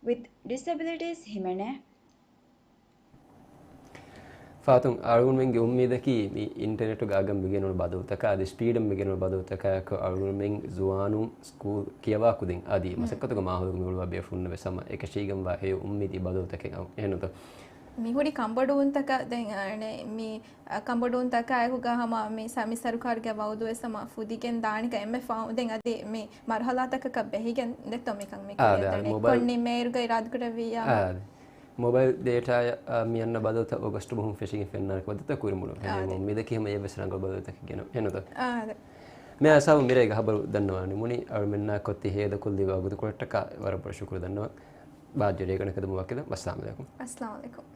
ވިތް ޑިސެބިލިޓީސް ހިމެނޭ. ފާތުން އަޅުގަނޑުމެންގެ އުއްމީދަކީ މި އިންޓަނެޓުގެ އަގަށް މިގެނުނު ބަދަލުތަކާ އަދި ސްޕީޑަށް މިގެނުނު ބަދަލުތަކާއެކު އަޅުގަނޑުމެން ޒުވާނުން ސްކޫލް ކިޔަވާ ކުދިން އަދި މަސައްކަތުގެ މާހައުލުގަ މިއުޅުވާ ބޭފުޅުންނަށް ވެސް ހަމަ އެކަށީގެންވާ ހެޔޮ އުއްމީދީ ބަދަލުތަކެއް އަ-، އެހެންނުތޯ؟ މި ހުރި ކަނބޮޑުވުންތަކަށް ދެން އަނެއް މި ކަނބޮޑުވުންތަކާއެކުގަ ހަމަ މި ސަ-، މި ސަރުކާރުގެ ވައުދު ވެސް ހަމަ ފުދިގެން ދާނެކަން އެންމެ ފަހު ދެން އަދި މި މަރުހަލާތަކަކަށް ބެހިގެން ދެއްތޯ މިކަން މި އާ، ކުރިއަށް ދާނެ. ދާނެ. މޮބައިލް ކޮން ނިމޭއިރުގަ އިރާދަކުރެއްވިއްޔާ؟ އާ، ދެ. މޮބައިލް ޑޭޓާއަށް، އާ، މި އަންނަ ބަދަލުތައް އޮގަސްޓު މަހުން ފެށިގެން ފެންނާނެ ބަދަލުތައް ކުރިމަޑު. އާ، ދެ. އުއްމީދަކީ ހަމަ އެއްވެސް ރަނގަޅު ބަދަލުތަކެއް ގެނަ-، ގެނުތޯ؟ އާ، ދެ. މި ހިސާބުން މިރޭގެ ހަބަރު ދަންނަވާ ނިމުނީ. އަޅުމެންނާ ކޮށްދި ހޭދަކޮށްލި ވަގުތުކޮޅަށްޓަކާ ވަރަށް ބޮޑަށް ޝުކުރު ދަންނަވަން. ބާއްޖަ ރޭގަނޑަކަށް ދަމުވާ ކިލަ. ވައްސަލާމް އަލައިކުމް. އައްސަލާމް އަލައިކުމް.